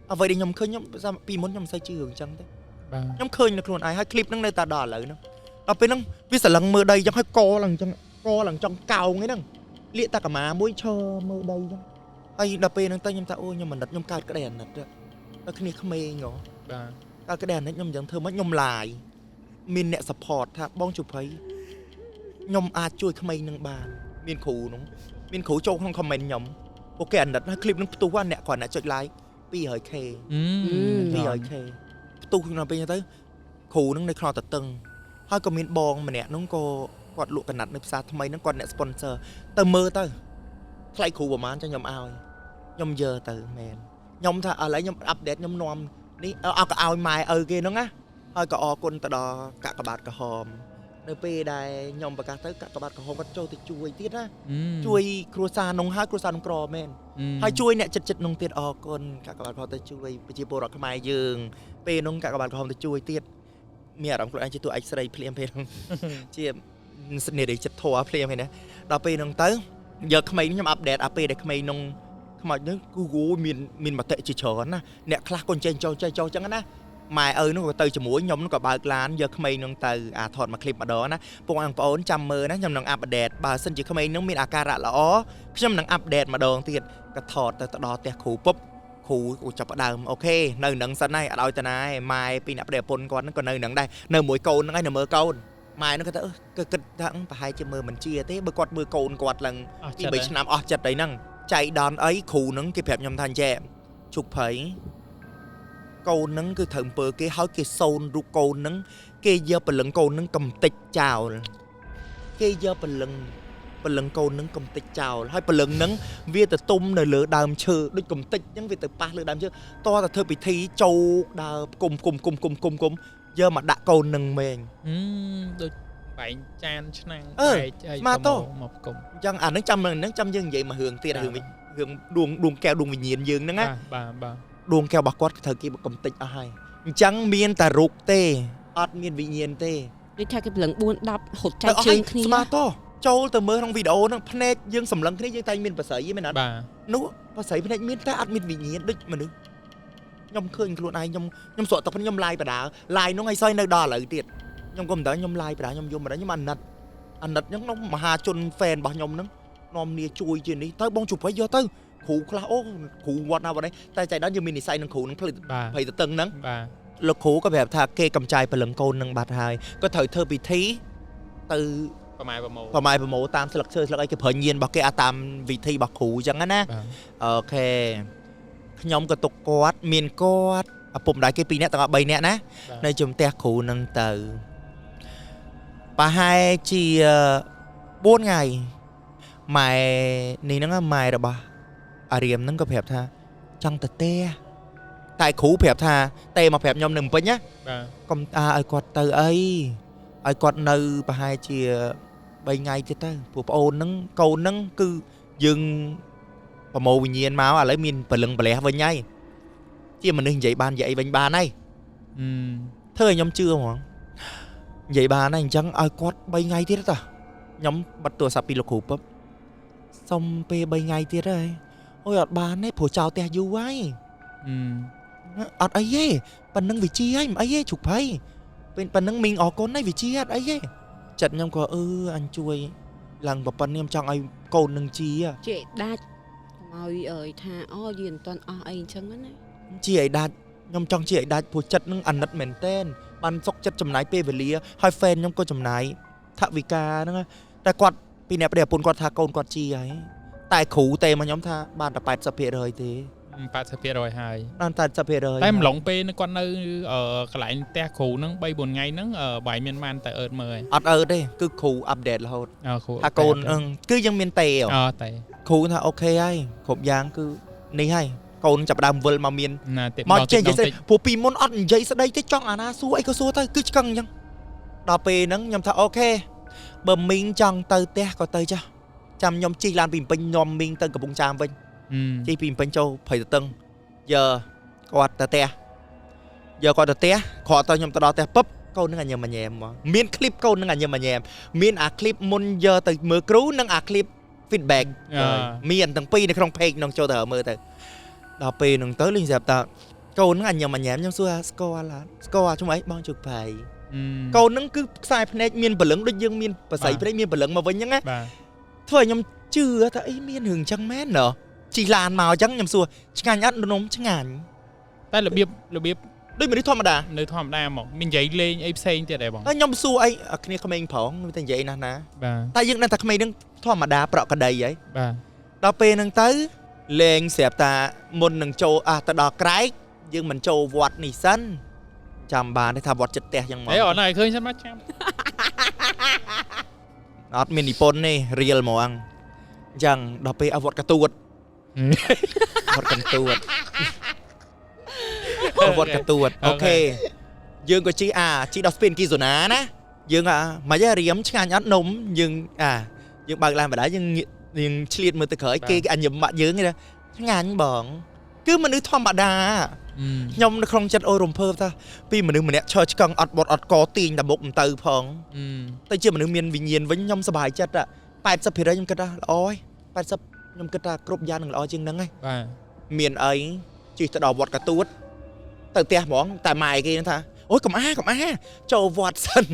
ដែលខ្ញុំឃើញខ្ញុំពីមុនខ្ញុំមិនសូវជឿរឿងអញ្ចឹងទេខ្ញុំឃើញនៅខ្លួនឯងហើយคลิปហ្នឹងនៅតែដល់ឥឡូវហ្នឹងដល់ពេលហ្នឹងវាស្រឡឹងមើលដីអញ្ចឹងហើយកឡើងអញ្ចឹងកឡើងចង់កោងឯហ្នឹងលាកតាកាម៉ាមួយឈរមើលដីអញ្ចឹងហើយដល់ពេលហ្នឹងទៅខ្ញុំថាអូខ្ញុំអាណិតខ្ញុំកើតក្តីអាណិតដល់គ្នាក្មេងហ៎ បាទ កើតក្តីអាណិតខ្ញុំអញ្ចឹងធ្វើម៉េចខ្ញុំឡាយមានអ្នក support ថាបងជុភ័យខ្ញុំអាចជួយក្មេងនឹងបានមានគ្រូនោះមានគ្រូចូលក្នុង comment ខ្ញុំពួកគេអាណិតហើយคลิปនឹងផ្ទុះអ្នកគ្រាន់តែចុច like 200k 200k ផ្ទុះក្នុងពេលទៅគ្រូនឹងនៅខ្លោតតឹងហើយក៏មានបងម្នាក់នោះក៏គាត់លក់កណាត់នៅផ្សារថ្មីហ្នឹងគាត់អ្នក sponsor ទៅមើលទៅថ្លៃគ្រូប្រហែលចឹងខ្ញុំឲ្យខ្ញុំយកទៅមែនខ្ញុំថាឥឡូវខ្ញុំ update ខ្ញុំនាំនេះអត់ក៏ឲ្យម៉ែឪគេហ្នឹងណាហើយក៏អរគុណទៅដល់កាកបាទក្រហមនៅពេលដែលខ្ញុំប្រកាសទៅកាកបាទក្រហមគាត់ចូលទៅជួយទៀតណាជួយគ្រួសារនោះហើយគ្រួសារនោះក្រមែនហើយជួយអ្នកចិត្តចិត្តនោះទៀតអរគុណកាកបាទក្រហមទៅជួយប្រជាពលរដ្ឋខ្មែរយើងពេលនោះកាកបាទក្រហមទៅជួយទៀតមានអារម្មណ៍ខ្លួនឯងជាតួឯកស្រីភ្លាមពេលនោះជានារីចិត្តធัวភ្លាមហ្នឹងណាដល់ពេលនោះទៅយកក្មេងខ្ញុំ update អាពេលដែលក្មេងនោះខ្មោចនោះគឺអូមានមតិជាច្រើនណាអ្នកខ្លះក៏ចេញចូលចេះចូលចឹងណាម៉ែឪនោះក៏ទៅជាមួយខ្ញុំនោះក៏បើកឡានយកក្មេងនោះទៅអាថតមួយคลิปម្ដងណាពុកបងប្អូនចាំមើលណាខ្ញុំនឹង update បើសិនជាក្មេងនោះមានអាការៈល្អខ្ញុំនឹង update ម្ដងទៀតក៏ថតទៅដល់ផ្ទះគ្រូពុបគ្រូក៏ចាប់ផ្ដើម OK នៅនឹងសិនហើយអត់ឲ្យតាណាឯងម៉ែពីអ្នកប្តីប្រពន្ធគាត់ហ្នឹងក៏នៅនឹងដែរនៅមួយកូនហ្នឹងឯងនៅមើលកូនម៉ែហ្នឹងគាត់ថាគឺគិតថាប្រហែលជាមើលមិនជាទេបើគាត់មើលកូនគាត់ឡើងពី3ឆ្នាំអស់ចិត្តអីហ្នឹងចៃដន្យអីគ្រូហ្នឹងគេប្រាប់ខ្ញុំថាអញ្ចេះជុកភ័យកូនហ្នឹងគឺត្រូវអំពើគេហើយគេសូនរូបកូនហ្នឹងគេយកព្រលឹងកូនហ្នឹងកំតិចចោលគេយកព្រលឹងកូនហ្នឹងកំតិចចោលហើយព្រលឹងហ្នឹងវាទៅទុំនៅលើដើមឈើដូចកំតិចហ្នឹងវាទៅប៉ះលើដើមឈើតតែធ្វើពិធីចូលដើរគុំគុំគុំគុំគុំគុំយកមកដាក់កូននឹងមែង ដូចបែងចានឆ្នាំងបែកអីមកគុំអញ្ចឹងអាហ្នឹងចាំហ្នឹងចាំយើងនិយាយមករឿងទៀតរឿងរឿងដួងកែវដួងវិញ្ញាណយើងហ្នឹងណាបាទបាទដួងកែវរបស់គាត់ត្រូវគេកំតិចអស់ហើយអញ្ចឹងមានតែរូបទេអត់មានវិញ្ញាណទេ ដូចថាគេព្រលឹង4 10ហត់ចែកជើងគ្នាស្មាតចូលទៅមើលក្នុងវីដេអូហ្នឹងភ្នែកយើងសម្លឹងគ្នាយើងតែមានប្រស័យមែនអត់នោះប្រស័យភ្នែកមានតែអត់មានវិញ្ញាណដូចមនុស្សខ្ញុំឃើញខ្លួនឯងខ្ញុំស្រក់ទឹកខ្ញុំឡាយបដាឡាយនោះឲ្យសយនៅដល់ឥឡូវទៀតខ្ញុំក៏មិនដឹងខ្ញុំឡាយបដាខ្ញុំយំបដាខ្ញុំអាណិតខ្ញុំក្នុងមហាជន fan របស់ខ្ញុំហ្នឹងនាំគ្នាជួយជានេះទៅបងជប់ឲ្យយកទៅគ្រូខ្លះអូគ្រូវត្តណាវត្តនេះតែចៃដន្យយើងមាននិស័យនឹងគ្រូនឹងផ្លិតភ័យទៅតឹងហ្នឹងលោកគ្រូក៏ប្រាប់ថាគេកំចាយព្រលឹងកូននឹងបាត់ហើយក៏ត្រូវធ្វើពិធីទៅប្រម៉ែប្រមូលតាមស្លឹកឈើស្លឹកអីគេប្រើញៀនរបស់គេអាតាមវិធីរបស់គ្រូអញ្ចឹងណាអូខេខ្ញុំក៏ទុកគាត់មានគាត់ឪពុកម្ដាយគេ2នាក់ទាំងអស់3នាក់ណានៅជំទះគ្រូនឹងទៅប្រហែលជា4ថ្ងៃម៉ែនេះហ្នឹងម៉ែរបស់អារៀមហ្នឹងក៏ប្រាប់ថាចង់ទៅទេតែគ្រូប្រាប់ថាទេមកប្រាប់ខ្ញុំនៅពេញណាកុំឲ្យគាត់ទៅអីឲ្យគាត់នៅប្រហែលជា3ថ្ងៃទៀតទៅព្រោះប្អូនហ្នឹងកូនហ្នឹងគឺយើងប្រមូលវិញ្ញាណមកឥឡូវមានព្រលឹងប្រលះវិញហើយជាមនុស្សនិយាយបាននិយាយអីវិញបានហើយ ធ្វើឲ្យខ្ញុំជឿហ្មងនិយាយបានហើយអញ្ចឹងឲ្យគាត់3ថ្ងៃទៀតតាខ្ញុំបិទទូរស័ព្ទពីលោកគ្រូពឹបសុំពេល3ថ្ងៃទៀតហើយអូយអត់បានទេព្រោះចោលផ្ទះយូរហើយអត់អីទេប៉ណ្ណឹងវិជាហើយមិនអីទេជុកភ័យពេលប៉ណ្ណឹងមីងអរគុណហើយវិជាអត់អីទេចិត្តខ្ញុំក៏អឺអញជួយឡើងប៉ុណ្ណឹងខ្ញុំចង់ឲ្យកូននឹងជា ជាដាច់កុំឲ្យអើយថាអូយើងមិនទាន់អស់អីអញ្ចឹងណា ជាឲ្យដាច់ខ្ញុំចង់ជាឲ្យដាច់ព្រោះចិត្តនឹងអាណិតមែនតែនបានសុកចិត្តចំណាយពេលវេលាហើយ fan ខ្ញុំក៏ចំណាយថវិកាហ្នឹងតែគាត់ពីអ្នកប្តីប្រពន្ធគាត់ថាកូនគាត់ជាហើយតែគ្រូទេមកខ្ញុំថាបានតែ80%ទេ 80%ហើយ បានតែ80% តែម្លងពេលគាត់នៅកន្លែងផ្ទះគ្រូហ្នឹង3 4ថ្ងៃហ្នឹងបាយមានបានតែអឺតមើល អត់អឺតទេគឺគ្រូ update រហូតថាកូនគឺយើងមានទេអទេ គ្រូថា OK ហើយគ្រប់យ៉ាងគឺនេះហើយកូនចាប់ដើមវិលមកមានមកចេះនិយាយស្ដីព្រោះពីមុនអត់និយាយស្ដីទេចង់អាណាសួរអីក៏សួរទៅគឺឆ្កឹងអញ្ចឹងដល់ពេលហ្នឹងខ្ញុំថា OK បើមីងចង់ទៅផ្ទះក៏ទៅចាស់ចាំខ្ញុំជិះឡានពីពេញនាំមីងទៅកំពង់ចាមវិញជិះពីពេញចូលព្រៃទទឹងយើគាត់ទៅផ្ទះយកគាត់ទៅផ្ទះគ្រាន់តែខ្ញុំទៅដល់ផ្ទះពឹបកូននឹងអញញ៉ែមមកមានคลิปកូននឹងអញញ៉ែមមានអាคลิปមុនយកទៅមើលគ្រូនិងអាคลิป feedback មានទាំងពីរនៅក្នុង page នឹងចូលទៅមើលទៅដល់ពេលនឹងទៅលេងស្រាប់តាកូននឹងអញញ៉ែមខ្ញុំសួរស្គាល់ស្គាល់ជុំអីបងជុកផៃកូននឹងគឺខ្សែភ្នែកមានព្រលឹងដូចយើងមានប្រស័យភ្នែកមានព្រលឹងមកវិញហ្នឹងណាធ្វើឲ្យខ្ញុំជឿថាអីមានរឿងចឹងមែនណ៎ជិះឡានមកចឹងខ្ញុំសួរឆ្ងាញ់អត់នំឆ្ងាញ់តែរបៀបដូចមនុស្សធម្មតានៅធម្មតាមកមាននិយាយលេងអីផ្សេងទៀតហ៎បងខ្ញុំសួរអីគ្នាក្មេងផងតែនិយាយណាស់ណាតែយើងដឹងថាក្មេងនឹងធម្មតាប្រក់ក្តីហីបាទដល់ពេលហ្នឹងទៅលេងស្រាប់តាមុននឹងចូលអះទៅដល់ក្រែកយើងមិនចូលវត្តនេះសិនចាំបានទេថាវត្តចិត្តផ្ទះចឹងមកអេអត់ណែឃើញសិនមកចាំអត់មាននិពន្ធទេរៀលហ្មងអញ្ចឹងដល់ពេលអវត្តកទួតវត្តកន្ទួតវត្តកទួតអូខេយើងក៏ជិះជិះដល់ស្ពានគីសូណាណាយើងអាមិនហ៎រៀមឆ្ងាញ់អត់នំយើងយើងបើកឡានបដាយើងឆ្លៀតមើលទៅក្រោយគេអញញឹមបាក់យើងទេឆ្ងាញ់បងគឺមនុស្សធម្មតាខ្ញុំនៅក្នុងចិត្តអូរំភើបថាពីមនុស្សម្នាក់ឈរឆ្កឹងអត់បត់អត់កទាញតែមុខមិនទៅផងទៅជាមនុស្សមានវិញ្ញាណវិញខ្ញុំសប្បាយចិត្ត80%ខ្ញុំគិតថាល្អហើយ80ខ្ញុំគិតថាគ្រប់យ៉ាងនឹងល្អជាងហ្នឹងហើយបាទមានអីជិះទៅដល់វត្តកទួតទៅផ្ទះហ្មងតែម៉ែគេថាអូយកុំអាចូលវត្តសិន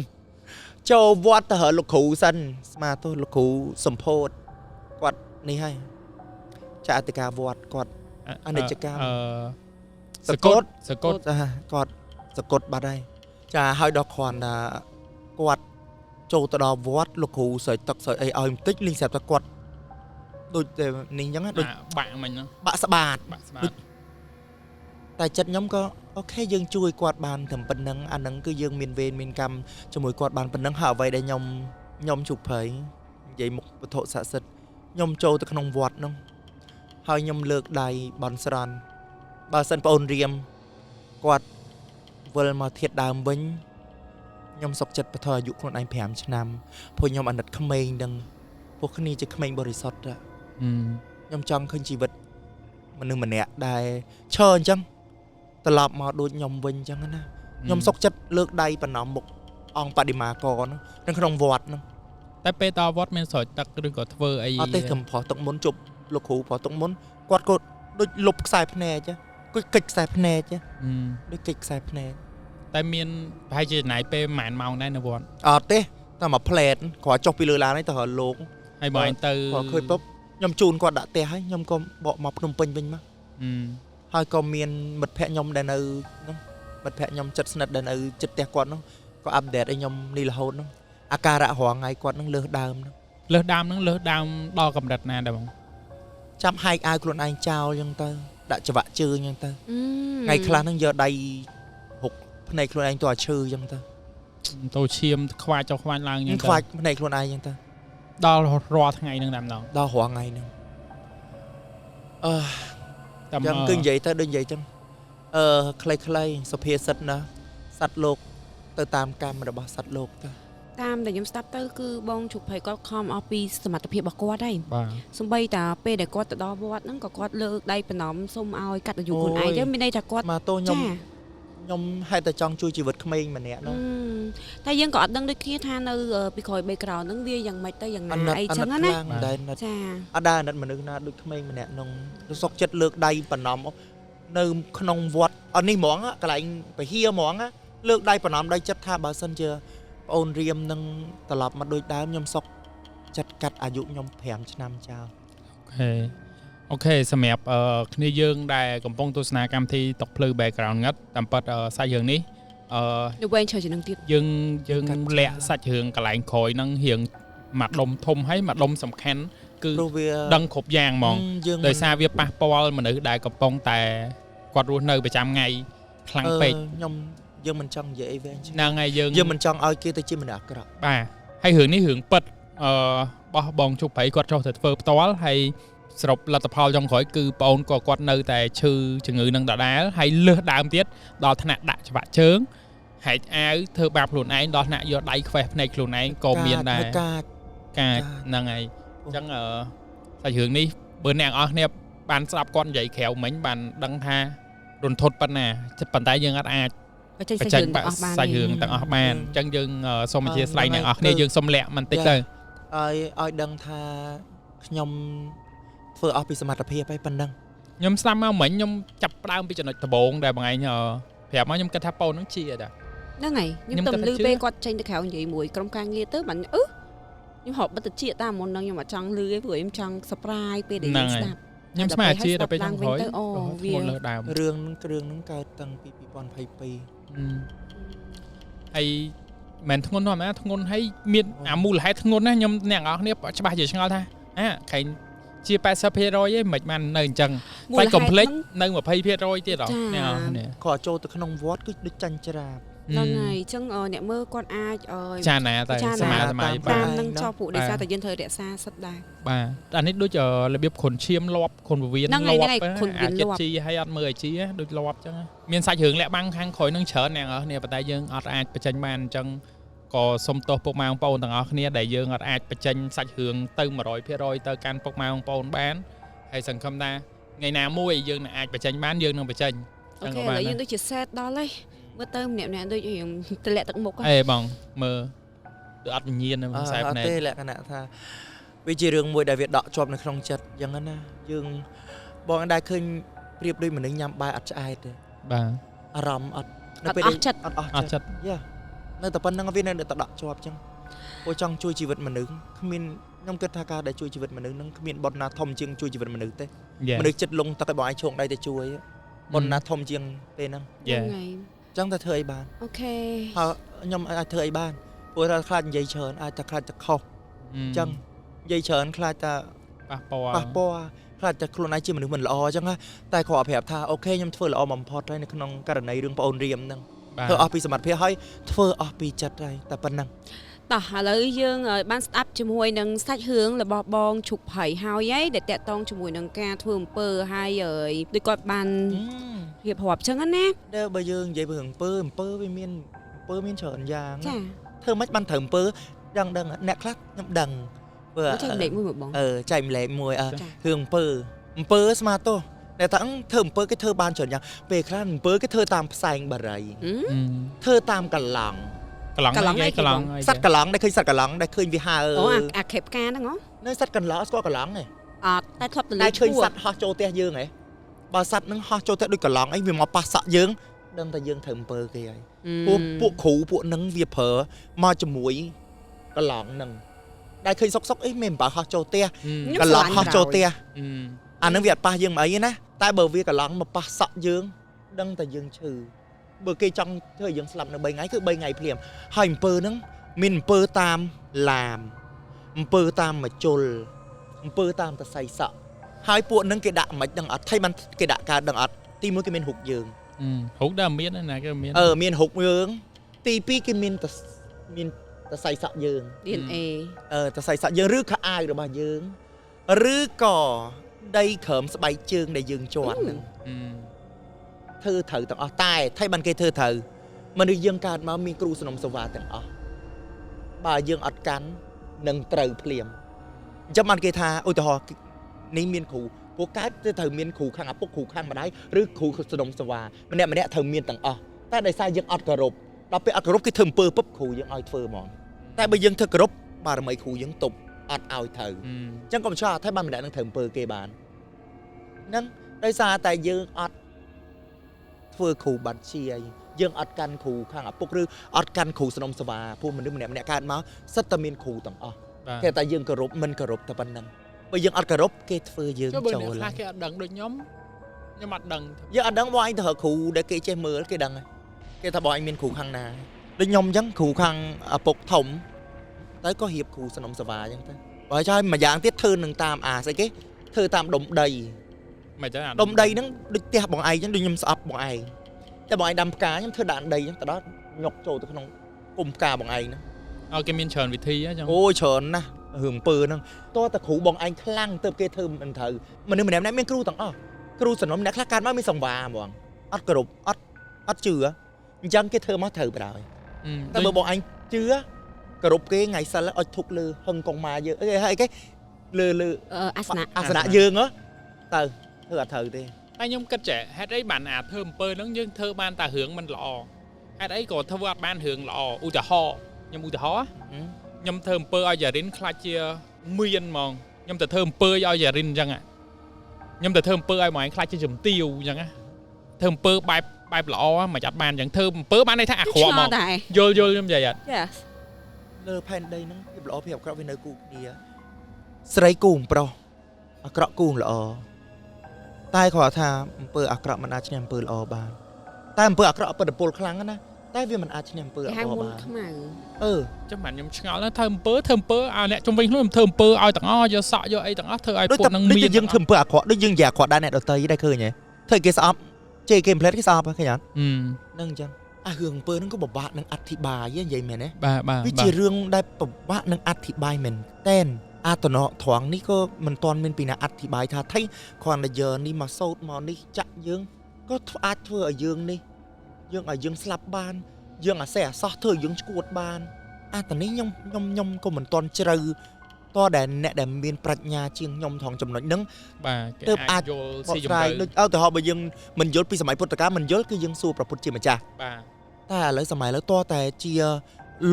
ចូលវត្តទៅរកលោកគ្រូសិនស្មាទោសលោកគ្រូសម្ពោធគាត់នេះហើយចាអធិការវត្តគាត់អនិច្ចកម្មសកុតគាត់សកុតបាត់ហើយចាហើយដល់គ្រាន់ថាគាត់ចូលទៅដល់វត្តលោកគ្រូស្រែកទឹកស្រែកអីឲ្យបន្តិចលីងស្រាប់តែគាត់ដូចតែនេះអញ្ចឹងដូចបាក់មិញហ្នឹងបាក់ស្បាតតែចិត្តខ្ញុំក៏អូខេយើងជួយគាត់បានត្រឹមប៉ុណ្្នឹងអាហ្នឹងគឺយើងមានវេនមានកម្មជាមួយគាត់បានប៉ុណ្្នឹងហើយអ្វីដែលខ្ញុំជោគភ័យនិយាយមុខវត្ថុស័ក្តិសិទ្ធិខ្ញុំចូលទៅក្នុងវត្តហ្នឹងហើយខ្ញុំលើកដៃបន់ស្រន់បើសិនប្អូនរៀមគាត់វិលមកធាតដើមវិញខ្ញុំសុខចិត្តបន្ថយអាយុខ្លួនឯង5ឆ្នាំព្រោះខ្ញុំអាណិតក្មេងនឹងពួកគ្នាជាក្មេងបរិសុទ្ធខ្ញុំចង់ឃើញជីវិតមនុស្សម្នាក់ដែលឈរអញ្ចឹងត្រឡប់មកដូចខ្ញុំវិញអញ្ចឹងណាខ្ញុំសុខចិត្តលើកដៃបណ្ណំមុខអង្គបដិមាករនៅក្នុងវត្តហ្នឹងតែពេលដល់វត្តមានស្រោចទឹកឬក៏ធ្វើអីអត់ទេខ្ញុំប្រោះទឹកមុនជប់លោកគ្រូប្រោះទឹកមុនគាត់ក៏ដូចលុបខ្សែភ្នែកគាត់កិច្ចខ្សែភ្នែកដូចកិច្ចខ្សែភ្នែកតែមានប្រហែលជាចំណាយពេលប្រហែលម៉ោងដែរនៅវត្តអត់ទេតែមួយផ្លែតគ្រាន់ចុះពីលើឡាននេះទៅរកលោកហើយបើឯងទៅគាត់ឃើញពុបខ្ញុំជូនគាត់ដាក់ផ្ទះហើយខ្ញុំក៏បកមកភ្នំពេញវិញមកហើយក៏មានមិត្តភ័ក្ដិខ្ញុំដែលនៅហ្នឹងមិត្តភ័ក្ដិខ្ញុំចិត្តស្និទ្ធដែលនៅចិត្តផ្ទះគាត់ហ្នឹងក៏អាប់ដេតឲ្យខ្ញុំនេះរហូតហ្នឹងអាការៈរាល់ថ្ងៃគាត់ហ្នឹងលើសដើមហ្នឹងលើសដើមហ្នឹងលើសដើមដល់កម្រិតណាដែរបងចាប់ហែកអាវខ្លួនឯងចោលអញ្ចឹងទៅដាក់ច្រវាក់ជើងអញ្ចឹងទៅថ្ងៃខ្លះហ្នឹងយកដៃហុកភ្នែកខ្លួនឯងទៅឲ្យឈឺអញ្ចឹងទៅទៅឈាមខ្វាចចុះខ្វាចឡើងអញ្ចឹងខ្វាចភ្នែកខ្លួនឯងអញ្ចឹងទៅដល់រាល់ថ្ងៃហ្នឹងតែម្ដងដល់រាល់ថ្ងៃហ្នឹងអឺចឹងគឺនិយាយទៅដូចនិយាយចឹងខ្លីៗសុភាសិតណាសត្វលោកទៅតាមកម្មរបស់សត្វលោកទៅតាមដែលខ្ញុំស្ដាប់ទៅគឺបងជុកភ័យគាត់ខំអស់ពីសមត្ថភាពរបស់គាត់ហើយបាទសំបីតាពេលដែលគាត់ទៅដល់វត្តហ្នឹងក៏គាត់លើកដៃបណ្ណំសុំឲ្យកាត់អាយុខ្លួនឯងទៅមានន័យថាគាត់មកតោខ្ញុំ ខ្ញុំហេតុតែចង់ជួយជីវិតក្មេងម្នាក់នោះ តែយើងក៏អត់ដឹងដូចគ្នាថានៅពីក្រោយ background ហ្នឹងវាយ៉ាងម៉េចទៅយ៉ាង អាណិត ណាអី អាណិត ចឹងណា ខ្លាំងដែរណិត ចា អត់ដែរអាណិតមនុស្សណាដូចក្មេងម្នាក់នោះសុកចិត្តលើកដៃបណ្ណំនៅក្នុងវត្តអត់នេះហ្មងកន្លែងពហិហ្មងលើកដៃបណ្ណំដៃចិត្តថាបើសិនជាប្អូនរៀមនឹងត្រឡប់មកដូចដើមខ្ញុំសុកចិត្តកាត់អាយុខ្ញុំ5ឆ្នាំចោល OK សម្រាប់គ្នាយើងដែលកំពុងទស្សនាកម្មវិធីតុកភ្លឺ background ងឹតតាមពិតសាច់រឿងនេះ នៅវែងច្រើនជាងនឹងទៀត យើងយើងលាក់សាច់រឿងកន្លែងក្រោយហ្នឹងរៀងមួយដុំធំហើយមួយដុំសំខាន់គឺ ព្រោះវា ដឹងគ្រប់យ៉ាងហ្មង យើង ដោយសារវាប៉ះពាល់មនុស្សដែលកំពុងតែគាត់រស់នៅប្រចាំថ្ងៃខ្លាំងពេក ខ្ញុំយើងមិនចង់និយាយអីវែងឆ្ងាយ ហ្នឹងហើយយើង យើងមិនចង់ឲ្យគេទៅជាមនុស្សអាក្រក់ បាទហើយរឿងនេះរឿងពិតបោះបងជុកប្រៃគាត់ចុះទៅធ្វើផ្ទាល់ហើយសរុបលទ្ធផលចុងក្រោយគឺប្អូនក៏គាត់នៅតែឈឺជំងឺនឹងដដែលហើយលើសដើមទៀតដល់ថ្នាក់ដាក់ច្បាក់ជើងហែកអាវធ្វើបាបខ្លួនឯងដល់ថ្នាក់យកដៃខ្វេះភ្នែកខ្លួនឯងក៏មានដែរ កាច កាចហ្នឹងហើយអញ្ចឹងសាច់រឿងនេះបើអ្នកនរគ្នាបានស្ដាប់គាត់និយាយក្រៅមិញបានដឹងថារន្ធត់ប៉ុណ្ណាប៉ុន្តែយើងអត់អាច បញ្ចេញ បញ្ចេញ សាច់រឿងទាំងអស់បាន សាច់រឿងទាំងអស់បានអញ្ចឹងយើងសូមអធិស្ឋានអ្នកនរគ្នាយើងសូមលាក់បន្តិចទៅ ឲ្យដឹងថាខ្ញុំធ្វើអស់ពីសមត្ថភាពហើយប៉ុណ្ណឹង ខ្ញុំស្ដាប់មកមិញខ្ញុំចាប់ផ្ដើមពីចំណុចដំបូងដែលបងឯងប្រាប់មកខ្ញុំគិតថាប៉ូនហ្នឹងជាតា ហ្នឹងហើយខ្ញុំទៅលឺពេលគាត់ចេញទៅក្រៅនិយាយមួយក្រុមការងារទៅបានអឺខ្ញុំហៅបិទតិចតាមមុនហ្នឹងខ្ញុំអត់ចង់លឺទេព្រោះខ្ញុំចង់ surprise ពេលដែលយើងស្ដាប់ ខ្ញុំស្មានជាដល់ពេលចុងក្រោយ អូវា លើដើម រឿងហ្នឹងកើតតាំងពី2022 ហើយមិនធ្ងន់ធម្មតាធ្ងន់ហើយមានអាមូលហេតុធ្ងន់ណាខ្ញុំអ្នកនរគ្នាច្បាស់ជាឆ្ងល់ថាអាខែងជា 80% ឯងមិនបាននៅអញ្ចឹងតែកុំភ្លេចនៅ 20% ទៀតហ៎អ្នកនរគ្នា គាត់ចូលទៅក្នុងវត្តគឺដូចចាញ់ច្រាប ហ្នឹងហើយអញ្ចឹងអ្នកមើលគាត់អាច ចាណាតែសមាសមា តាមនឹងចោះពួកដោយសារតែយើងត្រូវរក្សាសិទ្ធដែរ បាទអានេះដូចរបៀបខុនឈាមលាប់ខុនពវៀនលាប់អាចិត្តជីហើយអត់មើលឲ្យជីដូចលាប់អញ្ចឹងមានសាច់រឿងលាក់បាំងខាងក្រោយនឹងច្រើនអ្នកនរគ្នាប៉ុន្តែយើងអត់អាចបញ្ចេញបានអញ្ចឹងក៏សូមទោសពុកម៉ែបងប្អូនទាំងអស់គ្នាដែលយើងអត់អាចបញ្ចេញសាច់រឿងទៅ 100% ទៅកាន់ពុកម៉ែបងប្អូនបានហើយសង្ឃឹមថាថ្ងៃណាមួយយើងនឹងអាចបញ្ចេញបានយើងនឹងបញ្ចេញ OK ឥឡូវយើងដូចជា set ដល់ហើយមើលទៅម្នាក់ៗដូចរៀងទម្លាក់ទឹកមុខ អេបងមើលដូចអត់វិញ្ញាណខ្សែភ្នែក អត់ទេលក្ខណៈថាវាជារឿងមួយដែលវាដក់ជាប់នៅក្នុងចិត្តអញ្ចឹងណាយើងបងដែរឃើញប្រៀបដូចមនុស្សញ៉ាំបាយអត់ឆ្អែតទេ បាទ អារម្មណ៍អត់ នៅពេលអស់ចិត្ត អត់អស់ចិត្តយ៉ានៅតែប៉ុណ្្នឹងវានៅតែដក់ជាប់អញ្ចឹងព្រោះចង់ជួយជីវិតមនុស្សគ្មានខ្ញុំគិតថាការដែលជួយជីវិតមនុស្សនឹងគ្មានបុណ្យណាធំជាងជួយជីវិតមនុស្សទេមនុស្សចិត្តលងទឹកឲ្យបងឯងឈោងដៃទៅជួយបុណ្យណាធំជាងពេលហ្នឹង ហ្នឹងហើយ ចង់តែធ្វើអីបាន OK ហើយខ្ញុំអាចធ្វើអីបានព្រោះថាខ្លាចនិយាយច្រើនអាចតែខ្លាចតែខុសអញ្ចឹងនិយាយច្រើនខ្លាចតែ ប៉ះពាល់ ខ្លាចតែខ្លួនឯងជាមនុស្សមិនល្អអញ្ចឹងណាតែគាត់ប្រាប់ថា OK ខ្ញុំធ្វើល្អបំផុតហើយនៅក្នុងករណីរឿងប្អូនរៀមហ្នឹងធ្វើអស់ពីសមត្ថភាពហើយធ្វើអស់ពីចិត្តហើយតែប៉ុណ្្នឹង តោះឥឡូវយើងបានស្ដាប់ជាមួយនឹងសាច់រឿងរបស់បងឈុកភ័យហើយឯងដែលតាក់ទងជាមួយនឹងការធ្វើអំពើហើយដូចគាត់បានរៀបរាប់ចឹងណា ដែលបើយើងនិយាយពីរឿងអំពើអំពើវាមានអំពើមានច្រើនយ៉ាង ចា ធ្វើម៉េចបានត្រូវអំពើដឹងដឹងអ្នកខ្លះខ្ញុំដឹង ព្រោះចែកម្លែកមួយមកបង ចែកម្លែកមួយរឿងអំពើអំពើស្មាទោសតែថាធ្វើអំពើគេធ្វើបានច្រើនយ៉ាងពេលខ្លះអំពើគេធ្វើតាមផ្សែងបារីធ្វើតាមកន្លង កន្លង សត្វកន្លងដែលឃើញសត្វកន្លងដែលឃើញវាហើ អូអាខេបផ្កាហ្នឹងហ៎ នៅសត្វកន្លងស្គាល់កន្លងទេ អត់តែធ្លាប់ទៅលើ តែឃើញសត្វហោះចូលផ្ទះយើងហ៎បើសត្វហ្នឹងហោះចូលផ្ទះដូចកន្លងអីវាមកប៉ះសក់យើងដឹងតែយើងត្រូវអំពើគេហើយពួកគ្រូពួកហ្នឹងវាប្រើមកជាមួយកន្លងហ្នឹងដែលឃើញសុកសុកអីមិនបើហោះចូលផ្ទះកន្លងហោះចូលផ្ទះអាហ្នឹងវាអត់ប៉ះយើងមិនអីណាតែបើវាកន្លងមកប៉ះសក់យើងដឹងតែយើងឈឺបើគេចង់ធ្វើឲ្យយើងស្លាប់នៅ3ថ្ងៃគឺ3ថ្ងៃភ្លាមហើយអំពើហ្នឹងមានអំពើតាមឡាមអំពើតាមមជុលអំពើតាមតសៃសក់ហើយពួកហ្នឹងគេដាក់មិនដឹងអត់ថៃបានគេដាក់កើតដឹងអត់ទីមួយគេមានហ៊ុកយើង ហ៊ុកដែលមានណាគេមាន មានហ៊ុកយើងទីពីរគេមានតសៃសក់យើង DNA តសៃសក់យើងឬខោអាវរបស់យើងឬក៏ដីក្រោមស្បែកជើងដែលយើងជាប់ហ្នឹងធ្វើត្រូវទាំងអស់តែថៃបានគេធ្វើត្រូវមនុស្សយើងកើតមកមានគ្រូសនំសវ៉ាទាំងអស់បើយើងអត់កាន់នឹងត្រូវភ្លាមអញ្ចឹងបានគេថាឧទាហរណ៍នេះមានគ្រូពួកកើតទៅត្រូវមានគ្រូខាងឪពុកគ្រូខាងម្ដាយឬគ្រូសនំសវ៉ាម្នាក់ម្នាក់ត្រូវមានទាំងអស់ តែដោយសារយើងអត់គោរពដល់ពេលអត់គោរពគេធ្វើអំពើពឹបគ្រូយើងឲ្យធ្វើហ្មងតែបើយើងធ្វើគោរពបារមីគ្រូយើងទប់អត់ឲ្យត្រូវអញ្ចឹងកុំឆ្លងថាបានម្នាក់នឹងធ្វើអំពើគេបានហ្នឹងដោយសារតែយើងអត់ធ្វើគ្រូបាត់ជាយើងអត់កាន់គ្រូខាងឪពុកឬអត់កាន់គ្រូសនំសវ៉ាព្រោះមនុស្សម្នាក់ម្នាក់កើតមកសិតតែមានគ្រូទាំងអស់គេតែយើងគោរពមិនគោរពតែប៉ុណ្្នឹងបើយើងអត់គោរពគេធ្វើយើងចូលខ្លះគេអត់ដឹងដូចខ្ញុំអត់ដឹងយើងអត់ដឹងបងឯងទៅរកគ្រូដែលគេចេះមើលគេដឹងគេថាបងឯងមានគ្រូខាងណាដូចខ្ញុំអញ្ចឹងគ្រូខាងឪពុកធំតែក៏រៀបគ្រូសនំសវ៉ាអញ្ចឹងទៅបើចោលមួយយ៉ាងទៀតធ្វើនឹងតាមអាស្អីគេធ្វើតាមដុំដីមិនចឹងដុំដីហ្នឹងដូចផ្ទះបងឯងអញ្ចឹងដូចខ្ញុំស្អប់បងឯងតែបងឯងដាំផ្កាខ្ញុំធ្វើដាក់ដីអញ្ចឹងទៅដល់ញុកចូលទៅក្នុងគុំផ្កាបងឯងហ្នឹងអូគេមានច្រើនវិធីអញ្ចឹងអូច្រើនណាស់រឿងអំពើហ្នឹងតើតែគ្រូបងឯងខ្លាំងទៅគេធ្វើមិនត្រូវមនុស្សម្នាក់ៗមានគ្រូទាំងអស់គ្រូសនំអ្នកខ្លះកើតមកមានសង្វាហ្មងអត់គោរពអត់ជឿអញ្ចឹងគេធ្វើមកត្រូវបណ្ដោយតែបើបងឯងជឿគោរពគេថ្ងៃសិលអុចធុកលើហឹងកងម៉ាយើងអីហើយគេលើលើអាសនៈអាសនៈយើងហ៎ទៅធ្វើអត់ត្រូវទេតែខ្ញុំគិតចេះហេតុអីបានអាធ្វើអំពើហ្នឹងយើងធ្វើបានតែរឿងមិនល្អហេតុអីក៏ធ្វើអត់បានរឿងល្អឧទាហរណ៍ខ្ញុំឧទាហរណ៍ខ្ញុំធ្វើអំពើឲ្យយ៉ារិនខ្លាចជាមៀនហ្មងខ្ញុំទៅធ្វើអំពើឲ្យយ៉ារិនអញ្ចឹងខ្ញុំទៅធ្វើអំពើឲ្យហ្មងខ្លាចជាជំទាវអញ្ចឹងធ្វើអំពើបែបល្អមិនអត់បានអញ្ចឹងធ្វើអំពើបានន័យថាអាក្រក់ហ្មងយល់ខ្ញុំនិយាយអត់ Yes លើផែនដីហ្នឹងភាពល្អភាពអាក្រក់វានៅគូគ្នាស្រីគូប្រុសអាក្រក់គូល្អតែគ្រាន់ថាអំពើអាក្រក់មិនអាចឈ្នះអំពើល្អបានតែអំពើអាក្រក់អបិទពលខ្លាំងណាតែវាមិនអាចឈ្នះអំពើល្អបានអឺចឹងបានខ្ញុំឆ្ងល់ណាធ្វើអំពើឲ្យអ្នកជំនាញខ្លួនធ្វើអំពើឲ្យទាំងអស់យកសក់យកអីទាំងអស់ធ្វើឲ្យពួកនឹងមានដូចយើងធ្វើអំពើអាក្រក់ដូចយើងនិយាយអាក្រក់ដែរអ្នកដទៃដែរឃើញហ៎ធ្វើគេស្អប់ជេរគេផ្លែតគេស្អប់ឃើញអត់ហ្នឹងអញ្ចឹងអារឿងអំពើហ្នឹងក៏ពិបាកនឹងអធិប្បាយនិយាយមែនទេបាទវាជារឿងដែលពិបាកនឹងអធិប្បាយមែនតែនអាតំណត្រង់នេះក៏មិនទាន់មានពីណាអធិប្បាយថាថៃគ្រាន់តែយកនេះមកសោតមកនេះចាក់យើងក៏អាចធ្វើឲ្យយើងនេះយើងឲ្យយើងស្លាប់បានយើងអាសេះអាសោះធ្វើឲ្យយើងឈួតបានអាតនេះខ្ញុំក៏មិនទាន់ជ្រៅតដែលអ្នកដែលមានប្រាជ្ញាជាងខ្ញុំថងចំណុចហ្នឹងបាទគេអាចយល់ស៊ីជម្រៅដូចឧទាហរណ៍បើយើងមិនយល់ពីសម័យពុទ្ធកាលមិនយល់គឺយើងសួរព្រះពុទ្ធជាម្ចាស់បាទតែឥឡូវសម័យឥឡូវតតែជា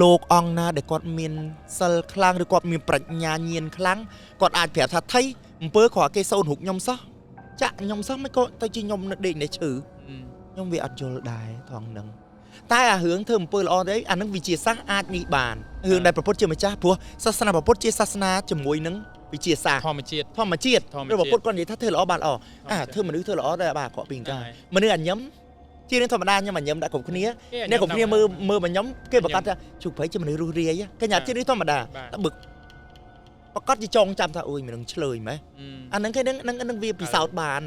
លោកអង្គណាដែលគាត់មានសិលខ្លាំងឬគាត់មានប្រាជ្ញាញាណខ្លាំងគាត់អាចប្រាប់ថាថៃអំពើគ្រាន់គេសូនរូបខ្ញុំសោះចាក់ខ្ញុំសោះមិនក៏ទៅជាខ្ញុំនៅដេកនៅឈឺខ្ញុំវាអត់យល់ដែរថងហ្នឹងតែអារឿងធ្វើអំពើល្អទេអានឹងវិជាសាស្ត្រអាចនេះបានរឿងដែលព្រះពុទ្ធជាម្ចាស់ព្រោះសាសនាព្រះពុទ្ធជាសាសនាជាមួយនឹងវិជាសាស្ត្រធម្មជាតិព្រះពុទ្ធគាត់និយាយថាធ្វើល្អបានល្អអាធ្វើមនុស្សធ្វើល្អតែបាទអាក្រក់ពីកាមនុស្សអាញឹមជារឿងធម្មតាខ្ញុំអាញឹមដាក់គ្រប់គ្នាអ្នកគ្រប់គ្នាមើលមកខ្ញុំគេប្រកាសថាជុកព្រៃជាមនុស្សរស់រាយគេញ៉ាំជារឿងធម្មតាតែបឹកប្រកាសជាចងចាំថាអូយមនុស្សឆ្លើយម៉េះអាហ្នឹងគេនឹងវាពិសោធន៍បាន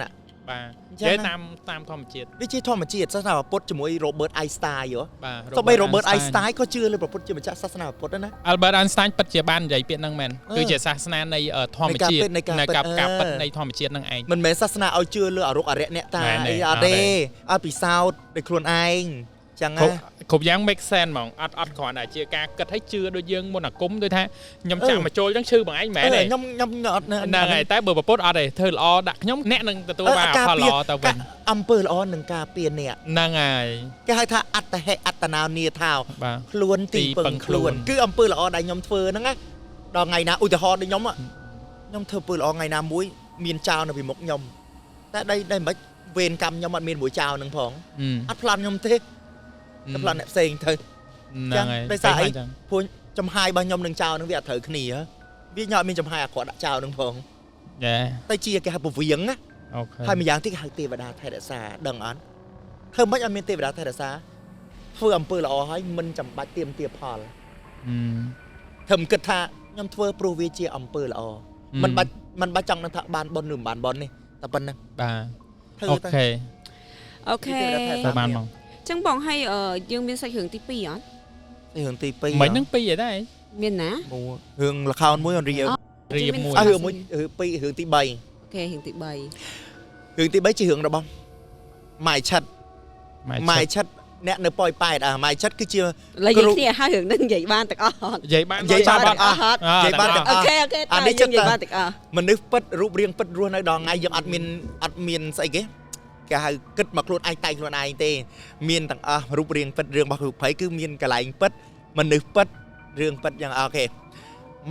បាទនិយាយតាមធម្មជាតិវាជាធម្មជាតិសាសនាពុទ្ធជាមួយ Robert Einstein ហ៎បាទសូម្បី Robert Einstein ក៏ជឿលើព្រះពុទ្ធជាម្ចាស់សាសនាពុទ្ធណា Albert Einstein ពិតជាបាននិយាយពាក្យហ្នឹងមែនគឺជាសាសនានៃធម្មជាតិនៃការពិតនៃធម្មជាតិហ្នឹងឯងមិនមែនសាសនាឲ្យជឿលើអរុក្ខអរិយអ្នកតាអីអត់ទេឲ្យពិសោធន៍ដោយខ្លួនឯងចឹងណាគ្រប់យ៉ាង make sense ហ្មងអត់គ្រាន់តែជាការគិតឲ្យជឿដូចយើងមុនអាគមដូចថាខ្ញុំចាក់មកចូលចឹងឈឺបងឯងមែនទេខ្ញុំអត់ហ្នឹងហើយតែបើប្រពុតអត់ទេធ្វើល្អដាក់ខ្ញុំអ្នកនឹងទទួលបានផលល្អទៅវិញអំពើល្អនឹងការពារអ្នកហ្នឹងហើយគេហៅថាអត្តហេអត្តនោនាថោខ្លួនទីពឹងខ្លួនគឺអំពើល្អដែលខ្ញុំធ្វើហ្នឹងណាដល់ថ្ងៃណាឧទាហរណ៍ដូចខ្ញុំខ្ញុំធ្វើអំពើល្អថ្ងៃណាមួយមានចោលនៅពីមុខខ្ញុំតែដីមិនវេនកម្មខ្ញុំអត់មានមួយចោលហ្នឹងផងអត់ប្លន់ខ្ញុំទេទៅប្លន់អ្នកផ្សេងទៅហ្នឹងហើយដោយសារអីព្រោះចំហាយរបស់ខ្ញុំនឹងចោលនឹងវាអត់ត្រូវគ្នាវាញ៉ាំមានចំហាយអាក្រក់ដាក់ចោលនឹងផងចាទៅជាគេហៅពវៀងណាអូខេហើយម្យ៉ាងទៀតគេហៅទេវតាថែរក្សាដឹងអត់ធ្វើម៉េចឲ្យមានទេវតាថែរក្សាធ្វើអំពើល្អហើយមិនចាំបាច់ទាមទារផលធ្វើមិនគិតថាខ្ញុំធ្វើព្រោះវាជាអំពើល្អមិនបាច់ចង់នឹងថាបានបុណ្យឬមិនបានបុណ្យនេះតែប៉ុណ្្នឹងបាទអូខេអូខេបានហ្មងចឹងបងឲ្យយើងមានសាច់រឿងទី2អត់រឿងទី2មិញហ្នឹង2ឯដែរមានណារឿងល្ខោនមួយរៀបមួយរឿងមួយរឿង2រឿងទី3អូខេរឿងទី3រឿងទី3ជារឿងរបស់ម៉ែឆិតម៉ែឆិតអ្នកនៅប៉ោយប៉ែតអាម៉ែឆិតគឺជានិយាយគ្នាហើយរឿងហ្នឹងនិយាយបានទាំងអស់និយាយបានទាំងអស់និយាយបានទាំងអស់អូខេអូខេអានេះនិយាយបានទាំងអស់មនុស្សពិតរូបរាងពិតរស់នៅដល់ថ្ងៃយើងអត់មានស្អីគេ គេហៅគិតមកខ្លួនឯងតែងខ្លួនឯងទេមានទាំងអស់រូបរាងពិតរឿងរបស់គ្រូភ័យគឺមានកន្លែងពិតមនុស្សពិតរឿងពិតយ៉ាង OK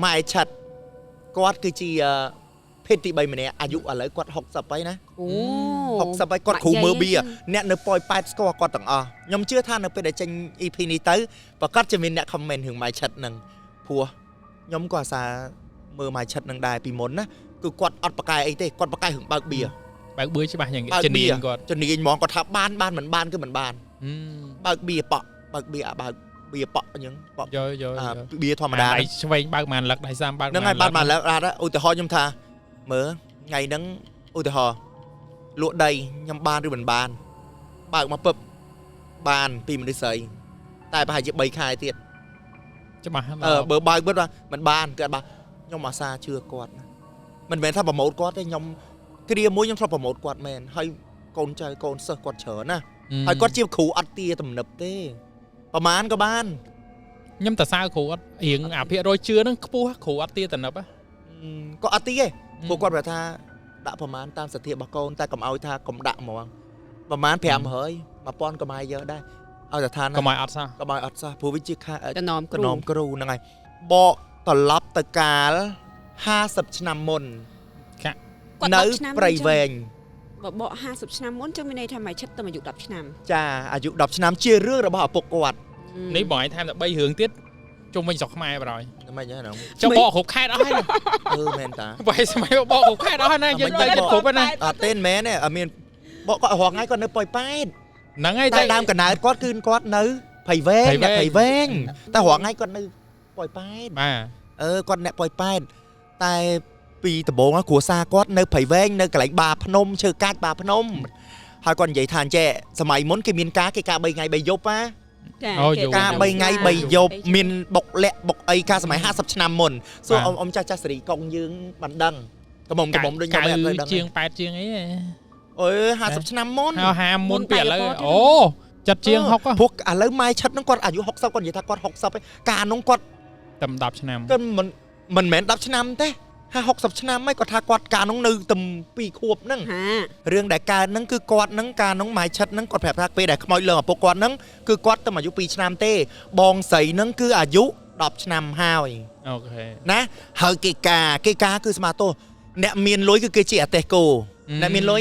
ម៉ែឆិតគាត់គឺជាភេទទី3ម្នាក់អាយុឥឡូវគាត់60ហើយណា អូ 60ហើយគាត់គ្រូមើលបៀអ្នកនៅប៉ោយប៉ែតស្គាល់គាត់ទាំងអស់ខ្ញុំជឿថានៅពេលដែលចេញ EP នេះទៅប្រកាសជាមានអ្នក comment រឿងម៉ែឆិតហ្នឹងព្រោះខ្ញុំក៏អាសាមើលម៉ែឆិតហ្នឹងដែរពីមុនណាគឺគាត់អត់ប្រកែអីទេគាត់ប្រកែរឿងបើកបៀ បើកបឿច្បាស់យ៉ាងជំនាញគាត់ ជំនាញហ្មងគាត់ថាបានបានមិនបានគឺមិនបានបើកបៀប៉ក់បើកបៀអាបើកបៀប៉ក់អញ្ចឹងប៉ក់ យល់យល់ បៀធម្មតា ដៃឆ្វេងបើកបានលឹកដៃស្ដាំបើក ហ្នឹងហើយបានបានលឹកឧទាហរណ៍ខ្ញុំថាមើលថ្ងៃហ្នឹងឧទាហរណ៍លក់ដីខ្ញុំបានឬមិនបានបើកមកពឹបបានពីមនុស្សស្រីតែប្រហែលជា3ខែទៀត ច្បាស់ បើបើកបិទមិនបានគឺអត់បានខ្ញុំអាសាជឿគាត់មិនមែនថាប្រម៉ូតគាត់ទេខ្ញុំគ្រាមួយខ្ញុំធ្លាប់ប្រម៉ូតគាត់មែនហើយកូនចៅកូនសិស្សគាត់ច្រើនណាហើយគាត់ជាគ្រូអត់ទាទំនឹបទេប្រហែលក៏បាន ខ្ញុំតសើគ្រូអត់រៀងអាភាគរយជឿហ្នឹងខ្ពស់គ្រូអត់ទាទំនឹប ក៏អត់ទាទេព្រោះគាត់ប្រាប់ថាដាក់ប្រហែលតាមសទ្ធារបស់កូនតែកុំឲ្យថាកុំដាក់ហ្មងប្រហែល500 1000កុំឲ្យយកដែរឲ្យតែថា កុំឲ្យអត់សោះ កុំឲ្យអត់សោះព្រោះវាជា តំណមគ្រូ តំណមគ្រូហ្នឹងហើយបកត្រឡប់ទៅកាល50ឆ្នាំមុននៅព្រៃវែង បើបក50ឆ្នាំមុនចឹងមានន័យថាម៉ែឆិតទៅអាយុ10ឆ្នាំ ចាអាយុ10ឆ្នាំជារឿងរបស់ឪពុកគាត់ នេះបងឯងថែមតែ3រឿងទៀតជុំវិញស្រុកខ្មែរបណ្ដោយ មិនហ្នឹង ចុះបកគ្រប់ខេត្តអស់ហើយ អឺមែនតា បើសម័យបកគ្រប់ខេត្តអស់ហើយណាយើងទៅគ្រប់ហើយណា អត់ទេមែនទេអត់មានបកគាត់រាល់ថ្ងៃគាត់នៅប៉ោយប៉ែត ហ្នឹងហើយ តែដើមកណើតគាត់គឺគាត់នៅព្រៃវែងអ្នកព្រៃវែងតែរាល់ថ្ងៃគាត់នៅប៉ោយប៉ែត បាទ អឺគាត់អ្នកប៉ោយប៉ែតតែពីដំបូងគ្រួសារគាត់នៅព្រៃវែងនៅកន្លែងបាភ្នំឈើកាច់បាភ្នំហើយគាត់និយាយថាអញ្ចេះសម័យមុនគេមានការគេការ3ថ្ងៃ3យប់ណាការ3ថ្ងៃ3យប់មានបុកលាក់បុកអីការសម័យ50ឆ្នាំមុនសួរអ៊ំចាស់ចាស់សេរីកុងយើងមិនដឹងកំមុំកំមុំដូចខ្ញុំអត់ដឹង ជាង8ជាងអី អូយ50ឆ្នាំមុន ហើយ50មុនពីឥឡូវអូចិត្តជាង60 ព្រោះឥឡូវម៉ែឆិតហ្នឹងគាត់អាយុ60គាត់និយាយថាគាត់60ហើយកាលនោះគាត់ តែ10ឆ្នាំ គាត់មិនមែន10ឆ្នាំទេ50 60ឆ្នាំហើយគាត់ថាគាត់កាលនោះនៅតែ2ខួបហ្នឹងរឿងដែលកើតហ្នឹងគឺគាត់ហ្នឹងកាលនោះម៉ែឆិតហ្នឹងគាត់ប្រាប់ថាពេលដែលខ្មោចលើឪពុកគាត់ហ្នឹងគឺគាត់តែអាយុ2ឆ្នាំទេបងស្រីហ្នឹងគឺអាយុ10ឆ្នាំហើយ អូខេ ណាហើយគេការគឺស្មាទោសអ្នកមានលុយគឺគេជាអតេះគោអ្នកមានលុយ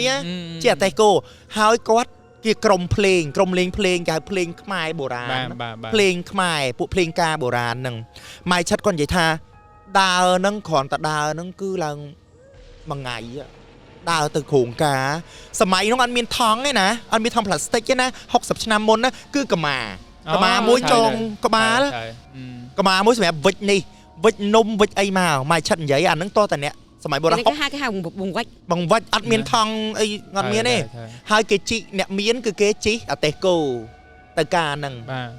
ជាអតេះគោហើយគាត់ជាក្រុមភ្លេងក្រុមលេងភ្លេងគេហៅភ្លេងខ្មែរបុរាណភ្លេងខ្មែរពួកភ្លេងការបុរាណហ្នឹងម៉ែឆិតគាត់និយាយថាដើរហ្នឹងគ្រាន់តែដើរហ្នឹងគឺឡើងមួយថ្ងៃដើរទៅគ្រោងការសម័យហ្នឹងអត់មានថង់ទេណាអត់មានថង់ប្លាស្ទិកទេណា60ឆ្នាំមុនណាគឺកម្មាកម្មាមួយចងក្បាលកម្មាមួយសម្រាប់វិចនេះវិចនំវិចអីមកម៉ែឆិតនិយាយអាហ្នឹងតតែអ្នកសម័យបុរាណ គេហៅគេហៅបង្វិច បង្វិចអត់មានថង់អីអត់មានទេហើយគេជីកអ្នកមានគឺគេជីកអតេះគោទៅការហ្នឹង បាទ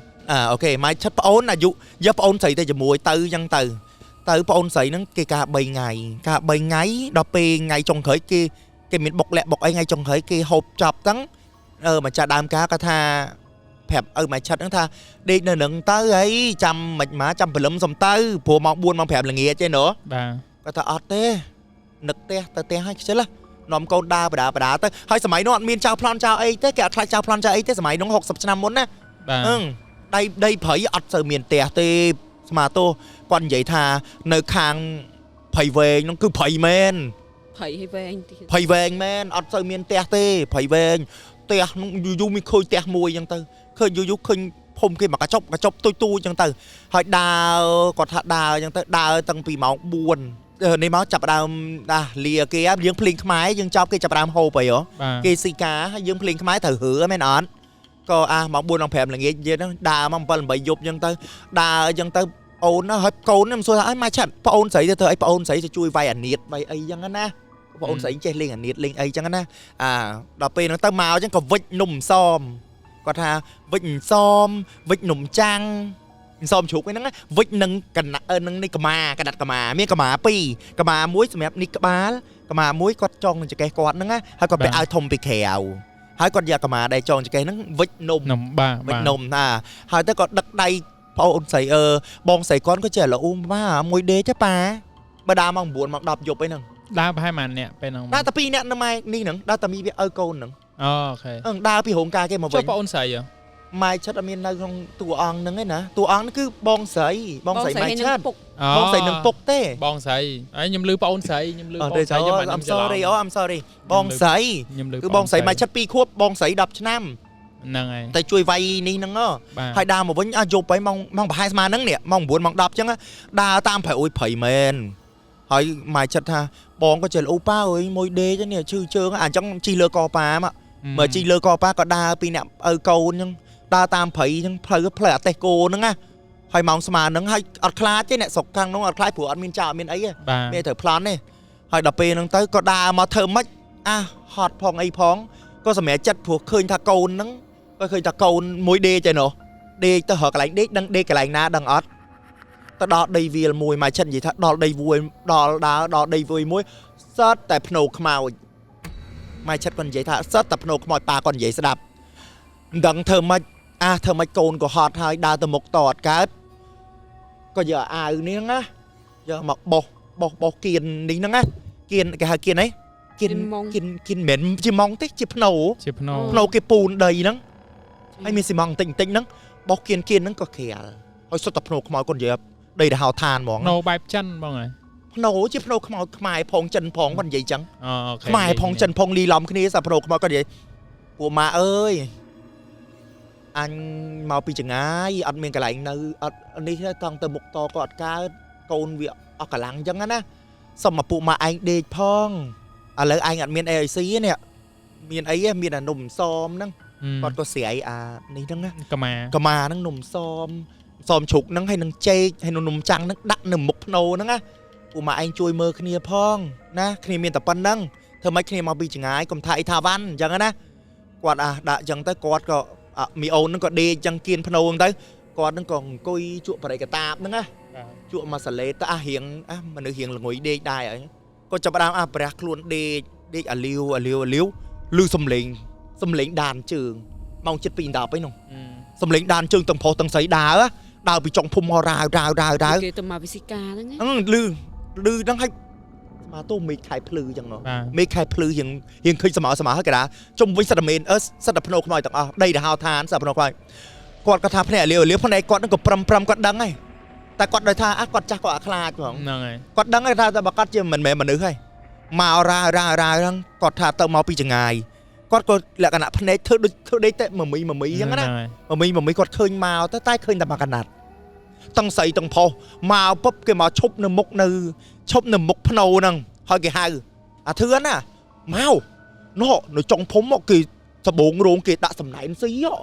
អូខេម៉ែឆិតប្អូនអាយុយកប្អូនស្រីទៅជាមួយទៅអញ្ចឹងទៅទៅប្អូនស្រីហ្នឹងគេការ3ថ្ងៃការ3ថ្ងៃដល់ពេលថ្ងៃចុងក្រោយគេគេមានបុកលាក់បុកអីថ្ងៃចុងក្រោយគេហូបចប់ហ្នឹងម្ចាស់ដើមការគាត់ថាប្រាប់ឪម៉ែឆិតហ្នឹងថាដេកនៅនឹងទៅអីចាំមិនមកចាំព្រលឹមសុំទៅព្រោះម៉ោង4ម៉ោង5ល្ងាចទេណូ បាទ គាត់ថាអត់ទេនឹកផ្ទះទៅផ្ទះហើយខ្ជិលនាំកូនដើរបដាបដាទៅហើយសម័យនោះអត់មានចៅប្លន់ចៅអីទេគេអត់ខ្លាចចៅប្លន់ចៅអីទេសម័យនោះ60ឆ្នាំមុនណា បាទ ដីដីព្រៃអត់សូវមានផ្ទះទេស្មាទោសគាត់និយាយថានៅខាងព្រៃវែងហ្នឹងគឺព្រៃមែន ព្រៃឲ្យវែងទៀត ព្រៃវែងមែនអត់សូវមានផ្ទះទេព្រៃវែងផ្ទះហ្នឹងយូរយូរមានឃើញផ្ទះមួយអញ្ចឹងទៅឃើញយូរយូរឃើញភូមិគេមកកញ្ចប់កញ្ចប់ទូចទូចអញ្ចឹងទៅហើយដើរគាត់ថាដើរអញ្ចឹងទៅដើរតាំងពីម៉ោង4នេះមកចាប់ដើមដាលាគេយើងភ្លេងខ្មែរយើងចប់គេចាប់ដើមហូបអីហ៎គេស៊ីការហើយយើងភ្លេងខ្មែរត្រូវរើមែនអត់ក៏អាម៉ោង4ម៉ោង5ល្ងាចយើងហ្នឹងដើរម៉ោង7 8យប់អញ្ចឹងទៅដើរអញ្ចឹងទៅអូនហើយកូនខ្ញុំសួរថាអីម៉ែឆាត់ប្អូនស្រីទៅធ្វើអីប្អូនស្រីទៅជួយវាយអានៀតវាយអីចឹងណាប្អូនស្រីចេះលេងអានៀតលេងអីចឹងណាអាដល់ពេលហ្នឹងទៅមកចឹងក៏វិចនំសមគាត់ថាវិចសមវិចនំចាំងសមជ្រូកហ្នឹងវិចនឹងកណានឹងនេះកម្មាកដាត់កម្មាមានកម្មាពីរកម្មាមួយសម្រាប់នេះក្បាលកម្មាមួយគាត់ចងនឹងចង្កេះគាត់ហ្នឹងណាហើយគាត់ไปឲ្យធំពីក្រៅហើយគាត់យកកម្មាដែលចងចង្កេះហ្នឹងវិចនំ បាទ វិចនំណាហើយទៅគាត់ដឹកដៃប្អូនស្រីបងស្រីគាត់ក៏ចេះលោម៉ាមួយដេកទេប៉ាបើដើរម៉ោង9ម៉ោង10យប់អីហ្នឹង ដើរប្រហែលម៉ានអ្នកពេលហ្នឹង ដើរតែ2អ្នកនៅម៉ែនេះហ្នឹងដើរតែមីវាឪកូនហ្នឹង OK អឺដើរពីរោងការគេមក ចុះ វិញ បងអូនស្រីហ៎ ម៉ែឆិតអត់មាននៅក្នុងតួអង្គហ្នឹងឯណាតួអង្គហ្នឹងគឺបងស្រីបងស្រីម៉ែឆិត ពុក បងស្រីនឹងពុកទេ បងស្រីហើយខ្ញុំលឺបងអូនស្រីខ្ញុំលឺ អត់ទេ បងស្រីខ្ញុំបាន I'm ខ្ញុំច្រឡំ sorry អូ I'm sorry បងស្រី ខ្ញុំលឺ គឺបងស្រីម៉ែឆិត2ខួបបងស្រី10ឆ្នាំ ហ្នឹងហើយ តែជួយវាយនេះហ្នឹងហ៎ បាទ ហើយដើរមកវិញអស់យប់ហើយម៉ោងម៉ោងប្រហែលស្មើហ្នឹងនេះម៉ោង9ម៉ោង10អញ្ចឹងដើរតាមព្រៃអុយព្រៃមែនហើយម៉ែចិត្តថាបងក៏ចេះអូប៉ាអើយមួយដេកនេះឈឺជើងអាអញ្ចឹងជីលើកប៉ាមកមើលជីលើកប៉ាក៏ដើរពីអ្នកឪកូនអញ្ចឹងដើរតាមព្រៃអញ្ចឹងផ្លូវផ្លូវអាតេះគោហ្នឹងណាហើយម៉ោងស្មើហ្នឹងហើយអត់ខ្លាចទេអ្នកស្រុកខាងនោះអត់ខ្លាចព្រោះអត់មានចោលអត់មានអីទេ បាទ មានត្រូវប្លន់ទេហើយដល់ពេលហ្នឹងទៅក៏ដើរមកធ្វើម៉េចអាហត់ផងអីផងក៏សម្រាប់ចិត្តព្រោះឃើញថាកូនហ្នឹងក៏ឃើញថាកូនមួយដេកឯណោះដេកទៅរកកន្លែងដេកដឹងដេកកន្លែងណាដឹងអត់ទៅដល់ដីវាលមួយមកចិត្តនិយាយថាដល់ដីវាលដល់ដើរដល់ដីវាលមួយសតតែភ្នោខ្មោចមកចិត្តគាត់និយាយថាសតតែភ្នោខ្មោចប៉ាគាត់និយាយស្ដាប់មិនដឹងធ្វើម៉េចអាធ្វើម៉េចកូនក៏ហត់ហើយដើរទៅមុខតអត់កើតក៏យកអាវនេះហ្នឹងណាយកមកបោះ បោះបោះគៀននេះហ្នឹងណាគៀនគេហៅគៀនអីគៀនគៀនគៀនមិនមែនជាម៉ងទេជាភ្នោ ជាភ្នោ ភ្នោគេពូនដីហ្នឹងហើយមានស៊ីម៉ងបន្តិចបន្តិចហ្នឹងបោះគៀនគៀនហ្នឹងក៏ក្រាលហើយសុទ្ធតែភ្នោខ្មោចគាត់និយាយដីរហោឋានហ្មង ភ្នោបែបចិនបងហើយ ភ្នោជាភ្នោខ្មោចខ្មែរផងចិនផងគាត់និយាយចឹង អូ OK ខ្មែរផងចិនផងលីឡំគ្នាសាភ្នោខ្មោចគាត់និយាយពួកម៉ាអើយអញមកពីចងាយអត់មានកន្លែងនៅអត់នេះទេតង់ទៅមុខតក៏អត់កើតកូនវាអស់កម្លាំងចឹងណាសុំមកពួកម៉ាឯងដេកផងឥឡូវឯងអត់មានអីឲ្យស៊ីទេនេះមានអីទេមានអានំសមហ្នឹងគាត់ក៏ស្រាយអានេះហ្នឹងណា កម្មា កម្មាហ្នឹងនំសមសមជ្រូកហ្នឹងហើយនឹងចេកហើយនឹងនំចាំងហ្នឹងដាក់នៅមុខភ្នោហ្នឹងណាពួកម៉ាឯងជួយមើលគ្នាផងណាគ្នាមានតែប៉ុណ្្នឹងធ្វើម៉េចគ្នាមកពីចងាយកុំថាអីថាវ៉ាន់អញ្ចឹងណាគាត់អាដាក់អញ្ចឹងទៅគាត់ក៏មីអូនហ្នឹងក៏ដេកអញ្ចឹងគៀនភ្នោហ្នឹងទៅគាត់ហ្នឹងក៏អង្គុយជក់បរិកតាបហ្នឹងណាជក់មកសាឡេតទៅអារៀងអាមនុស្សរៀងល្ងុយដេកដែរហើយគាត់ចាប់ផ្ដើមអាប្រះខ្លួនដេកដេកអាលាវអាលាវអាលាវឮសំឡេងសំឡេងដានជើងម៉ោង7:10ឯនោះសំឡេងដានជើងទាំងប្រុសទាំងស្រីដើរដើរពីចុងភូមិមករាវរាវរាវរាវ គេទៅមកវិសិកាហ្នឹងណា អឺលឺលឺហ្នឹងឲ្យស្មាតូមេឃខែភ្លឺចឹងហ៎ បាទ មេឃខែភ្លឺរៀងរៀងឃើញស្មៅស្មៅហើយកដាជុំវិញសិតតែមេនអឺសិតតែភ្នោខ្មោចទាំងអស់ដីរហោឋានសិតតែភ្នោខ្មោចគាត់ក៏ថាភ្នែកលាវលាវភ្នែកគាត់ហ្នឹងក៏ប្រឹមប្រឹមគាត់ដឹងហើយតែគាត់ដោយថាអាគាត់ចាស់គាត់អាខ្លាចហ្មង ហ្នឹងហើយ គាត់ដឹងហើយថាតែបើគាត់ជាមិនមែនមនុស្សហើយមករ៉ារ៉ារ៉ាហ្នឹងគាត់ថាទៅមកពីចងាយគាត់ក៏លក្ខណៈភ្នែកធ្វើដូចធ្វើដេកតែមមីមមីចឹងណាមមីមមីគាត់ឃើញមកទៅតែឃើញតែមកកណាត់ទាំងស្រីទាំងប្រុសមកពុបគេមកឈប់នៅមុខនៅឈប់នៅមុខភ្នោហ្នឹងហើយគេហៅអាធឿនណាមកណោនៅចុងភូមិមកគេសបងរោងគេដាក់សំណែនស៊ីហ៎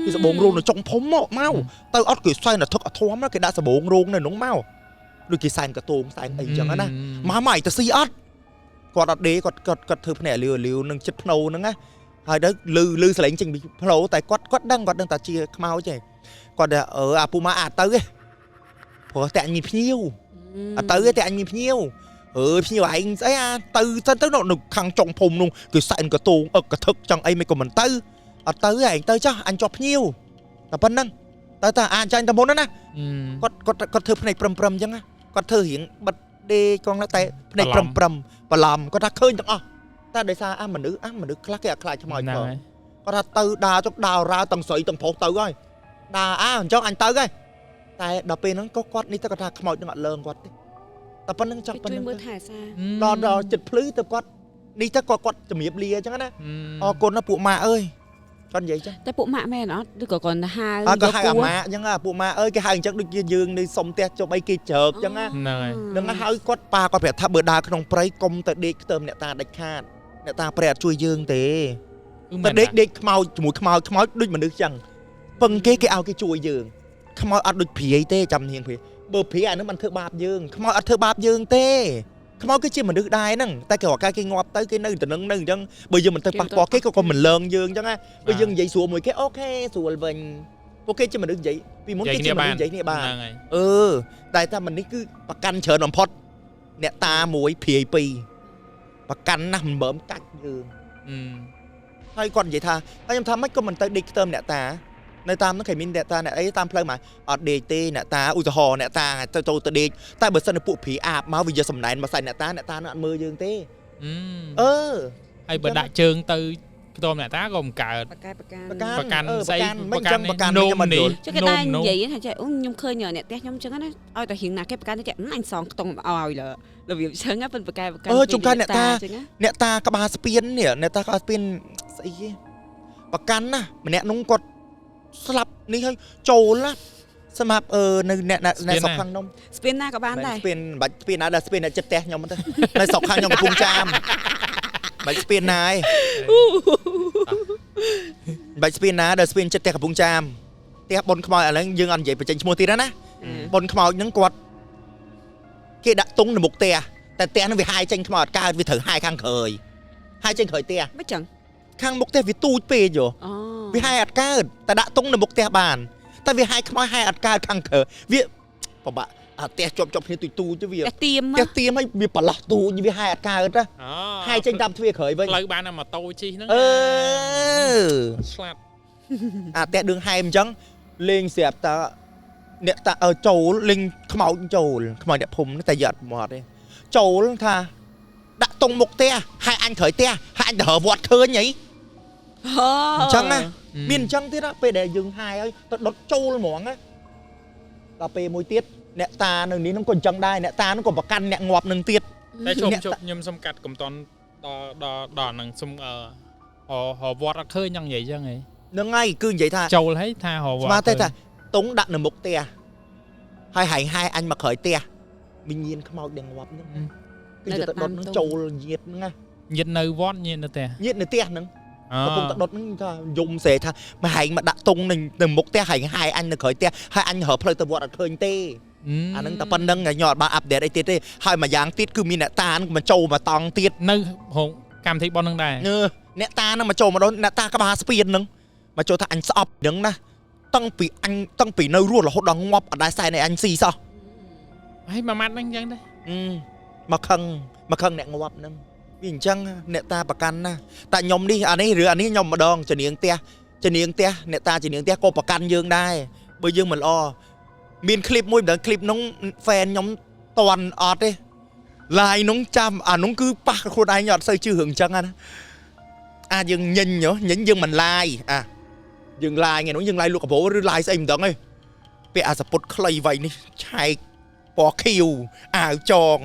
គេសបងរោងនៅចុងភូមិមកមកទៅអត់គេសែនអាធឹកអាធំគេដាក់សបងរោងនៅនោះមកដូចគេសែនកតងសែនអីចឹងណាមកមកឯងទៅស៊ីអត់គាត់អត់ដេគាត់គាត់គាត់ធ្វើភ្នែកលាវលាវនឹងចិត្តភ្នោហ្នឹងណាហើយទៅលឺលឺសលេងចេញពីភ្នោតែគាត់គាត់ដឹងគាត់ដឹងថាជាខ្មោចទេគាត់ថាអឺអាពូម៉ាអាទៅទេព្រោះតែអញមានភ្ញៀវអត់ទៅទេតែអញមានភ្ញៀវអើយភ្ញៀវឯងស្អីអាទៅទៅទៅនៅខាងចុងភូមិនោះគេសែនកតងអឹកកធឹកចង់អីមិនក៏មិនទៅអត់ទៅឯងទៅចាស់អញជាប់ភ្ញៀវតែប៉ុណ្្នឹងទៅតាអាចចាញ់តែមុនណាគាត់គាត់គាត់ធ្វើភ្នែកប្រឹមប្រឹមអញ្ចឹងណាគាត់ធ្វើរៀងបិទដេកងតែភ្នែកប្រឹមប្រឹមបន្លំគាត់ថាឃើញទាំងអស់តែដោយសារអាមនុស្សអាមនុស្សខ្លះគេអត់ខ្លាចខ្មោចផងគាត់ថាទៅដើរចុកដើររ៉ាវទាំងស្រីទាំងប្រុសទៅហើយដើរអាអញ្ចឹងអញទៅហើយតែដល់ពេលហ្នឹងក៏គាត់នេះទៅគាត់ថាខ្មោចនឹងអត់លើងគាត់ទេតែប៉ុណ្្នឹងចង់ប៉ុណ្្នឹង ជួយមើលថែសារ ដល់ដល់ចិត្តភ្លឺទៅគាត់នេះទៅគាត់គាត់ជំរាបលាអញ្ចឹងណាអរគុណណាពួកម៉ាអើយគាត់និយាយចឹង តែពួកម៉ាក់មែនអត់ឬក៏គាត់ហៅ អត់ក៏ហៅអាម៉ាក់អញ្ចឹងពួកម៉ាក់អើយគេហៅអញ្ចឹងដូចជាយើងនៅសុំផ្ទះជប់អីគេជ្រើកអញ្ចឹងណា ហ្នឹងហើយ នឹងហៅគាត់ប៉ាគាត់ប្រាប់ថាបើដើរក្នុងព្រៃកុំទៅដេកខ្ទើមអ្នកតាដាច់ខាតអ្នកតាព្រៃអត់ជួយយើងទេទៅដេកដេកខ្មោចជាមួយខ្មោចខ្មោចដូចមនុស្សចឹងពឹងគេគេឲ្យគេជួយយើងខ្មោចអត់ដូចព្រាយទេចាំនាងព្រាយបើព្រាយអានឹងมันធ្វើបាបយើងខ្មោចអត់ធ្វើបាបយើងទេខ្មោចគឺជាមនុស្សដែរហ្នឹងតែគេរកការគេងាប់ទៅគេនៅតំណឹងនៅអញ្ចឹងបើយើងមិនទៅប៉ះពាល់គេក៏ក៏មិនលើងយើងអញ្ចឹងណាបើយើងនិយាយស្រួលមួយគេអូខេស្រួលវិញពួកគេជាមនុស្សនិយាយពីមុនគេជាមនុស្សនិយាយគ្នាបាន ហ្នឹងហើយ អឺតែថាមិននេះគឺប្រកាន់ច្រើនបំផុតអ្នកតាមួយព្រាយពីរប្រកាន់ណាស់មិនមើមកាច់យើងហើយគាត់និយាយថាហើយខ្ញុំថាម៉េចក៏មិនទៅដេកខ្ទើមអ្នកតានៅតាមហ្នឹងគេមានអ្នកតាអ្នកអីតាមផ្លូវមកអត់ដេកទេអ្នកតាឧទាហរណ៍អ្នកតាទៅចូលទៅដេកតែបើសិនជាពួកព្រាយអាបមកវាយកសំណែនមកសែនអ្នកតាអ្នកតានឹងអត់មើលយើងទេអឺ ហើយបើដាក់ជើងទៅ ខ្ទមអ្នកតាក៏មិនកើត ប្រកែប្រកាន់ ប្រកាន់ ប្រកាន់ អឺ ស្អី ប្រកាន់មិនចឹងប្រកាន់ នោ ខ្ញុំ មនេះ មិនយល់ ចុះគេដែរនិយាយថាចេះអូខ្ញុំឃើញអ្នកផ្ទះខ្ញុំចឹងណាឲ្យតែរៀងណាគេប្រកាន់ចេះអញសងខ្ទង់ឲ្យលើរបៀបចឹងណាប៉ុនប្រកែប្រកាន់ អឺជួនកាលអ្នកតា ចឹងណា អ្នកតាក្បាលស្ពាននេះអ្នកតាក្បាលស្ពានស្អីគេប្រកាន់ណាម្នាក់នោះគាត់ស្លាប់នេះហើយចូលណាសម្រាប់អឺនៅអ្នកអ្នកអ្នកស្រុកខាងនោះ ស្ពានណាក៏បានដែរ មិនស្ពានមិនបាច់ស្ពានណាដល់ស្ពានអ្នកចិត្តផ្ទះខ្ញុំទៅនៅស្រុកខាងខ្ញុំកំពង់ចាមមិនបាច់ស្ពានណាឯងមិនបាច់ស្ពានណាដល់ស្ពានចិត្តផ្ទះកំពង់ចាមផ្ទះបុនខ្មោចឥឡូវយើងអត់និយាយបញ្ចេញឈ្មោះទៀតណាបុនខ្មោចហ្នឹងគាត់គេដាក់តុងនៅមុខផ្ទះតែផ្ទះហ្នឹងវាហាយចេញខ្មោចអត់កើតវាត្រូវហាយខាងក្រោយហាយចេញក្រោយផ្ទះ មិនចឹង ខាងមុខផ្ទះវាទូចពេកយោ អូ វាហាយអត់កើតតែដាក់តុងនៅមុខផ្ទះបានតែវាហាយខ្មោចហាយអត់កើតខាងក្រោយវាពិបាកអាផ្ទះជាប់ជាប់គ្នាទូចទូចទៅវា តែទៀម ផ្ទះទៀមឲ្យវាប្រឡោះទូចវាហាយអត់កើតណា អូ ហាយចេញតាមទ្វារក្រោយវិញ ផ្លូវបានតែម៉ូតូជិះហ្នឹង អឺ ឆ្លាត អាផ្ទះឌឿងហែមអញ្ចឹងលេងស្រាប់តាអ្នកតាអើចូលលេងខ្មោចចូលខ្មោចអ្នកភូមិតែយកអត់មកទេចូលថាដាក់តុងមុខផ្ទះហាយអញក្រោយផ្ទះហាយអញទៅរកវត្តឃើញហី អូ អញ្ចឹងណា មានអញ្ចឹងទៀតណាពេលដែលយើងហាយហើយទៅដុតចូលហ្មងណាដល់ពេលមួយទៀតអ្នកតានៅនេះហ្នឹងក៏អញ្ចឹងដែរអ្នកតាហ្នឹងក៏ប្រកាន់អ្នកងាប់នឹងទៀត តែជប់ អ្នក ជប់ខ្ញុំសុំកាត់កំតនដល់ដល់ដល់ហ្នឹងសុំអឺហរវត្តអត់ឃើញចង់និយាយចឹងហី ហ្នឹងហើយគឺនិយាយថា ចូលហើយថារវត្ត ស្មាទេថាតុងដាក់នៅមុខផ្ទះហើយហែងហាយអញមកក្រោយផ្ទះវិញ្ញាណខ្មោចដែលងាប់ហ្នឹងគឺយកទៅដុតហ្នឹងចូលញាតហ្នឹងណា ញាតនៅវត្តញាតនៅផ្ទះ ញាតនៅផ្ទះហ្នឹងកំពុងតែដុតហ្នឹងថាយំស្រែថាមកហែងមកដាក់តុងនៅមុខផ្ទះហែងហាយអញនៅក្រោយផ្ទះហើយអញរកផ្លូវទៅវត្តអត់ឃើញទេ អាហ្នឹងតែប៉ុណ្្នឹងខ្ញុំអត់បានអាប់ដេតអីទៀតទេហើយមួយយ៉ាងទៀតគឺមានអ្នកតាហ្នឹងមកចូលមកតង់ទៀត នៅរោងកម្មវិធីប៉ុនហ្នឹងដែរ អឺអ្នកតាហ្នឹងមកចូលមកដល់អ្នកតាក្បាលស្ពានហ្នឹងមកចូលថាអញស្អប់ហ្នឹងណាតាំងពីអញតាំងពីនៅរស់រហូតដល់ងាប់អត់ដែលសែនឲ្យអញស៊ីសោះ ហើយមួយម៉ាត់ហ្នឹងចឹងដែរ អឺមកខឹងមកខឹងអ្នកងាប់ហ្នឹងវាអញ្ចឹងអ្នកតាប្រកាន់ណាតែខ្ញុំនេះអានេះឬអានេះខ្ញុំម្ដងជំនាងផ្ទះជំនាងផ្ទះអ្នកតាជំនាងផ្ទះក៏ប្រកាន់យើងដែរបើយើងមិនល្អមានคลิปមួយមិនដឹងคลิปហ្នឹងហ្វេនខ្ញុំតន់អត់ទេ ឡាយនោះចាំអានោះគឺប៉ះខ្លួនឯងអត់សូវជឿរឿងអញ្ចឹងណាអាយើងញញហ៎ញញយើងមិនឡាយអាយើងឡាយថ្ងៃនោះយើងឡាយលក់កាបូឬឡាយស្អីមិនដឹងទេពាក់អាសពុតខ្លីវៃនេះឆែកពណ៌ខៀវអាវចង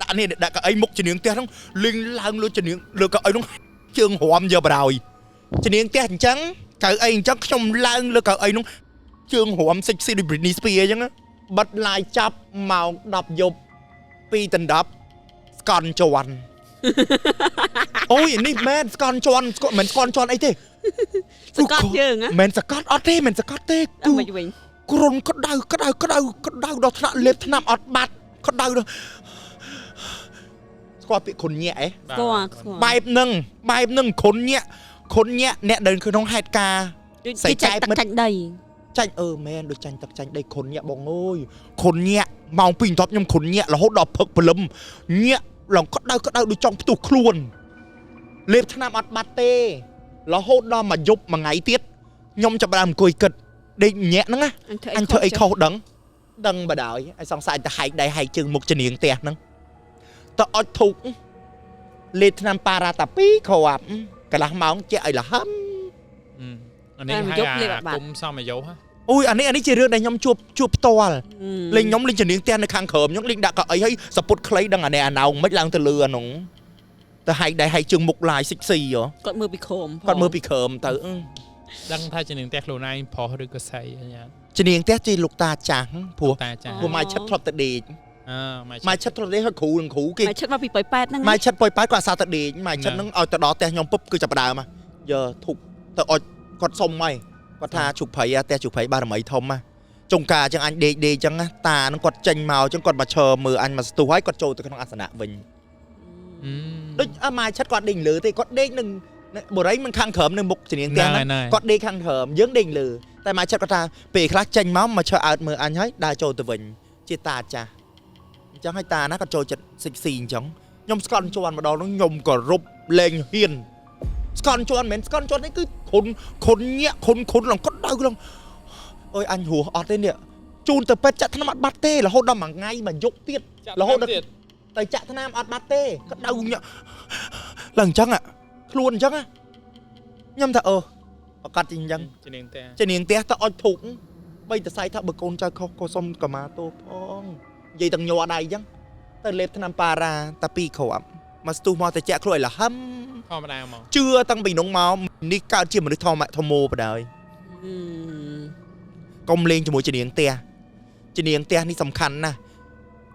ដាក់នេះដាក់កៅអីមុខជំនាងផ្ទះហ្នឹងលីងឡើងលើជំនាងលើកៅអីហ្នឹងជើងរំយកបរោយជំនាងផ្ទះអញ្ចឹងកៅអីអញ្ចឹងខ្ញុំឡើងលើកៅអីហ្នឹងជើងរំសិចស៊ីដូច Britney Spears អញ្ចឹងណាបិទឡាយចាប់ម៉ោង10យប់ ពីដណ្ដប់ស្កន់ជន់ អូយនេះមែនស្កន់ជន់ស្កន់មិនស្កន់ជន់អីទេ សកត់យើងហ៎ មិនសកត់អត់ទេមិនសកត់ទេ អ គឺ មិនវិញ គ្រុនក្តៅក្តៅក្តៅក្តៅដល់ថ្នាក់លេបថ្នាំអត់បាត់ក្តៅដល់ស្គាល់ពាក្យខុនញាក់ឯង ស្គាល់ស្គាល់ បែបហ្នឹងបែបហ្នឹងខុនញាក់ខុនញាក់អ្នកដែលក្នុងហេតុការណ៍ គេចាញ់ទឹកចាញ់ដី ចាញ់អឺមែនដូចចាញ់ទឹកចាញ់ដីខុនញាក់បងអើយខុនញាក់ម៉ោង2 10ខ្ញុំខុនញាក់រហូតដល់ព្រឹកព្រលឹមញាក់ឡើងក្តៅក្តៅដូចចង់ផ្ទុះខ្លួនលេបថ្នាំអត់បាត់ទេរហូតដល់មួយយប់មួយថ្ងៃទៀតខ្ញុំចាប់ផ្ដើមអង្គុយគិតដេកញាក់ហ្នឹងណា អញធ្វើ អញធ្វើអីខុសដឹងដឹងបដ ாய் ឲ្យសង្ស័យទៅហែកដៃហែកជើងមុខជំនាងផ្ទះហ្នឹងទៅអុចធូបលេបថ្នាំប៉ារ៉ាតា2គ្រាប់កន្លះម៉ោងជាឲ្យលហឹម អានេះហៅអាគុំសមយោហ៎ អូយអានេះអានេះជារឿងដែលខ្ញុំជួបជួបផ្ទាល់ លេងខ្ញុំលេងជំនាញផ្ទះនៅខាងក្រោមខ្ញុំលេងដាក់កៅអីហើយសពុតខ្លីដឹងអានេះអាណោងមិនឡើងទៅលើអានោះទៅហែកដៃហែកជើងមុខឡាយសិចស៊ីហ៎ គាត់មើលពីក្រោម គាត់មើលពីក្រោមទៅអឺ ដឹងថាជំនាញផ្ទះខ្លួនឯងប្រុសឬក៏ស្រីអញ្ញា ជំនាញផ្ទះជាលោកតាចាស់ព្រោះ តាចាស់ ព្រោះម៉ែឆិតធ្លាប់ទៅដេក អើម៉ែ ម៉ែឆិតធ្លាប់ដេកហើយគ្រូនឹងគ្រូគេ មកឈិតមកពីប៉ោយប៉ែតហ្នឹង ម៉ែឆិតប៉យប៉ែតគាត់អាសាទៅដេកម៉ែឆិតហ្នឹងឲ្យទៅដល់ផ្ទះខ្ញុំពុបគឺចាប់ផ្ដើមហ៎យកធុកទៅអុចគាត់សុំហើយគាត់ថាជុកព្រៃហ៎ផ្ទះជុកព្រៃបារមីធំហ៎ចុងការចឹងអញដេកដេកចឹងណាតាហ្នឹងគាត់ចេញមកចឹងគាត់មកឈរមើលអញមកស្ទុះហើយគាត់ចូលទៅក្នុងអាសនៈវិញ ដូចអើម៉ែឆិតគាត់ដេកលើទេគាត់ដេកនឹងបរិយមិនខាងក្រោមនៅមុខជំនាញផ្ទះហ្នឹងគាត់ដេកខាងក្រោមយើងដេកលើតែម៉ែឆិតគាត់ថាពេលខ្លះចេញមកមកឈើអើតមើលអញហើយដើរចូលទៅវិញជាតាចាស់អញ្ចឹងហើយតាណាគាត់ចូលចិត្តសិចស៊ីអញ្ចឹងខ្ញុំស្កន់ជន់ម្ដងហ្នឹងខ្ញុំក៏រប់លេងហ៊ានស្កន់ជន់មិនមែនស្កន់ជន់នេះគឺខុនខុនញាក់ខុនខុនឡើងគាត់ដៅឡើងអើយអញរស់អត់ទេនេះជូនទៅពេទ្យចាក់ថ្នាំអត់បាត់ទេរហូតដល់មួយថ្ងៃមួយយប់ទៀត រហូតដល់ ទៅចាក់ថ្នាំអត់បាត់ទេក្តៅញាក់ឡើងអញ្ចឹងអាខ្លួនអញ្ចឹងណា ខ្ញុំថាអូប្រកាសជាអញ្ចឹង ជំនាញផ្ទះ ជំនាញផ្ទះទៅអុចធូបបីតសៃថាបើកូនចៅខុសក៏សុំកម្មាទោសផងនិយាយទាំងញ័រដៃអញ្ចឹងទៅលេបថ្នាំប៉ារ៉ាតែពីរគ្រាប់មកស្ទុះមកតិចខ្លួនឲ្យលហឹម ធម្មតាហ្មង ជឿតាំងពីនោះមកនេះកើតជាមនុស្សធម្មធមោបដ ாய் កុំលេងជាមួយជំនាញផ្ទះជំនាញផ្ទះនេះសំខាន់ណាស់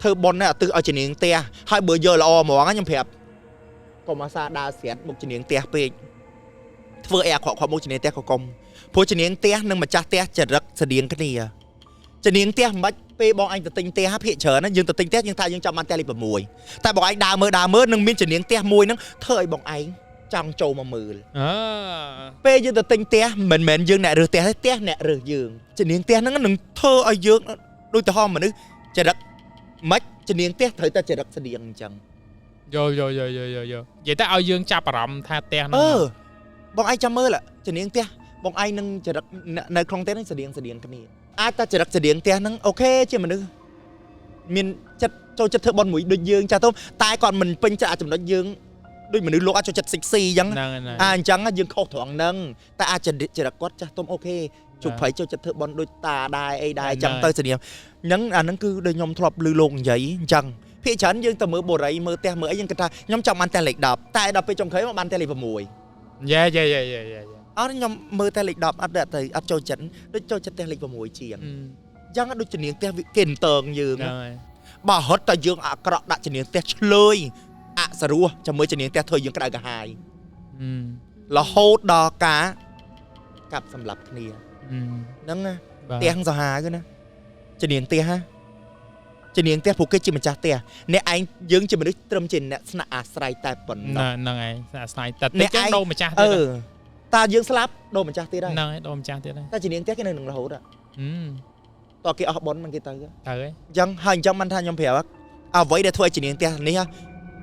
ធ្វើប៉ុនណាអត់ទិសឲ្យជំនាញផ្ទះហើយបើយកល្អហ្មងខ្ញុំប្រាប់កុំអាសាដើរស្រាតមុខជំនាញផ្ទះពេកធ្វើអីអាក្រក់ខកមុខជំនាញផ្ទះក៏កុំព្រោះជំនាញផ្ទះនិងម្ចាស់ផ្ទះចរិតស្តៀងគ្នាជំនាញផ្ទះមិនបាច់ពេលបងឯងទៅទិញផ្ទះភាគច្រើនណាយើងទៅទិញផ្ទះយើងថាយើងចង់បានផ្ទះលេខ6តែបងឯងដើរមើលដើរមើលនឹងមានជំនាញផ្ទះមួយហ្នឹងធ្វើឲ្យបងឯងចង់ចូលមកមើល អើ ពេលយើងទៅទិញផ្ទះមិនមែនយើងអ្នករើសផ្ទះទេផ្ទះអ្នករើសយើងជំនាញផ្ទះហ្នឹងនឹងធ្វើឲ្យយើងដូចទៅហមមនុស្សចរិតមិនជំនាញផ្ទះត្រូវតែចរិតស្តៀងអញ្ចឹង យល់យល់យល់យល់យល់យល់និយាយទៅឲ្យយើងចាប់អារម្មណ៍ថាផ្ទះហ្នឹង អឺបងឯងចាំមើលជំនាញផ្ទះបងឯងនឹងចរិតនៅក្នុងផ្ទះហ្នឹងស្តៀងស្តៀងគ្នាអាចតែចរិតស្តៀងផ្ទះហ្នឹង OK ជាមនុស្សមានចិត្តចូលចិត្តធ្វើបុណ្យមួយដូចយើងចាស់ទុំតែគាត់មិនពេញចិត្តអាចំណុចយើងដូចមនុស្សលោកអាចចូលចិត្តសិចស៊ីអញ្ចឹង ហ្នឹងហើយ អាអញ្ចឹងយើងខុសត្រង់ហ្នឹងតែអាចចរិតគាត់ចាស់ទុំ OK ជុកភ័យចូលចិត្តធ្វើបុណ្យដូចតាដែរអីដែរអញ្ចឹងទៅស្តៀងហ្នឹងអាហ្នឹងគឺដូចខ្ញុំធ្លាប់ឮលោកនិយាយអញ្ចឹងភាគច្រើនយើងទៅមើលបូរីមើលផ្ទះមើលអីយើងគិតថាខ្ញុំចង់បានផ្ទះលេខ10តែដល់ពេលចុងក្រោយមកបានផ្ទះលេខ6 yeah yeah yeah yeah yeah អត់ខ្ញុំមើលតែលេខ10អត់ទៅអត់ចូលចិត្តដូចចូលចិត្តផ្ទះលេខ6ជាងអញ្ចឹងដូចជំនាញផ្ទះគេអន្តងយើង ហ្នឹងហើយ បើរត់តែយើងអាក្រក់ដាក់ជំនាញផ្ទះឆ្លើយអសរោះចាំមើលជំនាញផ្ទះធ្វើយើងក្តៅក្រហាយរហូតដល់ការកាប់សម្លាប់គ្នាហ្នឹងណាផ្ទះសាហាវណាជំនាញផ្ទះហ่าជំនាញផ្ទះព្រោះគេជាម្ចាស់ផ្ទះអ្នកឯងយើងជាមនុស្សត្រឹមជាអ្នកស្នាក់អាស្រ័យតែប៉ុណ្ណោះ ហ្នឹងហើយអាស្រ័យតែតិចចឹងដូរម្ចាស់ទៀត អឺតាយើងស្លាប់ដូរម្ចាស់ទៀតហើយ ហ្នឹងហើយដូរម្ចាស់ទៀតហើយ តែជំនាញផ្ទះគេនៅនឹងរហូតតើគេអស់បុណ្យមិនគេទៅ ទៅហើយ អញ្ចឹងហើយអញ្ចឹងមិនថាខ្ញុំប្រាប់អ្វីដែលធ្វើឲ្យជំនាញផ្ទះនេះ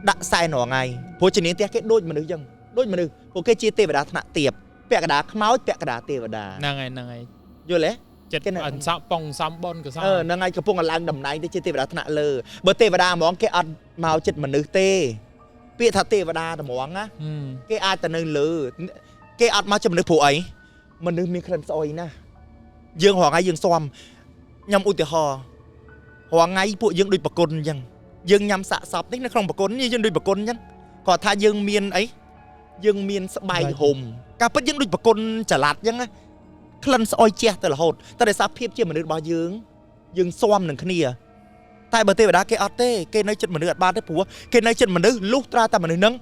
ដាក់សែនរាល់ថ្ងៃព្រោះជំនាញផ្ទះគេដូចមនុស្សអញ្ចឹងដូចមនុស្សព្រោះគេជាទេវតាថ្នាក់ទាបពាក់កណ្ដាលខ្មោចពាក់កណ្ដាលទេវតា ហ្នឹងហើយហ្នឹងហើយ យល់ទេ ចិត្តអន្សក់ប៉ុងសំបុនកស អឺហ្នឹងហើយកំពុងឡើងតំណែងទៅជាទេវតាថ្នាក់លើបើទេវតាហ្មងគេអត់មកចិត្តមនុស្សទេពាក្យថាទេវតាហ្មងណាគេអាចទៅនៅលើគេអត់មកចិត្តមនុស្សព្រោះអីមនុស្សមានក្លិនស្អុយណាស់យើងរាល់ថ្ងៃយើងស៊ាំញ៉ាំឧទាហរណ៍រាល់ថ្ងៃពួកយើងដូចប្រគុណអញ្ចឹងយើងញ៉ាំសាក់សពនេះនៅក្នុងប្រគុណនេះយើងដូចប្រគុណអញ្ចឹងគាត់ថាយើងមានអីយើងមានស្បែកហុំការពិតយើងដូចប្រគុណចល័តអញ្ចឹងណាក្លិនស្អុយជះទៅរហូតតែដោយសារភាពជាមនុស្សរបស់យើងយើងស៊ាំនឹងគ្នាតែបើទេវតាគេអត់ទេគេនៅចិត្តមនុស្សអត់បានទេព្រោះគេនៅចិត្តមនុស្សលុះត្រាតែមនុស្សហ្នឹង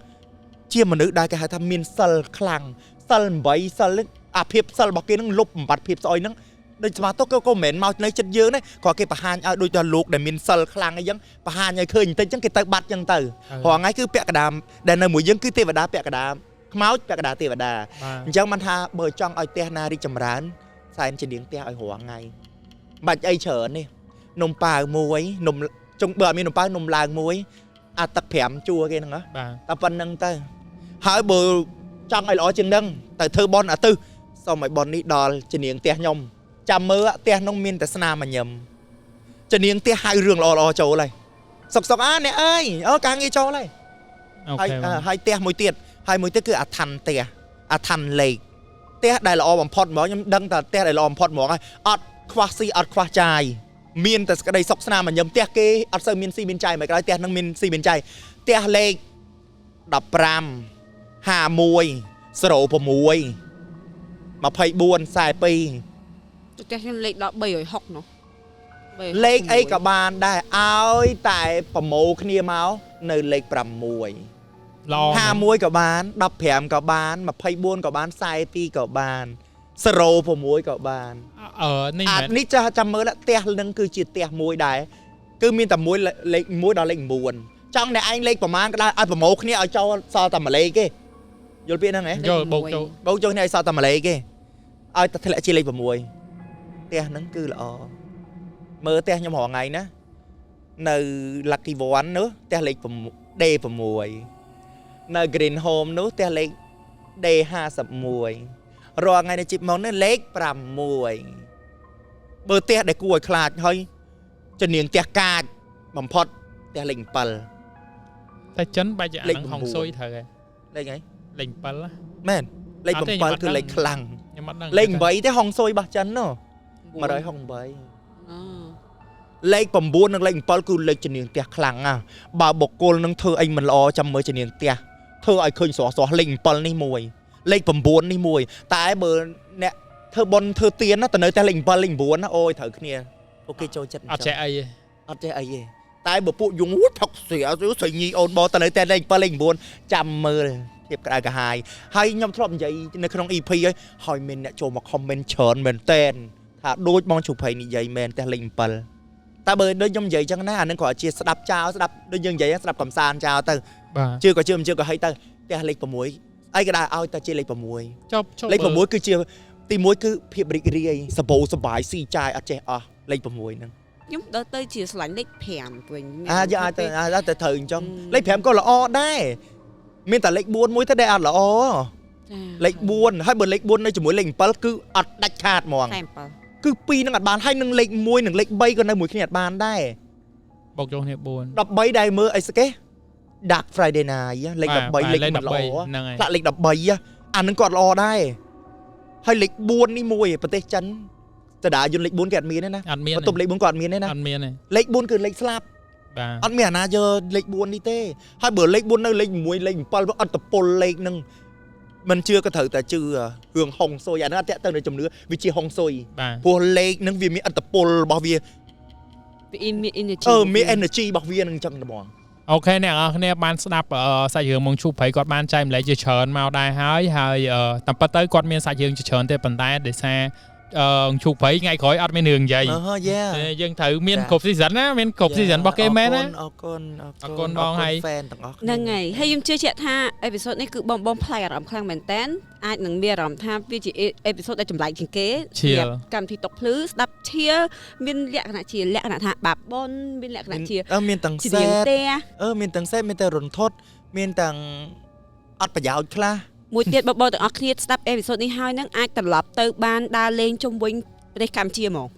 ជាមនុស្សដែលគេហៅថាមានសិលខ្លាំងសិល8សិលអាភាពសិលរបស់គេហ្នឹងលុបបំបត្តិភាពស្អុយហ្នឹងដូចស្មាតក៏មិនមែនមកនៅចិត្តយើងទេគាត់គេបង្ហាញឲ្យដូចថាលោកដែលមានសិលខ្លាំងអីចឹងបង្ហាញឲ្យឃើញបន្តិចចឹងគេទៅបាត់ចឹងទៅរាល់ថ្ងៃគឺពាក់កណ្ដាលដែលនៅមួយយើងគឺទេវតាពាក់កណ្ដាលខ្មោចពាក់កណ្ដាលទេវតាអញ្ចឹងបានថាបើចង់ឲ្យផ្ទះណារីកចម្រើនសែនជានាងផ្ទះឲ្យរាល់ថ្ងៃបាច់អីច្រើននេះនំប៉ាវមួយនំចុងបើអត់មាននំប៉ាវនំឡើងមួយអាទឹក5ជួរគេហ្នឹងហ៎តែប៉ុណ្្នឹងទៅហើយបើចង់ឲ្យល្អជាងហ្នឹងទៅធ្វើបន់អាទិសសូមឲ្យបន់នេះដល់ជានាងផ្ទះខ្ញុំចាំមើលផ្ទះនោះមានតែស្នាមញញឹមជំនាញផ្ទះហៅរឿងល្អៗចូលហើយសុកសុកអាអ្នកអើយអូការងារចូលហើយហើយហើយផ្ទះមួយទៀតហើយមួយទៀតគឺអាឋានផ្ទះអាឋានលេខផ្ទះដែលល្អបំផុតហ្មងខ្ញុំដឹងតែផ្ទះដែលល្អបំផុតហ្មងហើយអត់ខ្វះស៊ីអត់ខ្វះចាយមានតែសក្តីសុខស្នាមញញឹមផ្ទះគេអត់សូវមានស៊ីមានចាយមិនក្រោយផ្ទះនឹងមានស៊ីមានចាយផ្ទះលេខ15 51 06 24 42 ផ្ទះខ្ញុំលេខដល់360នោះ លេខអីក៏បានដែរឲ្យតែប្រមូលគ្នាមកនៅលេខ6 51ក៏បាន15ក៏បាន24ក៏បាន42ក៏បាន06ក៏បាន អឺនេះ អានេះចាស់ចាំមើលផ្ទះនឹងគឺជាផ្ទះមួយដែរគឺមានតែមួយលេខ1ដល់លេខ9ចង់អ្នកឯងលេខប្រមាណក៏ដោយឲ្យប្រមូលគ្នាឲ្យចូលសល់តែមួយលេខទេយល់ពាក្យហ្នឹងហ៎ យល់បូកចូល បូកចូលគ្នាឲ្យសល់តែមួយលេខទេឲ្យតែធ្លាក់ជាលេខ6ផ្ទះហ្នឹងគឺល្អមើលផ្ទះខ្ញុំរាល់ថ្ងៃណានៅ Lucky One នោះផ្ទះលេខ D6 នៅ Green Home នោះផ្ទះលេខ D51 រាល់ថ្ងៃនៅជីបមកនេះលេខ6បើផ្ទះដែលគួរឲ្យខ្លាចហើយជំនាញផ្ទះកាចបំផុតផ្ទះលេខ7 តែចិនបែរជាអាហ្នឹងហុងស៊ុយត្រូវហើយ លេខអី លេខ7 មែន លេខ7គឺលេខខ្លាំង ខ្ញុំអត់ដឹង លេខ8ទេហុងស៊ុយរបស់ចិនណ168លេខ9និងលេខ7គឺលេខជំនាញផ្ទះខ្លាំងណាស់បើបុគ្គលនឹងធ្វើអីមិនល្អចាំមើលជំនាញផ្ទះធ្វើឲ្យឃើញស្រស់ស្រស់លេខ7នេះមួយលេខ9នេះមួយតែបើអ្នកធ្វើបុណ្យធ្វើទានណាទៅនៅតែលេខ7លេខ9ណាអូយត្រូវគ្នាពួកគេចូលចិត្ត អត់ចេះអីទេ អត់ចេះអីទេតែបើពួកយងផឹកស្រាស្រីញីអូនបងទៅនៅតែលេខ7លេខ9ចាំមើលភាពក្តៅក្រហាយហើយខ្ញុំធ្លាប់និយាយនៅក្នុង EP ហើយមានអ្នកចូលមក comment ច្រើនមែនតែនថាដូចបងជូភ័យនិយាយមែនតែលេខ7តែបើដូចខ្ញុំនិយាយចឹងណាអានឹងគ្រាន់ជាស្ដាប់ចោលស្ដាប់ដូចយើងនិយាយស្ដាប់កំសាន្តចោលទៅ បាទ ជឿក៏ជឿមិនជឿក៏ហីទៅផ្ទះលេខ6អីក៏ដែរឲ្យតែជាលេខ6 ចប់ចប់ លេខ6គឺជាទី1គឺភាពរីករាយសបោសបាយស៊ីចាយអត់ចេះអស់លេខ6ហ្នឹង ខ្ញុំដល់ទៅជាស្រឡាញ់លេខ5វិញ អាយើងអាចទៅអាចទៅត្រូវអញ្ចឹងលេខ5ក៏ល្អដែរមានតែលេខ4មួយទៅដែលអត់ល្អលេខ4ហើយបើលេខ4នៅជាមួយលេខ7គឺអត់ដាច់ខាតហ្មង 47 គឺ2នឹងអត់បានហើយនឹងលេខ1និងលេខ3ក៏នៅមួយគ្នាអត់បានដែរ បូកចូលគ្នា4 13ដែលមើលអីស្គេ Dark Friday Night លេខ13លេខមិនល្អ ហ្នឹងហើយ ផ្លាកលេខ13អានឹងក៏អត់ល្អដែរហើយលេខ4នេះមួយប្រទេសចិនតដាយន្តលេខ4គេអត់មានទេណា អត់មាន បន្ទប់លេខ4ក៏អត់មានទេណា អត់មានទេ លេខ4គឺលេខស្លាប់ បាទ អត់មានអាណាយកលេខ4នេះទេហើយបើលេខ4នៅលេខ6លេខ7វាអត់តពលលេខហ្នឹងមិនជឿក៏ត្រូវតែជឿរឿងហុងស៊ុយអាហ្នឹងអត់តាក់ទៅនឹងជំនឿវាជាហុងស៊ុយ បាទ ព្រោះលេខហ្នឹងវាមានអត្តពលរបស់វា វាមាន energy អឺមាន energy របស់វានឹងអញ្ចឹងហ្មង OK អ្នកនរគ្នាបានស្ដាប់សាច់រឿងមកឈូប្រៃគាត់បានចែកម្លែកជាច្រើនមកដែរហើយហើយតាមពិតទៅគាត់មានសាច់រឿងជាច្រើនទេប៉ុន្តែដោយសារឈូប្រៃថ្ងៃក្រោយអត់មានរឿងនិយាយ អឺហយ៉ា យើងត្រូវមានគ្រប់ season ណាមានគ្រប់ season របស់គេមែនណា អរគុណ អរគុណបងហើយ fan ទាំងអស់ ហ្នឹងហើយហើយខ្ញុំជឿជាក់ថា episode នេះគឺបងបងប្លែកអារម្មណ៍ខ្លាំងមែនតើអាចនឹងមានអារម្មណ៍ថាវាជា episode ដែលចម្លែកជាងគេ chill កម្មវិធីតុកភ្លឺស្ដាប់ឈៀមានលក្ខណៈជាលក្ខណៈថាបាបបុនមានលក្ខណៈជា អឺមានទាំង ជា សេត រៀងផ្ទះ អឺមានទាំងសេតមានទាំងរន្ធត់មានទាំងអត់ប្រយោជន៍ខ្លះ មួយទៀតបងបងទាំងអស់គ្នាស្ដាប់ episode នេះហើយនឹងអាចត្រឡប់ទៅបានដើរលេងជុំវិញប្រទេសកម្ពុជាហ្មង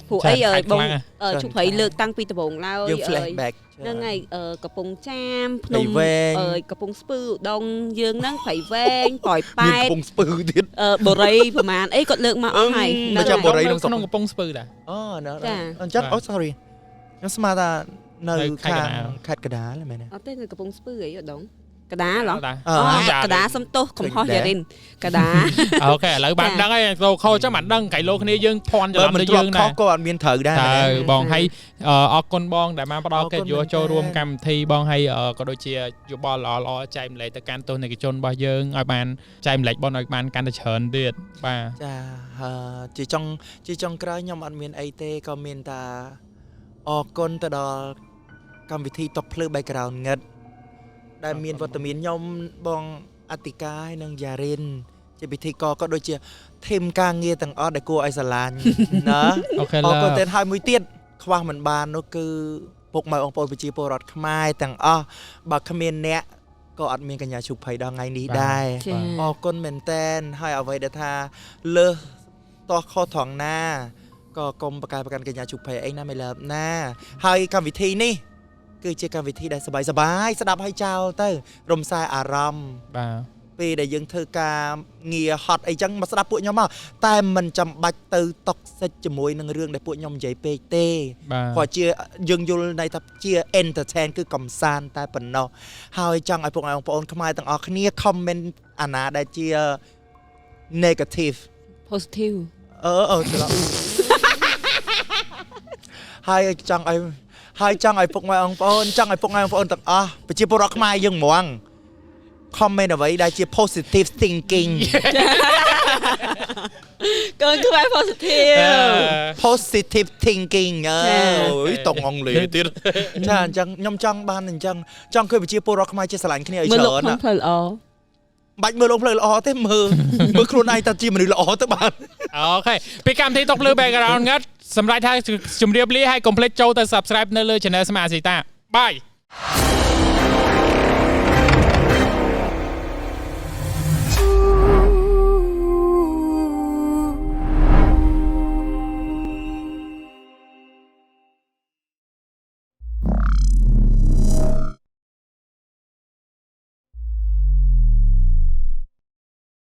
ព្រោះអី ចា អើយបង ខ្លាំងណាស់ ជុំព្រៃលើកតាំងពីដំបូងឡើយ យើង អើយ flashback ហ្នឹងហើយកំពង់ចាមភ្ន ព្រៃ ំ វែង អើយកំពង់ស្ពឺឧដុង្គយើងហ្នឹងព្រៃវែងប៉ោយប៉ែត មានកំពង់ស្ពឺទៀត បូរីប្រហែលអីគាត់លើកមកអស់ហើយ មកចាំ ហ្នឹងហើយ បូរីក្នុង ក្នុងកំពង់ស្ពឺដែរ អូនៅ ចា អញ្ចឹង បាទ អូ sorry ខ្ញុំស្មានថានៅ នៅខេត្ត ខាង កណ្ដាល ខេត្តកណ្ដាលមែនទេ អត់ទេនៅកំពង់ស្ពឺអីឧដុង្គកដាលហ៎ ដែរ អឺ អូ ចា កដាសុំទោសកំហុសយ៉ារិនកដា OK ឥឡូវបានដឹងហើយទៅខុសចឹងបានដឹងកៃឡូគ្នាយើងភ័ន្តច្រ បើ ឡំ មិនធ្លាប់ខុ ទៅយើងដែរ សក៏អត់មានត្រូវដែរ តើ មែនទេ បងហើយអរគុណបងដែលបានផ្ដល់ អរគុណ កិត្តិយសចូលរួម មែនទែន កម្មវិធីបងហើយក៏ដូចជាយោបល់ល្អៗចែកម្លែកទៅកាន់ទស្សនិកជនរបស់យើងឲ្យបានចែកម្លែកបងឲ្យបានកាន់តែច្រើនទៀតបាទ ចាជាចុងក្រោយខ្ញុំអត់មានអីទេក៏មានតែអរគុណទៅដល់កម្មវិធីតុកភ្លឺ background ងឹតដែលមានវត្តមានខ្ញុំបងអតិកាហើយនិងយ៉ារិនជាពិធីករក៏ដូចជាធីមការងារទាំងអស់ដែលគួរឲ្យស្រឡាញ់ណា អូខេ អរគុណ ឡើ ទៀតហើយមួយទៀតខ្វះមិនបាននោះគឺពុកម៉ែបងប្អូនប្រជាពលរដ្ឋខ្មែរទាំងអស់បើគ្មានអ្នកក៏អត់មានកញ្ញាជុកភ័យដល់ថ្ងៃនេះដែរ ចា អរគុណមែនតែនហើយអ្វីដែលថាលើសតោះខុសត្រង់ណាក៏កុំប្រកែកប្រកាន់កញ្ញាជុកភ័យអីណាមិនលើបណាហើយកម្មវិធីនេះគឺជាកម្មវិធីដែលសប្បាយសប្បាយស្ដាប់ឲ្យចោលទៅ រំសាយអារម្មណ៍ បាទ ពេលដែលយើងធ្វើការងារហត់អីចឹងមកស្ដាប់ពួកខ្ញុំមកតែមិនចាំបាច់ទៅតុកសិចជាមួយនឹងរឿងដែលពួកខ្ញុំនិយាយពេកទេ បាទ ព្រោះជាយើងយល់ន័យថាជា entertain គឺកំសាន្តតែប៉ុណ្ណោះហើយចង់ឲ្យពុកម៉ែបងប្អូនខ្មែរទាំងអស់គ្នា comment អាណាដែលជា negative positive អឺអឺច្រឡំហើយចង់ឲ្យហើយចង់ឲ្យពុកម៉ែបងប្អូនចង់ឲ្យពុកម៉ែបងប្អូនទាំងអស់ប្រជាពលរដ្ឋខ្មែរយើងហ្មង comment អ្វីដែលជា positive thinking កូនខ្មែរ positive positive thinking អើ ចា យតងអង់គ្លេសទៀតចាអញ្ចឹងខ្ញុំចង់បានអញ្ចឹងចង់ឃើញប្រជាពលរដ្ឋខ្មែរចេះស្រឡាញ់គ្នាឲ្យ មើល ច្រើនណា លោកក្នុងផ្លូវល្អ បាច់មើលលោកផ្លូវល្អទេមើលមើលខ្លួនឯងតើជាមនុស្សល្អទៅបាន OK ពីកម្មវិធីតុកភ្លឺ background ងាត់សម្រាប់ថាជម្រាបលាហើយកុំភ្លេចចូលទៅ subscribe នៅលើ channel ស្មាស៊ីតាបាយ